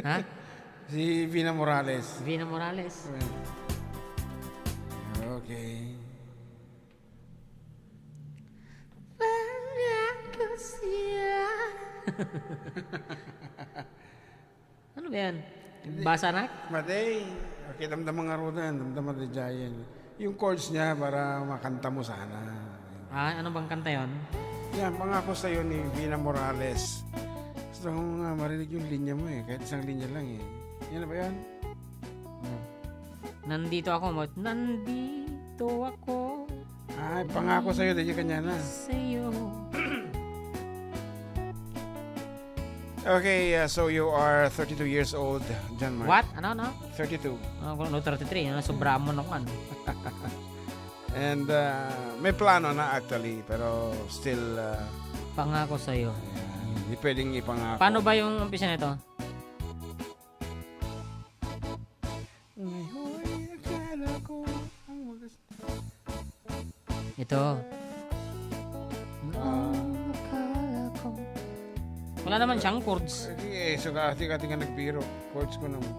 Ha? Si Vina Morales. Vina Morales. Okay. Pangako siya. Ano ba yan? Hindi. Basa na? Matay. Okay, damdama nga rudan. Damdama di Jayan. Yung chords niya para makanta mo sana. Ah, ano bang kanta yon? Yan, Pangako Sa'yo ni Vina Morales. Gusto ko nga marinig yung linya mo eh. Kahit isang linya lang eh. Yan na ba yan? Hmm. Nandito ako, mo-, nandito ako. Ay, Pangako Sa'yo, di kanya na. Sa'yo. Okay, uh, so you are thirty-two years old, John Mark. What? Ano, ano? Thirty-two. Ano, ano, thirty-three? Ano, sobra mo na kwan. And, uh, may plano na actually, pero still, uh, Pangako sa'yo. Ayan, hindi pwedeng ipangako. Paano ba yung umpisa nito? Ngayon, akala ko ang wagas. Ito. Ah. Akala ko. Wala naman siyang chords. Eh, di eh, so, ati-ati nga nagbiro. Chords ko naman.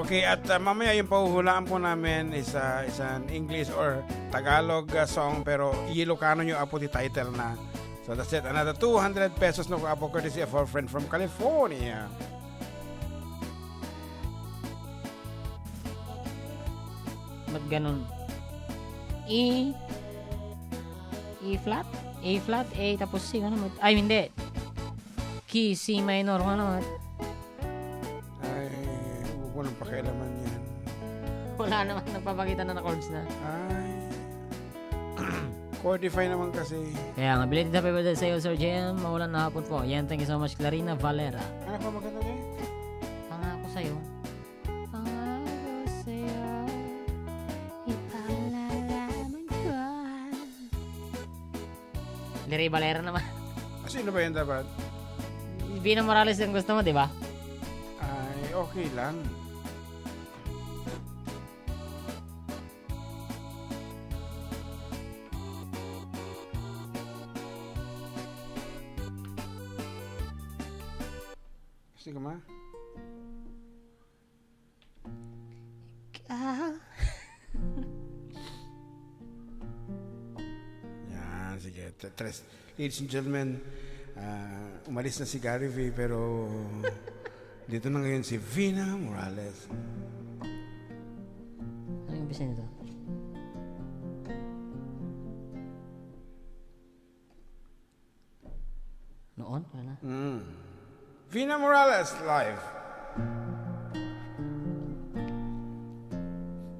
Okay, at, ah, mamaya yung pahuhulaan po namin is, ah, is an English or Tagalog, ah, song, pero Ilocano nyo, apo, ti title na. So that's it. Another two hundred pesos na, apo, courtesy of our friend from California. Ba't ganun? E, E flat? A flat, A, tapos C, ano, ay, hindi. Key, C minor, ano, Ay, huwag mo nang pakialaman yan. Wala naman, nagpapakita na na chords na. Ay. Chordify naman kasi. Kaya nga, belated happy birthday sa'yo, Sir J M. Maulan na hapon po. Yan, thank you so much, Clarina Valera. Ano pa maganda, Jay? Pangako sa'yo. Pangako sa'yo, ipalalaman ko. Liri Valera naman. Ah, sino ba yan dapat? Vina Morales yung gusto mo, di ba? Ay, okay lang. Gusto ka, ma? Ikaw. Yan, sige. T-, tres. Ladies and gentlemen, ah, umalis na si Gary V, pero dito na ngayon si Vina Morales. Ano yung umpisa nito? Noon? Wala na. Mm. Vina Morales, live.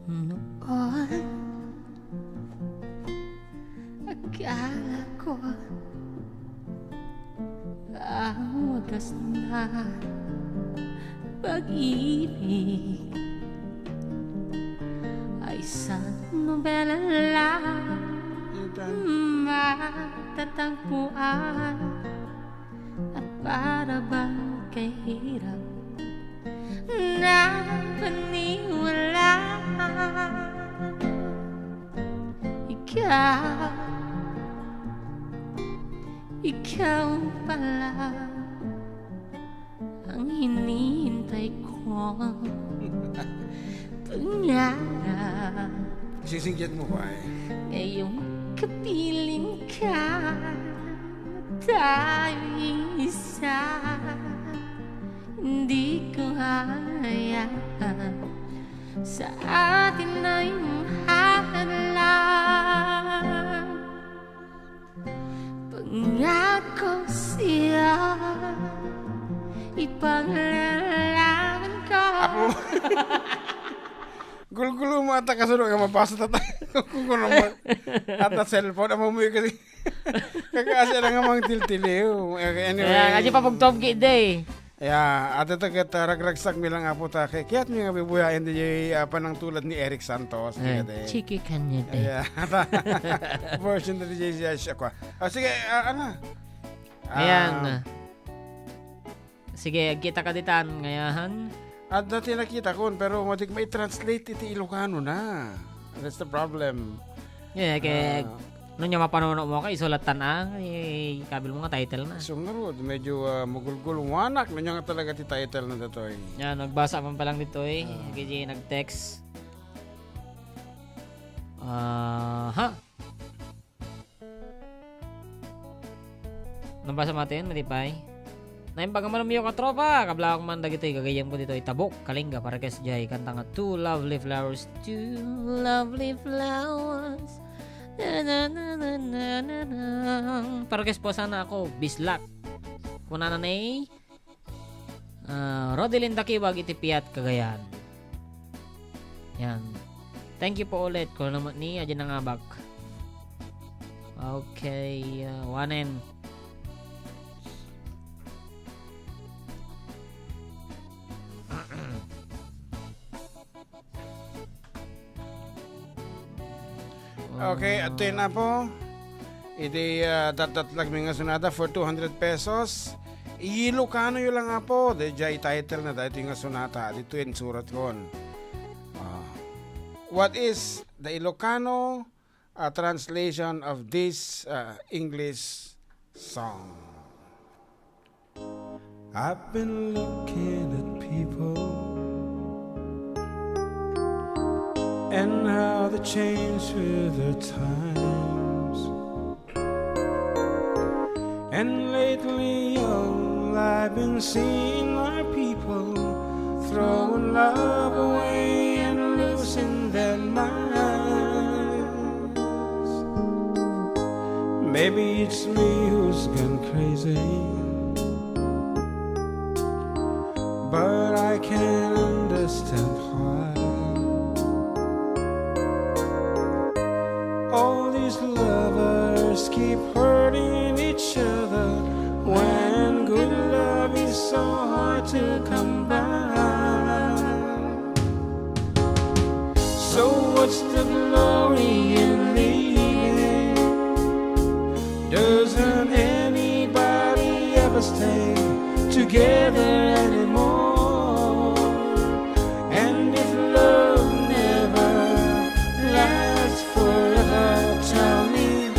Noon, akala ko ang wagas na pag-ibig ay isang nobela lang. Ito. Matatagpuan. At para bang kahirap na paniwalaan, ikaw Ikaw pala ang hinihintay kong pangarap. Sisingkit mo pa eh. Ngayong kapiling ka, tayo isa. Hindi ko hayaan sa atin ay mahal lang. Pangako siya, ipaglalaban ko. Apo. Gulgulo mo ata kasunod nga mabasa ta tayo. Kung kuno mo, ata cellphone, amo mo yung kasi. Kakaasa lang nga mang tiltiliw. Okay, anyway. Kaya, kasi papagtobgi day. Ya, ata ta ket, ah, ragragsak mi lang, Apo, ta kay kayat mi nga bibuyaen diay, ah, panangtulad ni Eric Santos, ay, kayat, eh. Chiki kanya, eh. Ya, version ni D J Josh ako. Ah, sige, ah, ano? Ayan. Ah. Sige, agkita ka ditan, ngayahan. Adda ti nakita kon, pero madik mai-translate iti Ilocano na. That's the problem. Yeah, kay, ah, no nia mapanuno mo ka, isulatan ang, eh, kabil mo nga title na. So, ngarud, medyo, ah, magulgul-wanak, no nia nga talaga ti title na datoy. Yan, nagbasa man pa lang ditoy. Ah. Kay nag-text. Aha. Nabasa mo atin, Matipay? Naimbag a malumyo ka, tropa! Kablaak man dagitoy gagayyem ko ditoy Tabuk, Kalinga, Paranaque, diay kanta nga Two Lovely Flowers, Two Lovely Flowers. Na, na, na. Paranaque po sana ako, Bislak. Kunana ni, ah, Rodelin Dakiwag iti Piat, Cagayan. Yan. Thank you po ulit. Kung naman ni, adya nangabak. Okay, ah, wanen. Okay, adtoy na po. Iti, ah, datdatlag mi nga sonata for two hundred pesos. Ilocano yo lang, Apo. Daydiay title na daytoy nga sonata. Ditoy insurat kon. Ah. What is the Ilocano, ah, translation of this, ah, English song? I've been looking at people and how they change with the times. And lately, all I've been seeing are people throwing love away and losing their minds. Maybe it's me who's gone crazy, but I can't understand why all these lovers keep hurting each other when good love is so hard to come by. So what's the glory in leaving? Doesn't anybody ever stay together anymore? And if love never lasts forever, tell me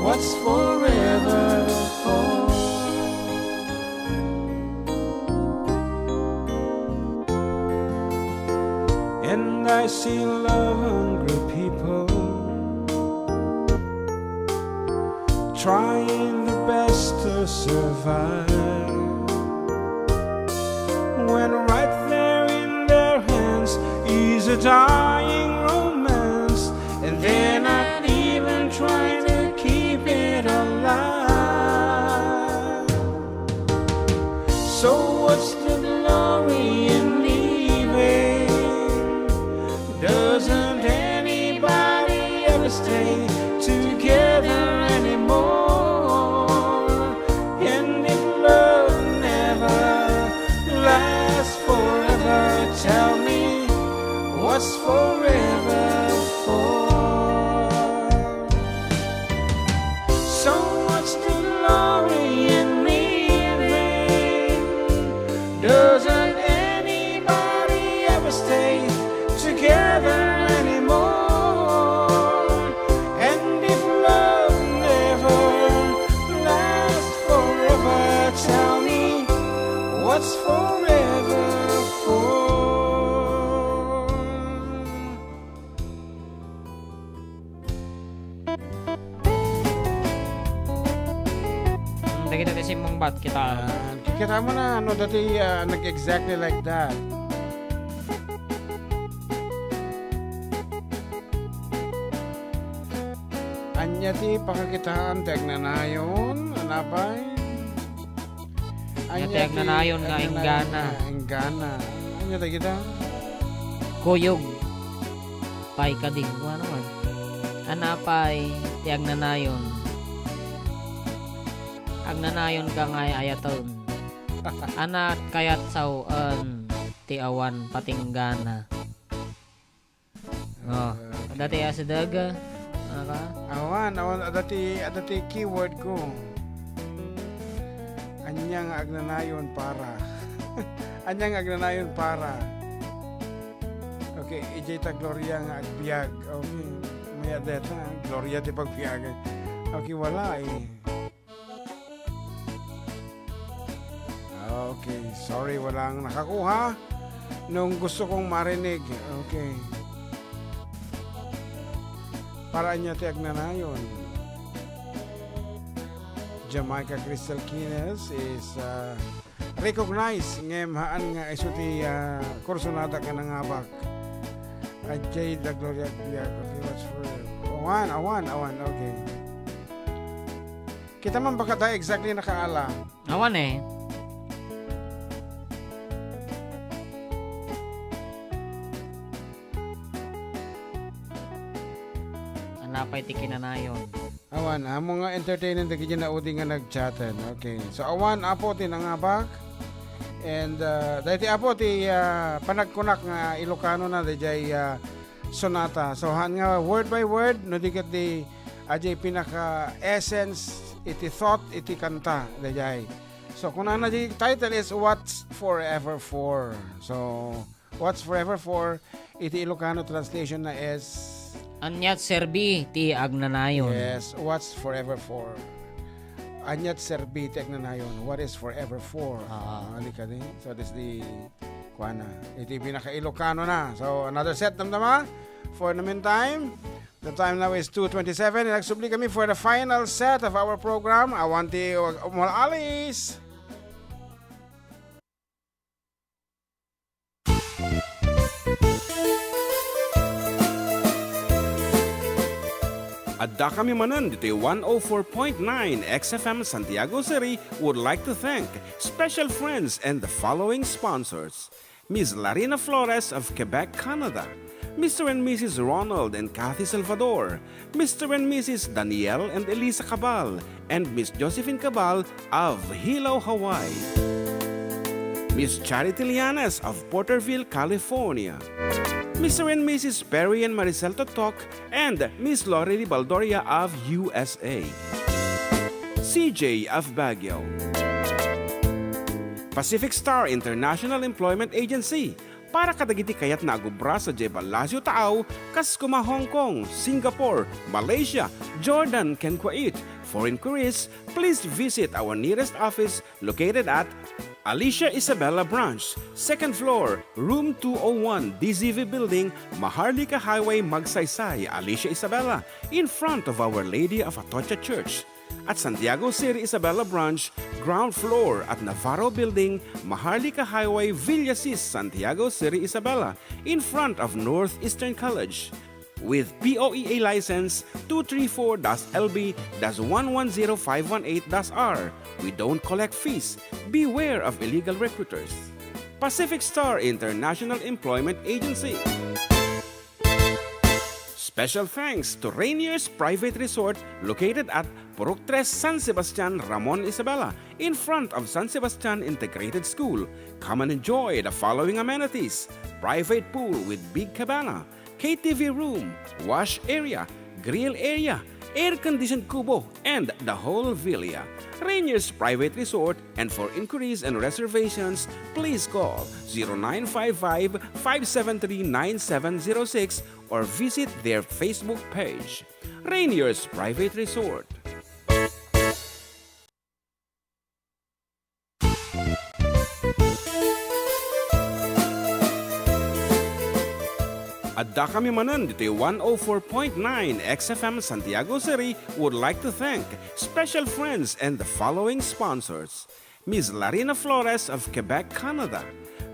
what's forever for? And I see love hungry people trying their best to survive, when right there in their hands is a dying romance, and they're not even trying to keep it alive. So what's the glory in leaving? Doesn't anybody ever stay together anymore? And if love never lasts forever, tell me what's forever for? So what's the glory in leaving? Doesn't anybody ever stay together anymore? Kita ti simmungbat, kita. Yan. Kikita mo na, no, dati, ah, nag-exactly like that. Ania ti pakakitaan ti agnanayon, anapay? Ania ti agnanayon nga inggana. Ania ti agnanayon nga inggana. Ania ti kita? Kuyog. Pay kadi, ano man? Anapay ti agnanayon? Agnanayon ka nga ay-ayaten. Anak kayat sawen ti awan patinggana. Oh, adda ti asideg, ah, ka? Awan, awan, adda ti, adda ti keyword ko. Ania nga agnanayon para. Ania nga agnanayon para. Okay, idiay ta Gloria nga agbiag. Okay, may adda ta, Gloria ti pagbiag. Okay, wala eh. Okay, sorry, walang nakakuha. Nung gusto kong marinig. Okay. Para ania ti agnanayon? Jamaica Crystal Kines is, uh, recognized ngem haan nga isu ti, uh, kursunada nga nangabak. Ajay da Gloria Biag. Okay, what's for... Awan, awan, awan. Okay. Kita man baka da exactly nakaala. Awan eh. Anapay ti kinanayon. Awan, amo nga entertainment dagiti naudi nga nagchaten. Okay. So, awan, Apo, ti nangabak. And, uh, daytoy, Apo, ti, uh, panagkunak nga Ilocano na, dayjay, uh, sonata. So, haan nga word by word, no di ket di, ajay pinaka-essence iti thought iti kanta, dayjay. So, kunana, the title is What's Forever For. So, What's Forever For, iti Ilocano translation na is Aniat serbi ti agnanayon. Yes, what's forever for? Aniat serbi ti agnanayon? What is forever for? Ah. Ah, di ka di? So, this the, kuana. Iti pinaka-Ilocano na. So, another set, damdama? For the meantime, the time now is two twenty-seven. Nagsubli kami for the final set of our program. Awan ti umaalis. Adda kami manen ditoy one oh four point nine X F M Santiago City would like to thank special friends and the following sponsors: Miss Larina Flores of Quebec, Canada, Mister and Missus Ronald and Kathy Salvador, Mister and Missus Daniel and Elisa Cabal, and Miss Josephine Cabal of Hilo, Hawaii. Miss Charity Lianes of Porterville, California. Mister and Missus Perry and Maricel Totok and Miss Lori Baldoria of U S A. C J of Baguio. Pacific Star International Employment Agency, para kadagiti kayatna a gubra sadiay Palacio Taaw, kas kuma Hong Kong, Singapore, Malaysia, Jordan, ken Kuwait. For inquiries, please visit our nearest office located at Alicia Isabela Branch, second floor, room two oh one, D Z V Building, Maharlika Highway, Magsaysay, Alicia Isabela, in front of Our Lady of Atocha Church. At Santiago City Isabela Branch, ground floor at Navarro Building, Maharlika Highway, Villasis, Santiago City Isabela, in front of Northeastern College. With P O E A license two three four dash L B dash one one zero five one eight dash R. We don't collect fees. Beware of illegal recruiters. Pacific Star International Employment Agency. Special thanks to Rainier's Private Resort located at Purok Tres, San Sebastian, Ramon Isabela, in front of San Sebastian Integrated School. Come and enjoy the following amenities: private pool with big cabana, K T V room, wash area, grill area, air-conditioned kubo, and the whole villa. Rainier's Private Resort, and for inquiries and reservations, please call zero nine five five, five seven three, nine seven zero six or visit their Facebook page. Rainier's Private Resort. Adda kami manen ditoy one oh four point nine X F M Santiago City would like to thank special friends and the following sponsors: Miss Larina Flores of Quebec, Canada,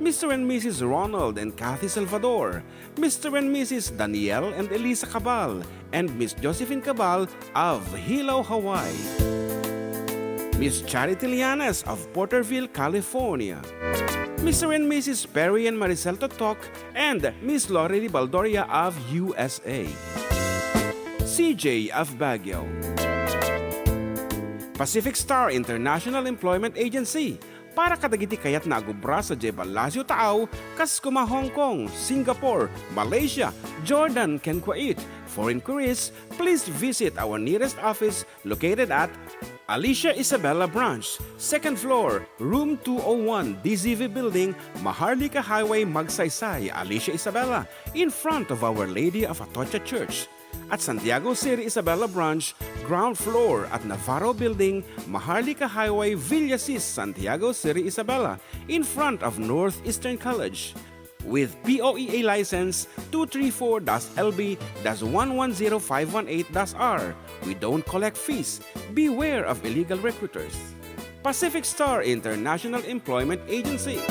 Mister and Missus Ronald and Kathy Salvador, Mister and Missus Daniel and Elisa Cabal, and Miss Josephine Cabal of Hilo, Hawaii, Miss Charity Lianes of Porterville, California, Mister and Missus Perry and Maricel Totok, and Miss Lorely Baldoria of U S A, C J of Baguio, Pacific Star International Employment Agency, para kadagiti kayatna a agubra sadiay ballasiw taaw, kas kuma Hong Kong, Singapore, Malaysia, Jordan, ken Kuwait. For inquiries, please visit our nearest office located at Alicia Isabela Branch, second floor, room two oh one, D Z V Building, Maharlika Highway, Magsaysay, Alicia Isabela, in front of Our Lady of Atocha Church. At Santiago City Isabela Branch, ground floor at Navarro Building, Maharlika Highway, Villasis, Santiago City Isabela, in front of Northeastern College. With P O E A license two three four dash L B dash one one zero five one eight dash R, we don't collect fees. Beware of illegal recruiters. Pacific Star International Employment Agency.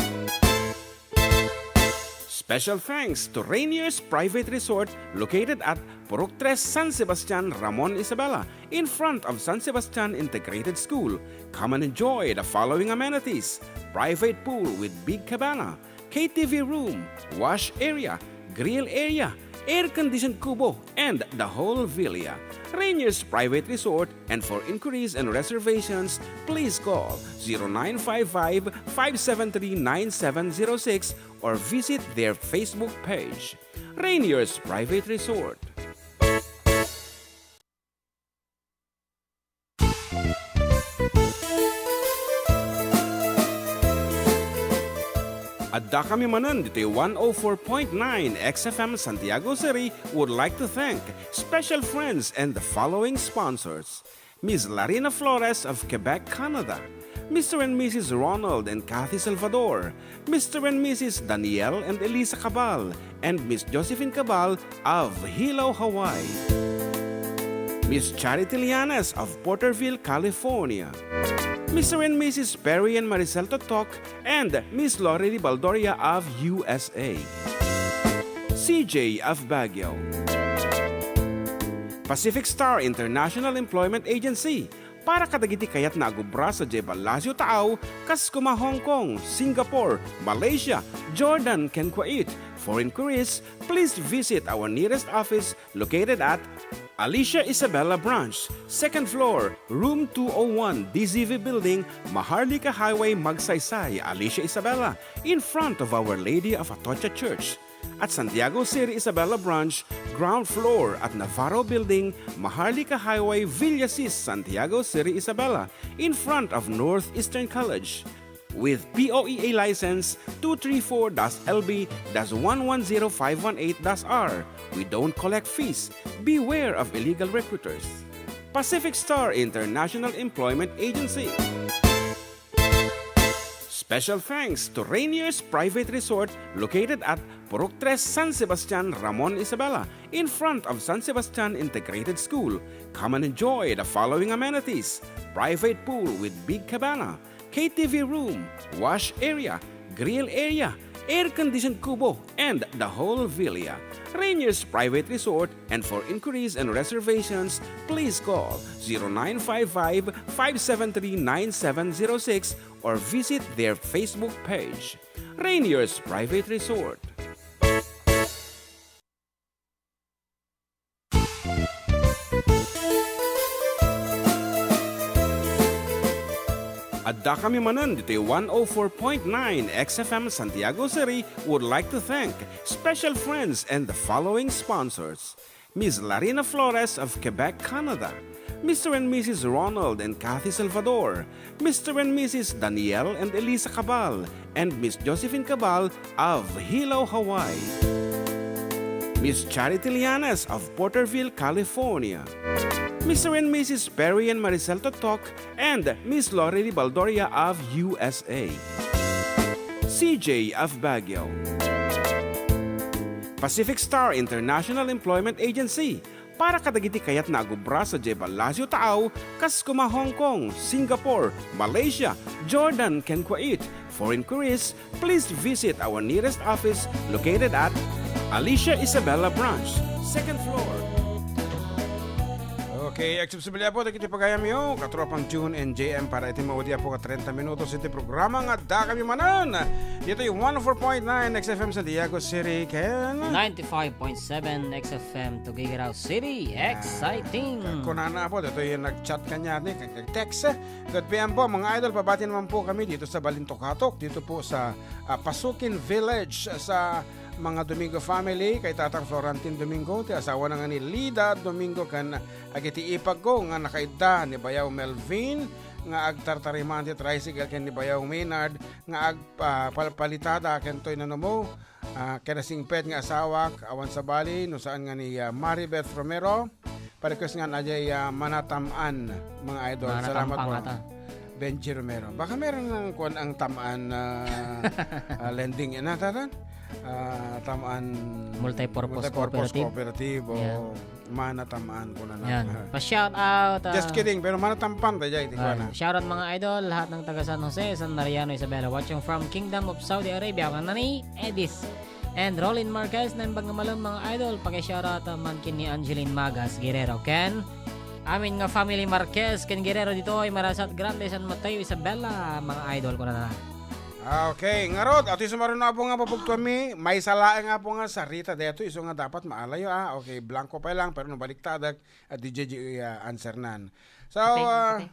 Special thanks to Rainier's Private Resort, located at Purok Tres, San Sebastian, Ramon Isabela, in front of San Sebastian Integrated School. Come and enjoy the following amenities: private pool with big cabana, K T V room, wash area, grill area, air-conditioned kubo, and the whole villa. Rainier's Private Resort, and for inquiries and reservations, please call zero nine five five, five seven three, nine seven zero six or visit their Facebook page. Rainier's Private Resort. Adda kami manen ditoy one oh four point nine X F M Santiago City would like to thank special friends and the following sponsors: Miss Larina Flores of Quebec, Canada, Mister and Missus Ronald and Kathy Salvador, Mister and Missus Daniel and Elisa Cabal, and Miss Josephine Cabal of Hilo, Hawaii, Miss Charity Lianes of Porterville, California, Mister and Missus Perry and Maricel Totok, and Miss Lorely Baldoria of U S A, C J of Baguio, Pacific Star International Employment Agency, para kadagiti kayatna a agubra sadiay ballasiw taaw, kas kuma Hong Kong, Singapore, Malaysia, Jordan, ken Kuwait. For inquiries, please visit our nearest office located at Alicia Isabela Branch, second floor, room two oh one, D Z V Building, Maharlika Highway, Magsaysay, Alicia Isabela, in front of Our Lady of Atocha Church. At Santiago City Isabela Branch, ground floor at Navarro Building, Maharlika Highway, Villasis, Santiago City Isabela, in front of Northeastern College. With P O E A license two three four dash L B dash one one zero five one eight dash R, we don't collect fees. Beware of illegal recruiters. Pacific Star International Employment Agency. Special thanks to Rainier's Private Resort, located at Purok Tres, San Sebastian, Ramon Isabela, in front of San Sebastian Integrated School. Come and enjoy the following amenities: private pool with big cabana, K T V room, wash area, grill area, air-conditioned kubo, and the whole villa. Rainier's Private Resort, and for inquiries and reservations, please call zero nine five five, five seven three, nine seven zero six or visit their Facebook page, Rainier's Private Resort. Adda kami manen ditoy one oh four point nine X F M Santiago City would like to thank special friends and the following sponsors: Miss Larina Flores of Quebec, Canada, Mister and Missus Ronald and Kathy Salvador, Mister and Missus Daniel and Elisa Cabal, and Miss Josephine Cabal of Hilo, Hawaii, Miss Charity Lianes of Porterville, California, Mister and Missus Perry and Maricel Totok, and Miss Lorely Baldoria of U S A, C J of Baguio, Pacific Star International Employment Agency para kadagiti kayatna a gubra sadiay Palacio Taaw, kas koma Hong Kong, Singapore, Malaysia, Jordan, ken Kuwait. For inquiries, please visit our nearest office located at Alicia Isabela Branch, second floor. Okay, agsubsob kaniayo dagiti pagayamyo, katropang June and J M, para iti maudi a trenta minutos iti programa nga adda kami manen. Ditoy one oh four point nine X F M Santiago City, ken ninety-five point seven X F M Tuguegarao City. Exciting! Kunana po, ditoy nag-chat kaniak, nag-text. Good P M po, mga idol, pabati naman po kami dito sa Balintokatok, dito po sa, ah, Pasukin Village, sa mga Domingo family, kay Tatang Florentin Domingo, ti asawana nga ni Lida Domingo, ken agiti ipagko nga nakaidda ni Bayaw Melvin, nga agtartarimaan ti tricycle, ken ni Bayaw Maynard, nga agpapalpalitada ken toy nanumo, ah, ken nasingpet nga asawak, awan sabali, no saan nga ni, ah, Maribeth Romero, pa-request nga na diay, ah, Manatam-an, mga idol. Salamat po. Benji Romero. Baka meron ng kuwan ang Tam-an, ah, ah, lending, ina, tatan? Ah, Tam-an Multipurpose Cooperative. Cooperative, o Manatam-an, kunana. Yan. Pa-shout out, ah, just kidding, pero Manatampan, tayo, di ko na. Shout out, mga idol, lahat ng taga San Jose, San Mariano, Isabela, watching from Kingdom of Saudi Arabia, kanana ni Edis and Rollin Marquez, naimbag nga malem, mga idol, paki-shout out, ah, man ken ni Angeline Magas Guerrero, ken amin nga family Marquez ken Guerrero ditoy Marasat Grande, San Mateo, Isabela, mga idol, kunana. Ah, okay, ngarud, atoy sumaruno apo nga papugtuanmi, maysa laeng apo nga sarita daytoy, isu nga dapat maalayo, ah. Okay, blanco pa lang, pero no baliktadek, ah, di J J, ah, answer nan. So, kape, ah, kape.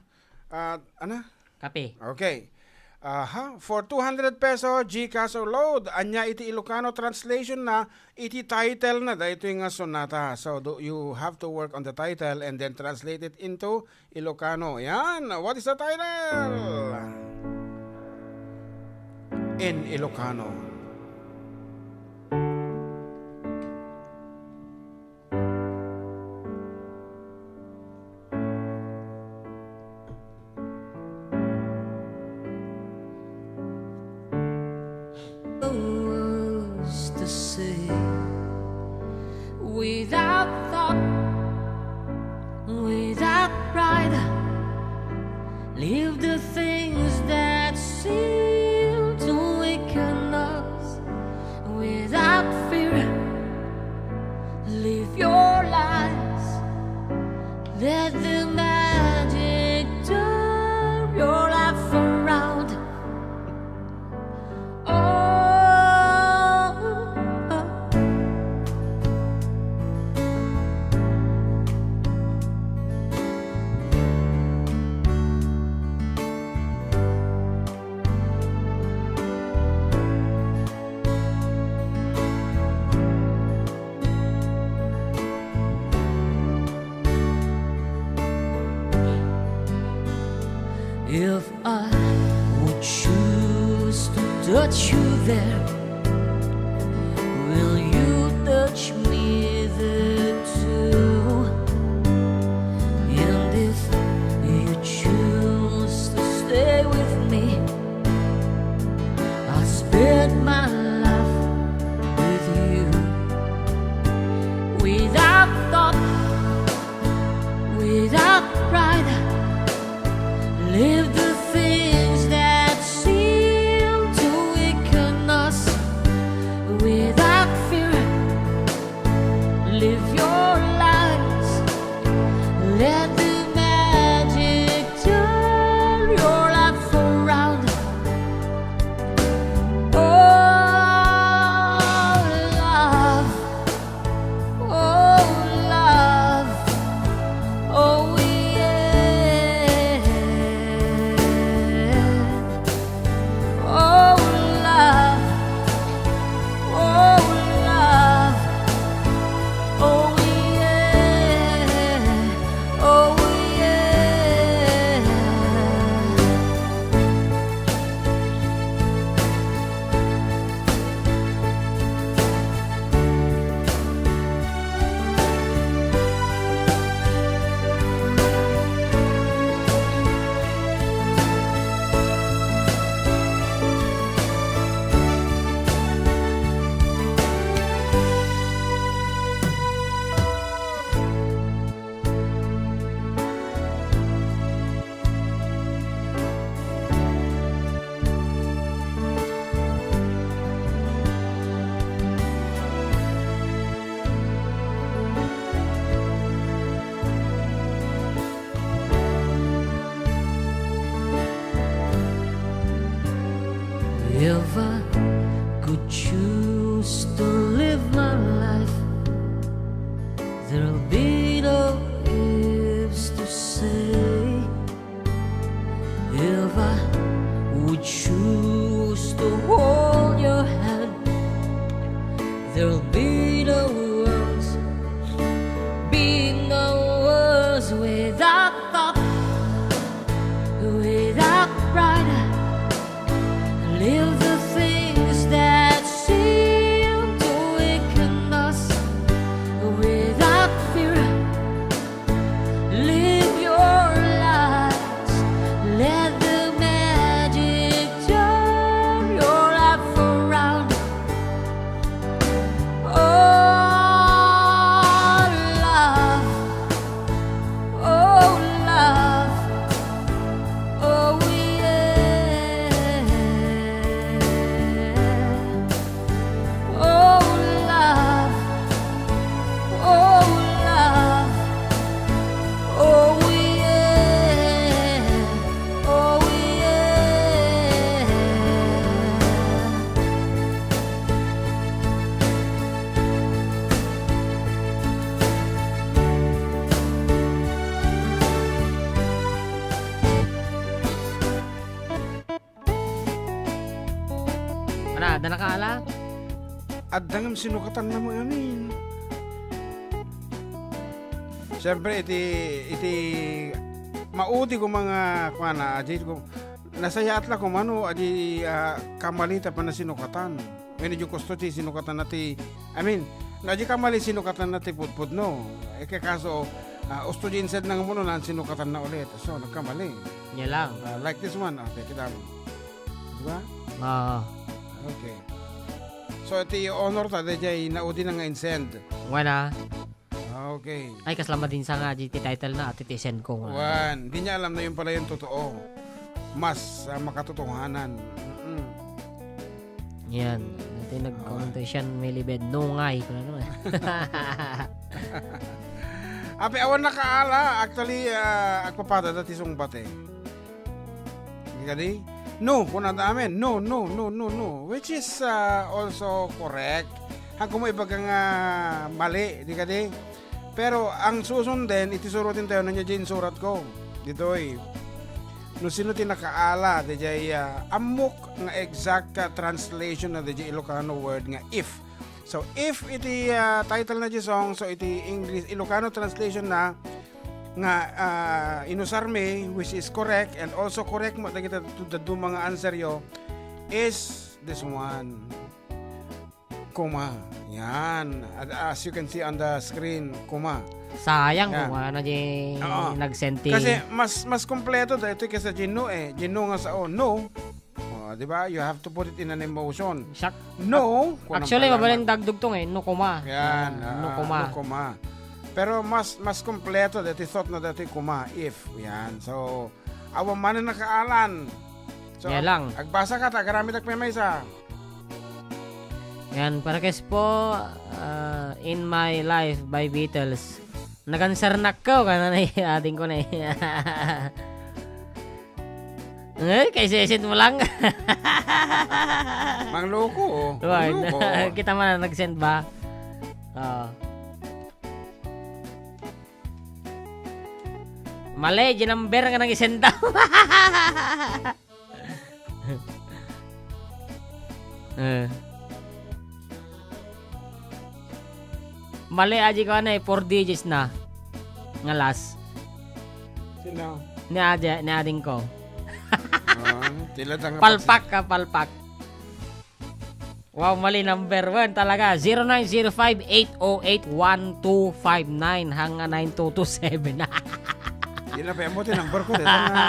Ah, ano? Kape. Okay. Aha, for two hundred peso, GCash or load. Ania iti Ilocano translation na iti title na daytoy nga sonata. So, do, you have to work on the title and then translate it into Ilocano. Yan. What is the title? In Ilocano. Words to say without thought, without pride. Leave the things that seem to weaken us without fear. Live your lives. Let the magic turn your life around. Oh, oh. If I would choose to touch you there, will you touch me there too? And if you choose to stay with me, I'll spend my life with you. Without thought, without pride, leave the things that seem to weaken us. Without fear, live your lives. Let the magic turn your life around. Oh, love. Oh, love. Oh, yeah. Oh, love. Oh, love. Oh, yeah. Oh, Adda nakaala? Adda ngem sinukatan na mo amin. Siyempre, iti, iti maudi ko mga kuana, adi ko, nasayaat la kumano, adi, ah, kamali ta panasinukatan. Wenno di gusto ti sinukatan na ti, I mean, no, adi kamali sinukatan na ti pudpudno. E, kaya kaso, ah, usto di inside na nga muno, nan sinukatan na ulit. So, nagkamali. Nia lang. Ah, like this one, okay, kita mo. Di ba? Ah. Okay. So, iti honor ta, dayjay naudi na nga insend. Wana. Okay. Ay, kasla madinsa nga, di ti title na, ati ti send ko nga. Wan, di niya alam na yun pala yung totoo. Mas, ah, makatotohanan. Mm-mm. Yan. Iti nag-comment Ah. siya, may libed, nungay, kung ano eh. Ape, awan nakaala. Actually, ah, agpapada dati sungbat eh. Di kadi? No, kuna da amin. No, no, no, no, no. Which is, ah, also correct. Ang kumo ibaga nga mali, di kadi? Pero ang susunden, iti surutin tayo, nanya di insurat ko. Ditoy. No sino ti nakaala, dayjay, ah, ammok nga exact, ah, translation na dayjay Ilocano word nga if. So, if iti, ah, title na di song, so iti English, Ilocano translation na nga, ah, inusar mi, which is correct, and also correct mo, dagiti dadu-, dadu mga answer yo, is this one. Kuma. Yan. As, as you can see on the screen, kuma. Sayang Yan. kung ano di Oo. nag-send ti Kasi mas, mas kompleto dahil ito kaysa Gino eh. Gino nga sa, oh, no. Oh, di ba? You have to put it in an emotion. Siak-, No, ac-, kunang actually, palaman. mabalin dagdugtong eh. No kuma. Yan, Ah, no ah, kuma. no kuma. Pero mas, mas kompleto dati thought na dati kuma, if. Yan. So, awan man ang nakaalan. So, Yan lang. agbasa ka, ta, agaramid ak may maysa. Yan, para kes po, ah, In My Life by Beatles. Nagansarnak ko, kana na eh, ading ko na eh. Eh, kay sesend mo lang. Mangloko, oh. Diba? Mangloko. Kita man na nag-send ba? Oo. Mali, di number nga nang isend daw. Eh. Mali, aji ko, ano eh, four digits na. Nga last. Sino? Ni aji, ni ading ko. Ah, tila tanga Palpak ka, palpak. Wow, mali number one talaga. Zero nine zero five eight oh eight one two five nine hanga nine two two seven. Di na pa mo ti number ko, deta nga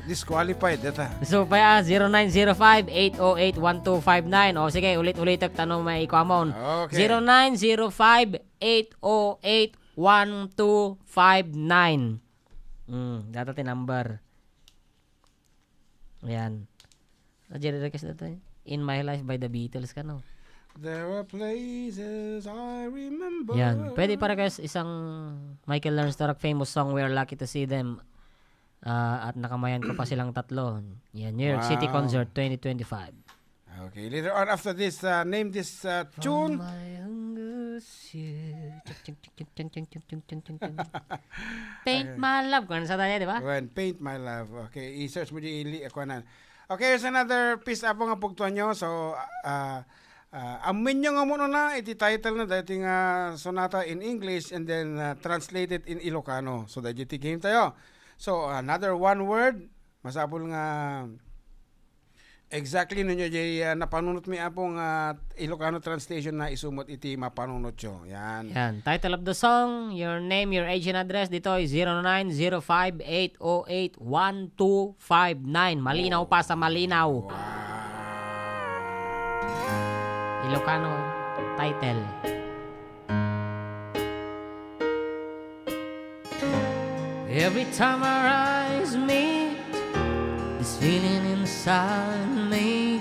disqualified, deta. So, pa, ah, zero nine zero five eight oh eight one two five nine. O, sige, ulit-ulitek ta no may ikuamon. Okay. Zero nine zero five eight oh eight one two five nine. Mm, data ti number. Ayan. Ah, Jerry request na to eh. In My Life by the Beatles ka, no? There are places I remember. Yan. Pwede pa request isang Michael Learns to Rock famous song, We're Lucky to See Them. Ah, at nakamayan ko pa silang tatlo. Yan, New York City Wow. Concert twenty twenty-five. Okay, later on after this, uh, name this, uh, From tune. my youngest year. Ching, ching, ching. Paint Okay. My Love. Kung ano sa tayo, di ba? When Paint My Love. Okay, i-search mo di ili, ako na. Okay, here's another piece apo nga pugtuan nyo. So, uh, uh, amin nyo nga muna na, iti title na dati nga sonata in English and then, uh, translated in Ilocano. So, dati ti game tayo. So, another one word, masapul nga exactly no nyo jay, uh, napanunot mi apo nga Ilocano translation na isumot iti mapanunot yo. Yan. Yan. Title of the song, your name, your age and address. Ditoy, zero nine zero five eight oh eight one two five nine. Malinaw pa sa malinaw. Wow. Ilocano title. Every time our eyes meet, this feeling inside me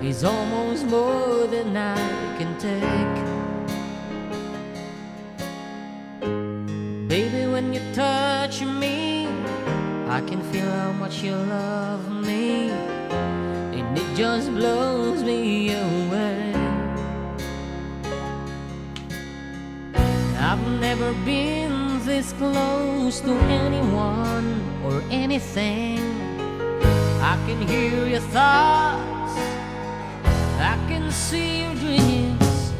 is almost more than I can take. Baby, when you touch me, I can feel how much you love me, and it just blows me away. I've never been this close to anyone or anything. I can hear your thoughts, I Can see your dreams.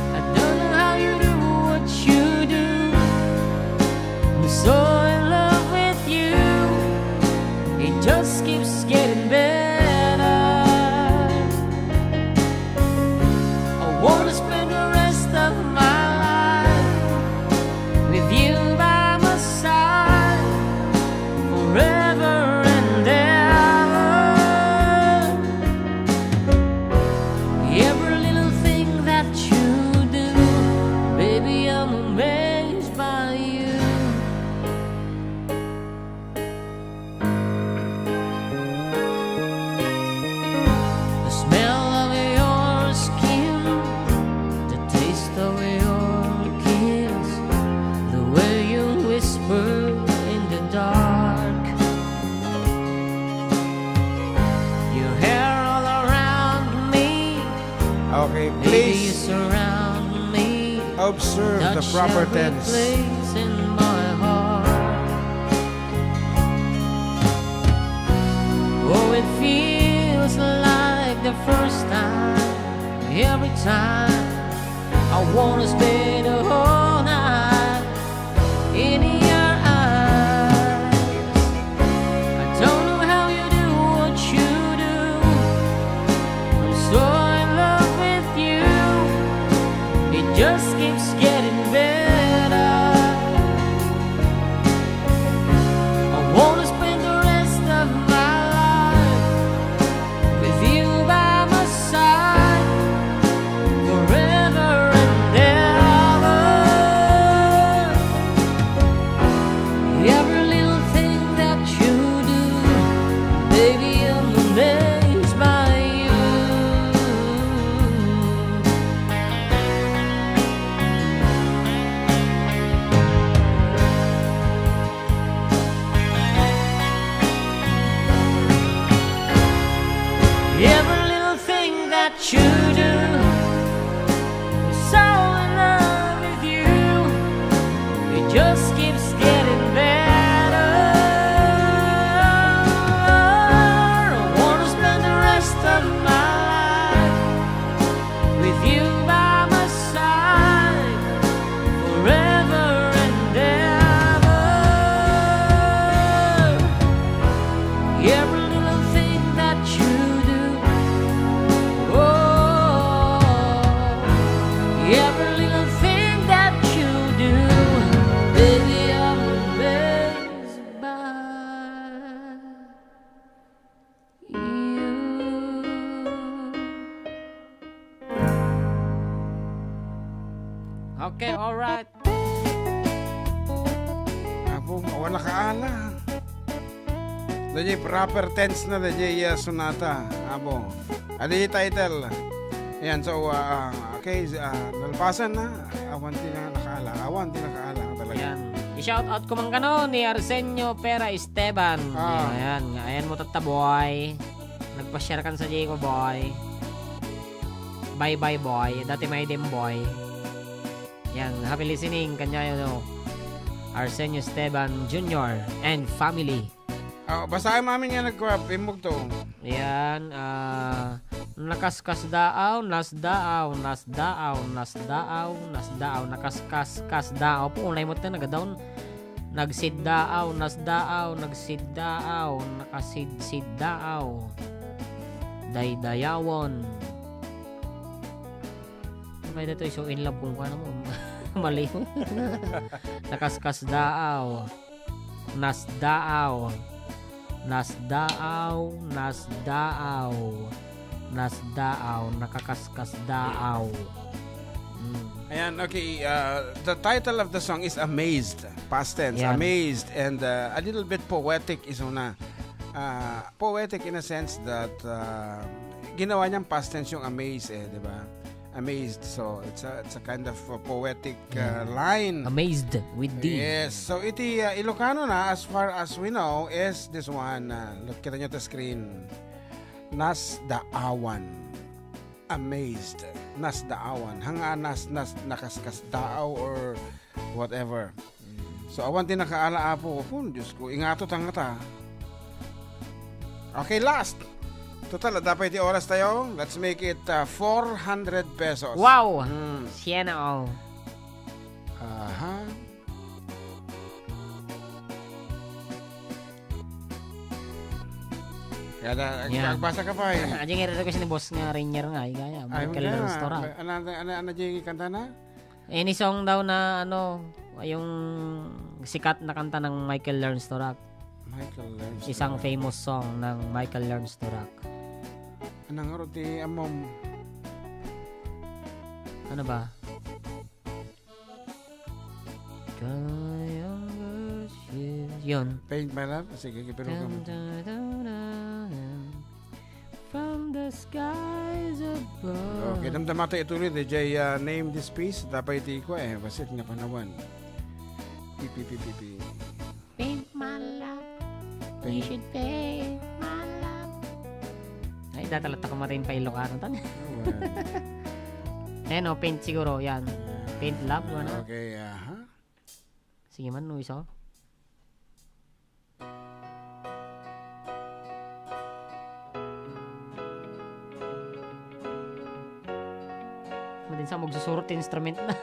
I don't know how you do what you do. I'm so in love with you. It just keeps getting better. I wanna spend the rest of my life with you by my side forever and ever. Every little thing that you do, baby, I'm amazed by you. The smell of your skin, the taste of your kiss, the way you whisper in the dark, your hair all around me, Okay, baby, you please surround me, observe the touch proper every tense. Place in my heart. Oh, it feels like the first time. Every time I wanna spend the whole night in your eyes. I don't know how you do what you do. I'm so in love with you. It just keeps getting better. I wanna spend the rest of my life with you by my side forever and ever. Every little thing that you do, baby, I'm amazed by you. Every little thing that you do, I'm so in love with you. It just keeps getting better. I wanna spend the rest of my life with you by my side forever and ever. Every little thing that you do, oh, every little thing that you do, baby, I'm amazed by you. Okay, all right. Apo, awan nakaala. Dayjay proper tense na, dayjay, ah, sonata. Apo. Adi title. Ayan, so, ah, okay, ah, nalpasan na. Awan ti na nakaala. Awan ti nakaala talaga. Ayan. I-shout out ko man kano ni Arsenio Pera Esteban. Ah. Ayan, nga ayan mo tatta, boy. Nagpa-share kan sa Jeko, boy. Bye-bye, boy. Dati may dim, boy. Yan, happy listening kanyayo, no? Arsenio Esteban Junior and family. Ah, basaen mo amin nga nagkwa-, immog to. Yan, ah, nakaskasdaaw, nasdaaw, nasdaaw, nasdaaw, nasdaaw, nakaskasdaaw. Punay mo tayo, nagadaw. Nagsiddaaw, nasdaaw, nagsiddaaw, nakasidsiddaaw. Daydayawon. Ano kaya dito? So in love kung ano mo. Mali. Nakaskasdaaw. Nasdaaw. Nasdaaw. Nasdaaw. Nasdaaw. Nakakaskasdaaw. Mm. Ayan, okay. Uh, the title of the song is Amazed. Past tense. Yan. Amazed. And uh, a little bit poetic is una. Uh, poetic in a sense that uh, ginawa niyang past tense yung amaze eh, di ba? Amazed. So, it's a, it's a kind of a poetic uh, Yeah. line. Amazed with D. Yes. So, iti uh, Ilocano na, as far as we know, is this one. Uh, look, kita nyo sa screen. Nasdaawan. Amazed. Nasdaawan. Hanga nas, nas, nakaskasdaaw or whatever. So, awan ti nakaala, Apo. Pun, Diyos ko, ingato tangata. Okay, last. Total, adda pay ti oras tayo. Let's make it, uh, four hundred pesos. Wow! Mm. Siena all. Aha. Kada, ag-, Yeah. agbasa ka pa, eh. Aja nga request ni boss nga Rainier nga, ay, kaya, Ay, Michael wala. Learns to Rock. Ano, ano, ano, ano, Jay, kanta na? Any song daw na, ano, yung sikat na kanta ng Michael Learns to Rock. Michael Learns to Isang Rock. famous song ng Michael Learns to Rock. Anong aro ti amom? Ano ba? Kayang Yun. Paint My Love? Sige, pero Dun, dun, dun, dun, dun. From the skies above. Okay, damdama tayo ituloy, D J, uh, name this piece. Dapat iti ko eh, basit nga panawan. Pi, pi, pi, pi, pi. Paint my love. You Paint. should paint my love. Ay, data latta ko matin pa Ilocano tan. Oh, well. Ayan, oh, paint siguro, yan. Paint love, ano? Okay, aha. Sige man, no, iso. Madin sa magsusurot ti instrument na.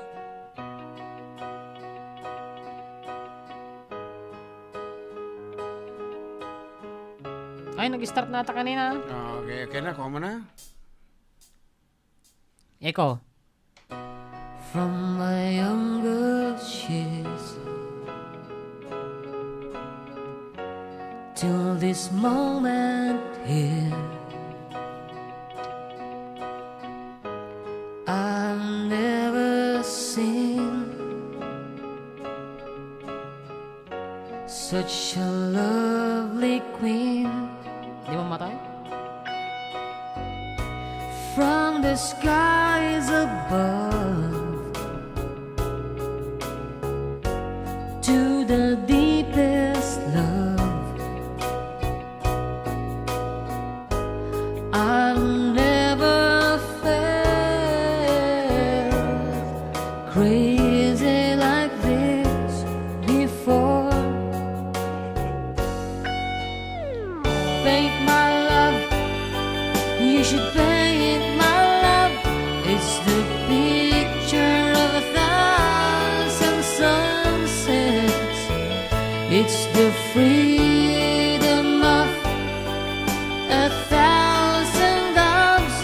Ay, nag-start na ata kanina. Ah, okay, okay na. Kuha mo na. Echo. From my youngest years till this moment here, I've never seen such a lovely queen. Di mamatay? From the skies above to the deepest love, I've never felt crazy like this before. Paint my love, you should paint my love. It's the picture of a thousand sunsets. It's the freedom of a thousand doves.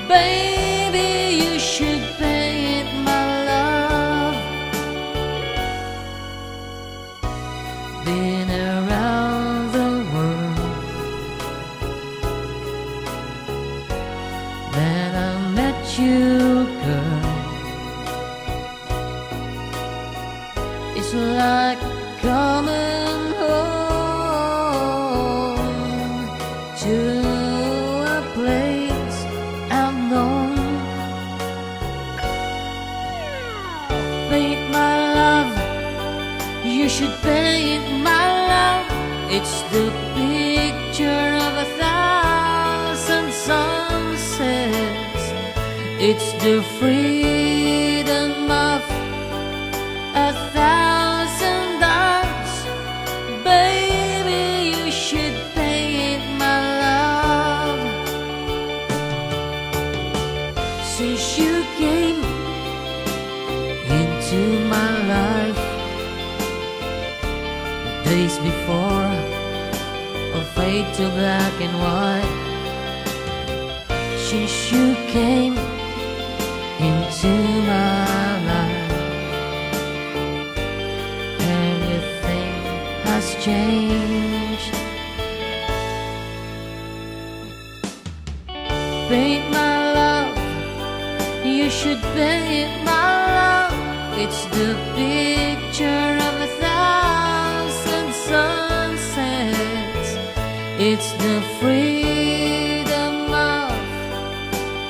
Baby, you should paint my love. Been around the world. Then I met you, girl. It's like coming home to a place I've known. Paint my love, you should paint my love. It's the picture of a thousand sunsets. It's the freedom of a thousand doves. Baby, you should paint my love. Since you came into my life, the days before all fade to black and white. Since you came into my life, everything has changed. Paint my love, you should paint my love. It's the picture of a thousand sunsets. It's the freedom of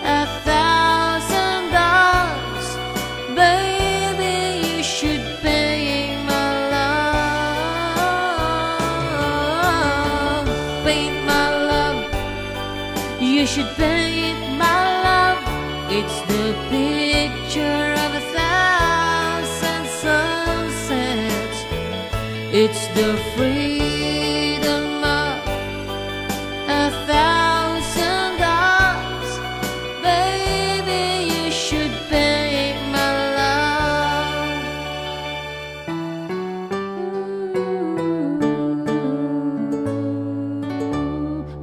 a thousand doves. Baby, you should paint my love. Paint my love. You should paint my love. It's the picture of a thousand sunsets. It's the freedom of a thousand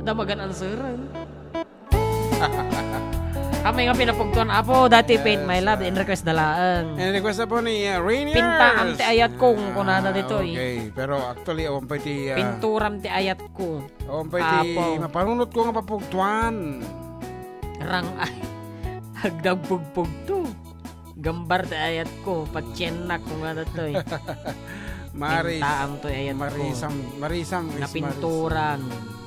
Ta magan answeren. Kami nga pinapugtuan, Apo, dati Paint My Love, ah, in request na laeng. In request, Apo, ni, uh, Rainier. Pintaam ti ayat ko, kunana ditoy. Okay. Pero actually, awan pay ti, ah, pinturam ti ayat ko. Awan pay ti mapanunot ko nga papugtuan. Rang-ay. Agdagpugpugto. Gambar ti ayat ko, patiennak, kunana toy. Maris-, pintaam toy ayat ko. Marisam, marisam is napinturan. Marisam.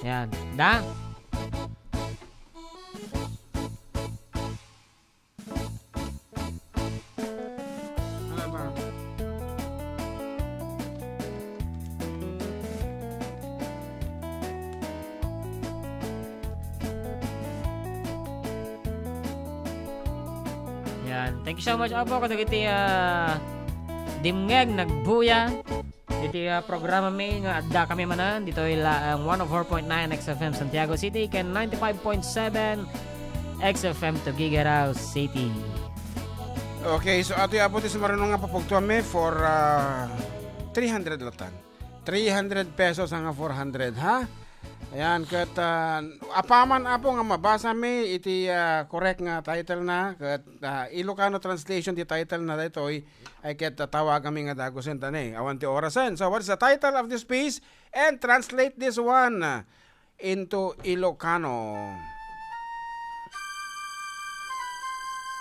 Yan. Da? Ano ba? Yan. Thank you so much, Apo, kadagiti, ah, dimngeg, nagbuya iti, ah, programa mi nga adda kami manen ditoy la-, ang one oh four point nine X F M Santiago City ken ninety-five point seven X F M Tuguegarao City. Okay, so atoy, Apo, ti sumaruno nga papugtuan mi for, ah, three hundred latan. Three hundred pesos nga four hundred, ha? Ayan, ket, ah, apaman, Apo, nga mabasa mi iti, ah, correct nga title na, ket, ah, Ilocano translation ti title na daytoy, ay ket, ah, tawagami nga dagusen ta ni. Awan ti orasen. So, what is the title of this piece? And translate this one, ah, into Ilocano.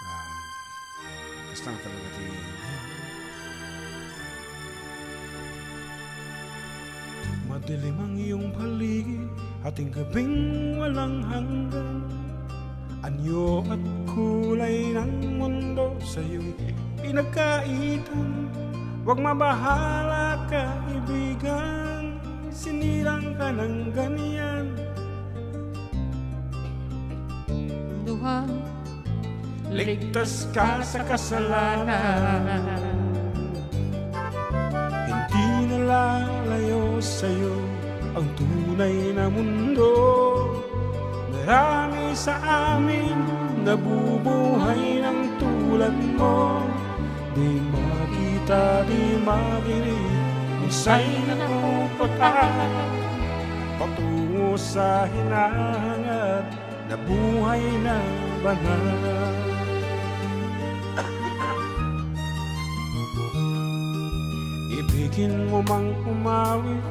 Ah, basta nga talaga ti Madilim ang iyong paligid at ang gabing walang hanggan. Anyo at kulay ng mundo sa'yo'y pinagkaitan. Huwag mabahala, kaibigan, sinilang ka ng ganyan. Duha, ligtas ka sa kasalanan. Hindi na lalayo sa'yo ang tunay na mundo. Marami sa amin nabubuhay ng tulad mo. Di makita, di madinig, minsan napuputa patungo sa hinahangad na buhay na banal. Ibigin mo mang umawit,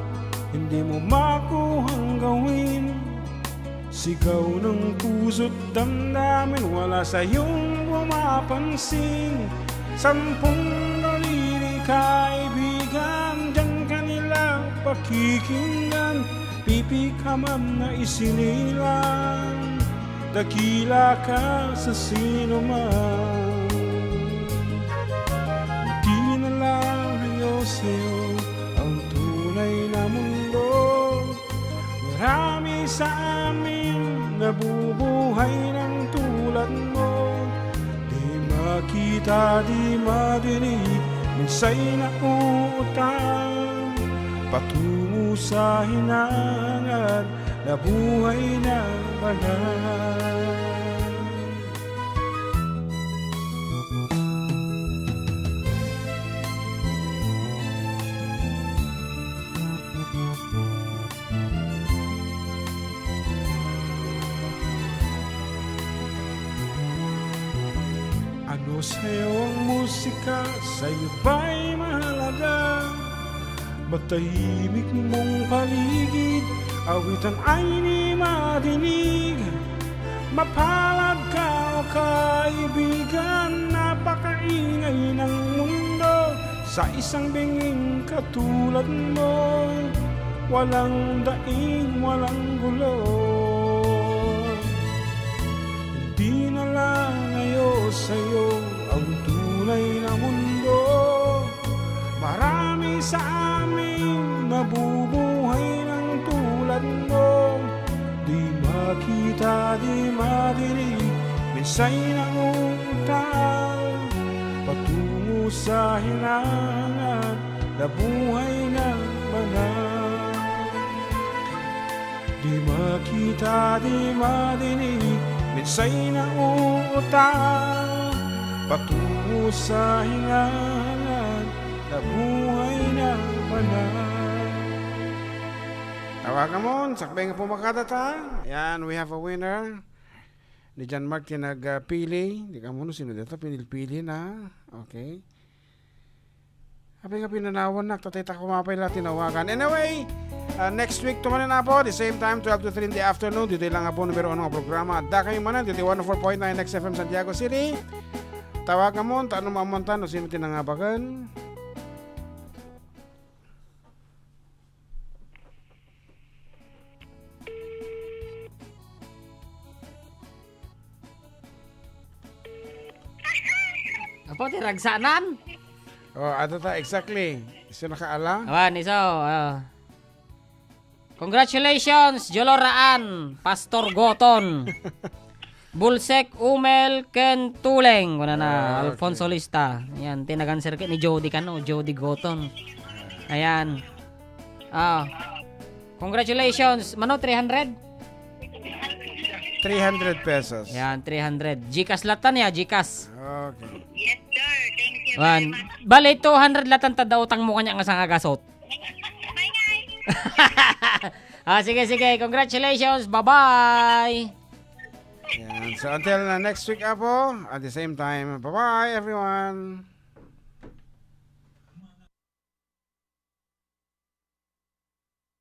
hindi mo makuhang gawin. Sigaw ng puso't damdamin, wala sa'yong pumapansin. Sampung daliri, kaibigan, diyan ka nila pakikinggan. Pipi ka man na isinilang, dakila ka sa sinuman. Di na lalayo sa'yo ang tunay na mundo. Marami sa amin nabubuhay ng tulad mo. Di makita, di madinig, minsay nauutang patungo sa hinangad na buhay na banal. Ano sa'yo ang musika? Sa'yo ba'y mahalaga? Matahimik mong paligid, awitan ay di madinig. Mapalad ka, o kaibigan, napakaingay ng mundo. Sa isang binging katulad mo, walang daing, walang gulo. Hindi na lalayo sa'yo ang tunay na mundo. Marami sa amin nabubuhay ng tulad mo. Di makita, di madinig, minsay nauutang patungo sa hinangad na buhay na banal. Di makita, di madinig, minsay nauutang patungo Sa hinganan na buhay na panay. Tawagan mo, sakbay nga pumakada ta. Ayan, we have a winner. Ni John Mark ti nagpili. Di ka mo no sino dito, pinilpili na. Okay. Apay nga pinanawan nak, tatay ta kumapay la tinawagan. Anyway, uh, next week tumanen, Apo, the same time, twelve to three in the afternoon, dito lang, Apo, numero uno nga programa. Adda kayo manen, dito one oh four point nine X F M Santiago City. Tawagan mo, ta ano maamuan ta, no sino ti nangabagan. Apo, ti ragsanan. Oh, ato ta, exactly. Isu nakaala? Awan, isu, ah. Congratulations, Joloraan, Pastor Goton. Bulsek, Umel, ken Tuleng. Kuna na, Ah, okay. Alfonso Lista. Ayan, tinagan sir ni Jody kano, Jody Goton. Ayan. Ah. Congratulations. Mano, three hundred? Three hundred pesos. Ayan, three hundred. Gcash latan ya, Gcash. Okay. Yes, sir. Thank you very Wan. Much. Bale, two hundred latan ta da utang mo kanya nga sanga gasot. May ngay. Ah, sige, sige. Congratulations. Bye-bye. Yan. So, until na next week, Apo, at the same time, bye-bye, everyone.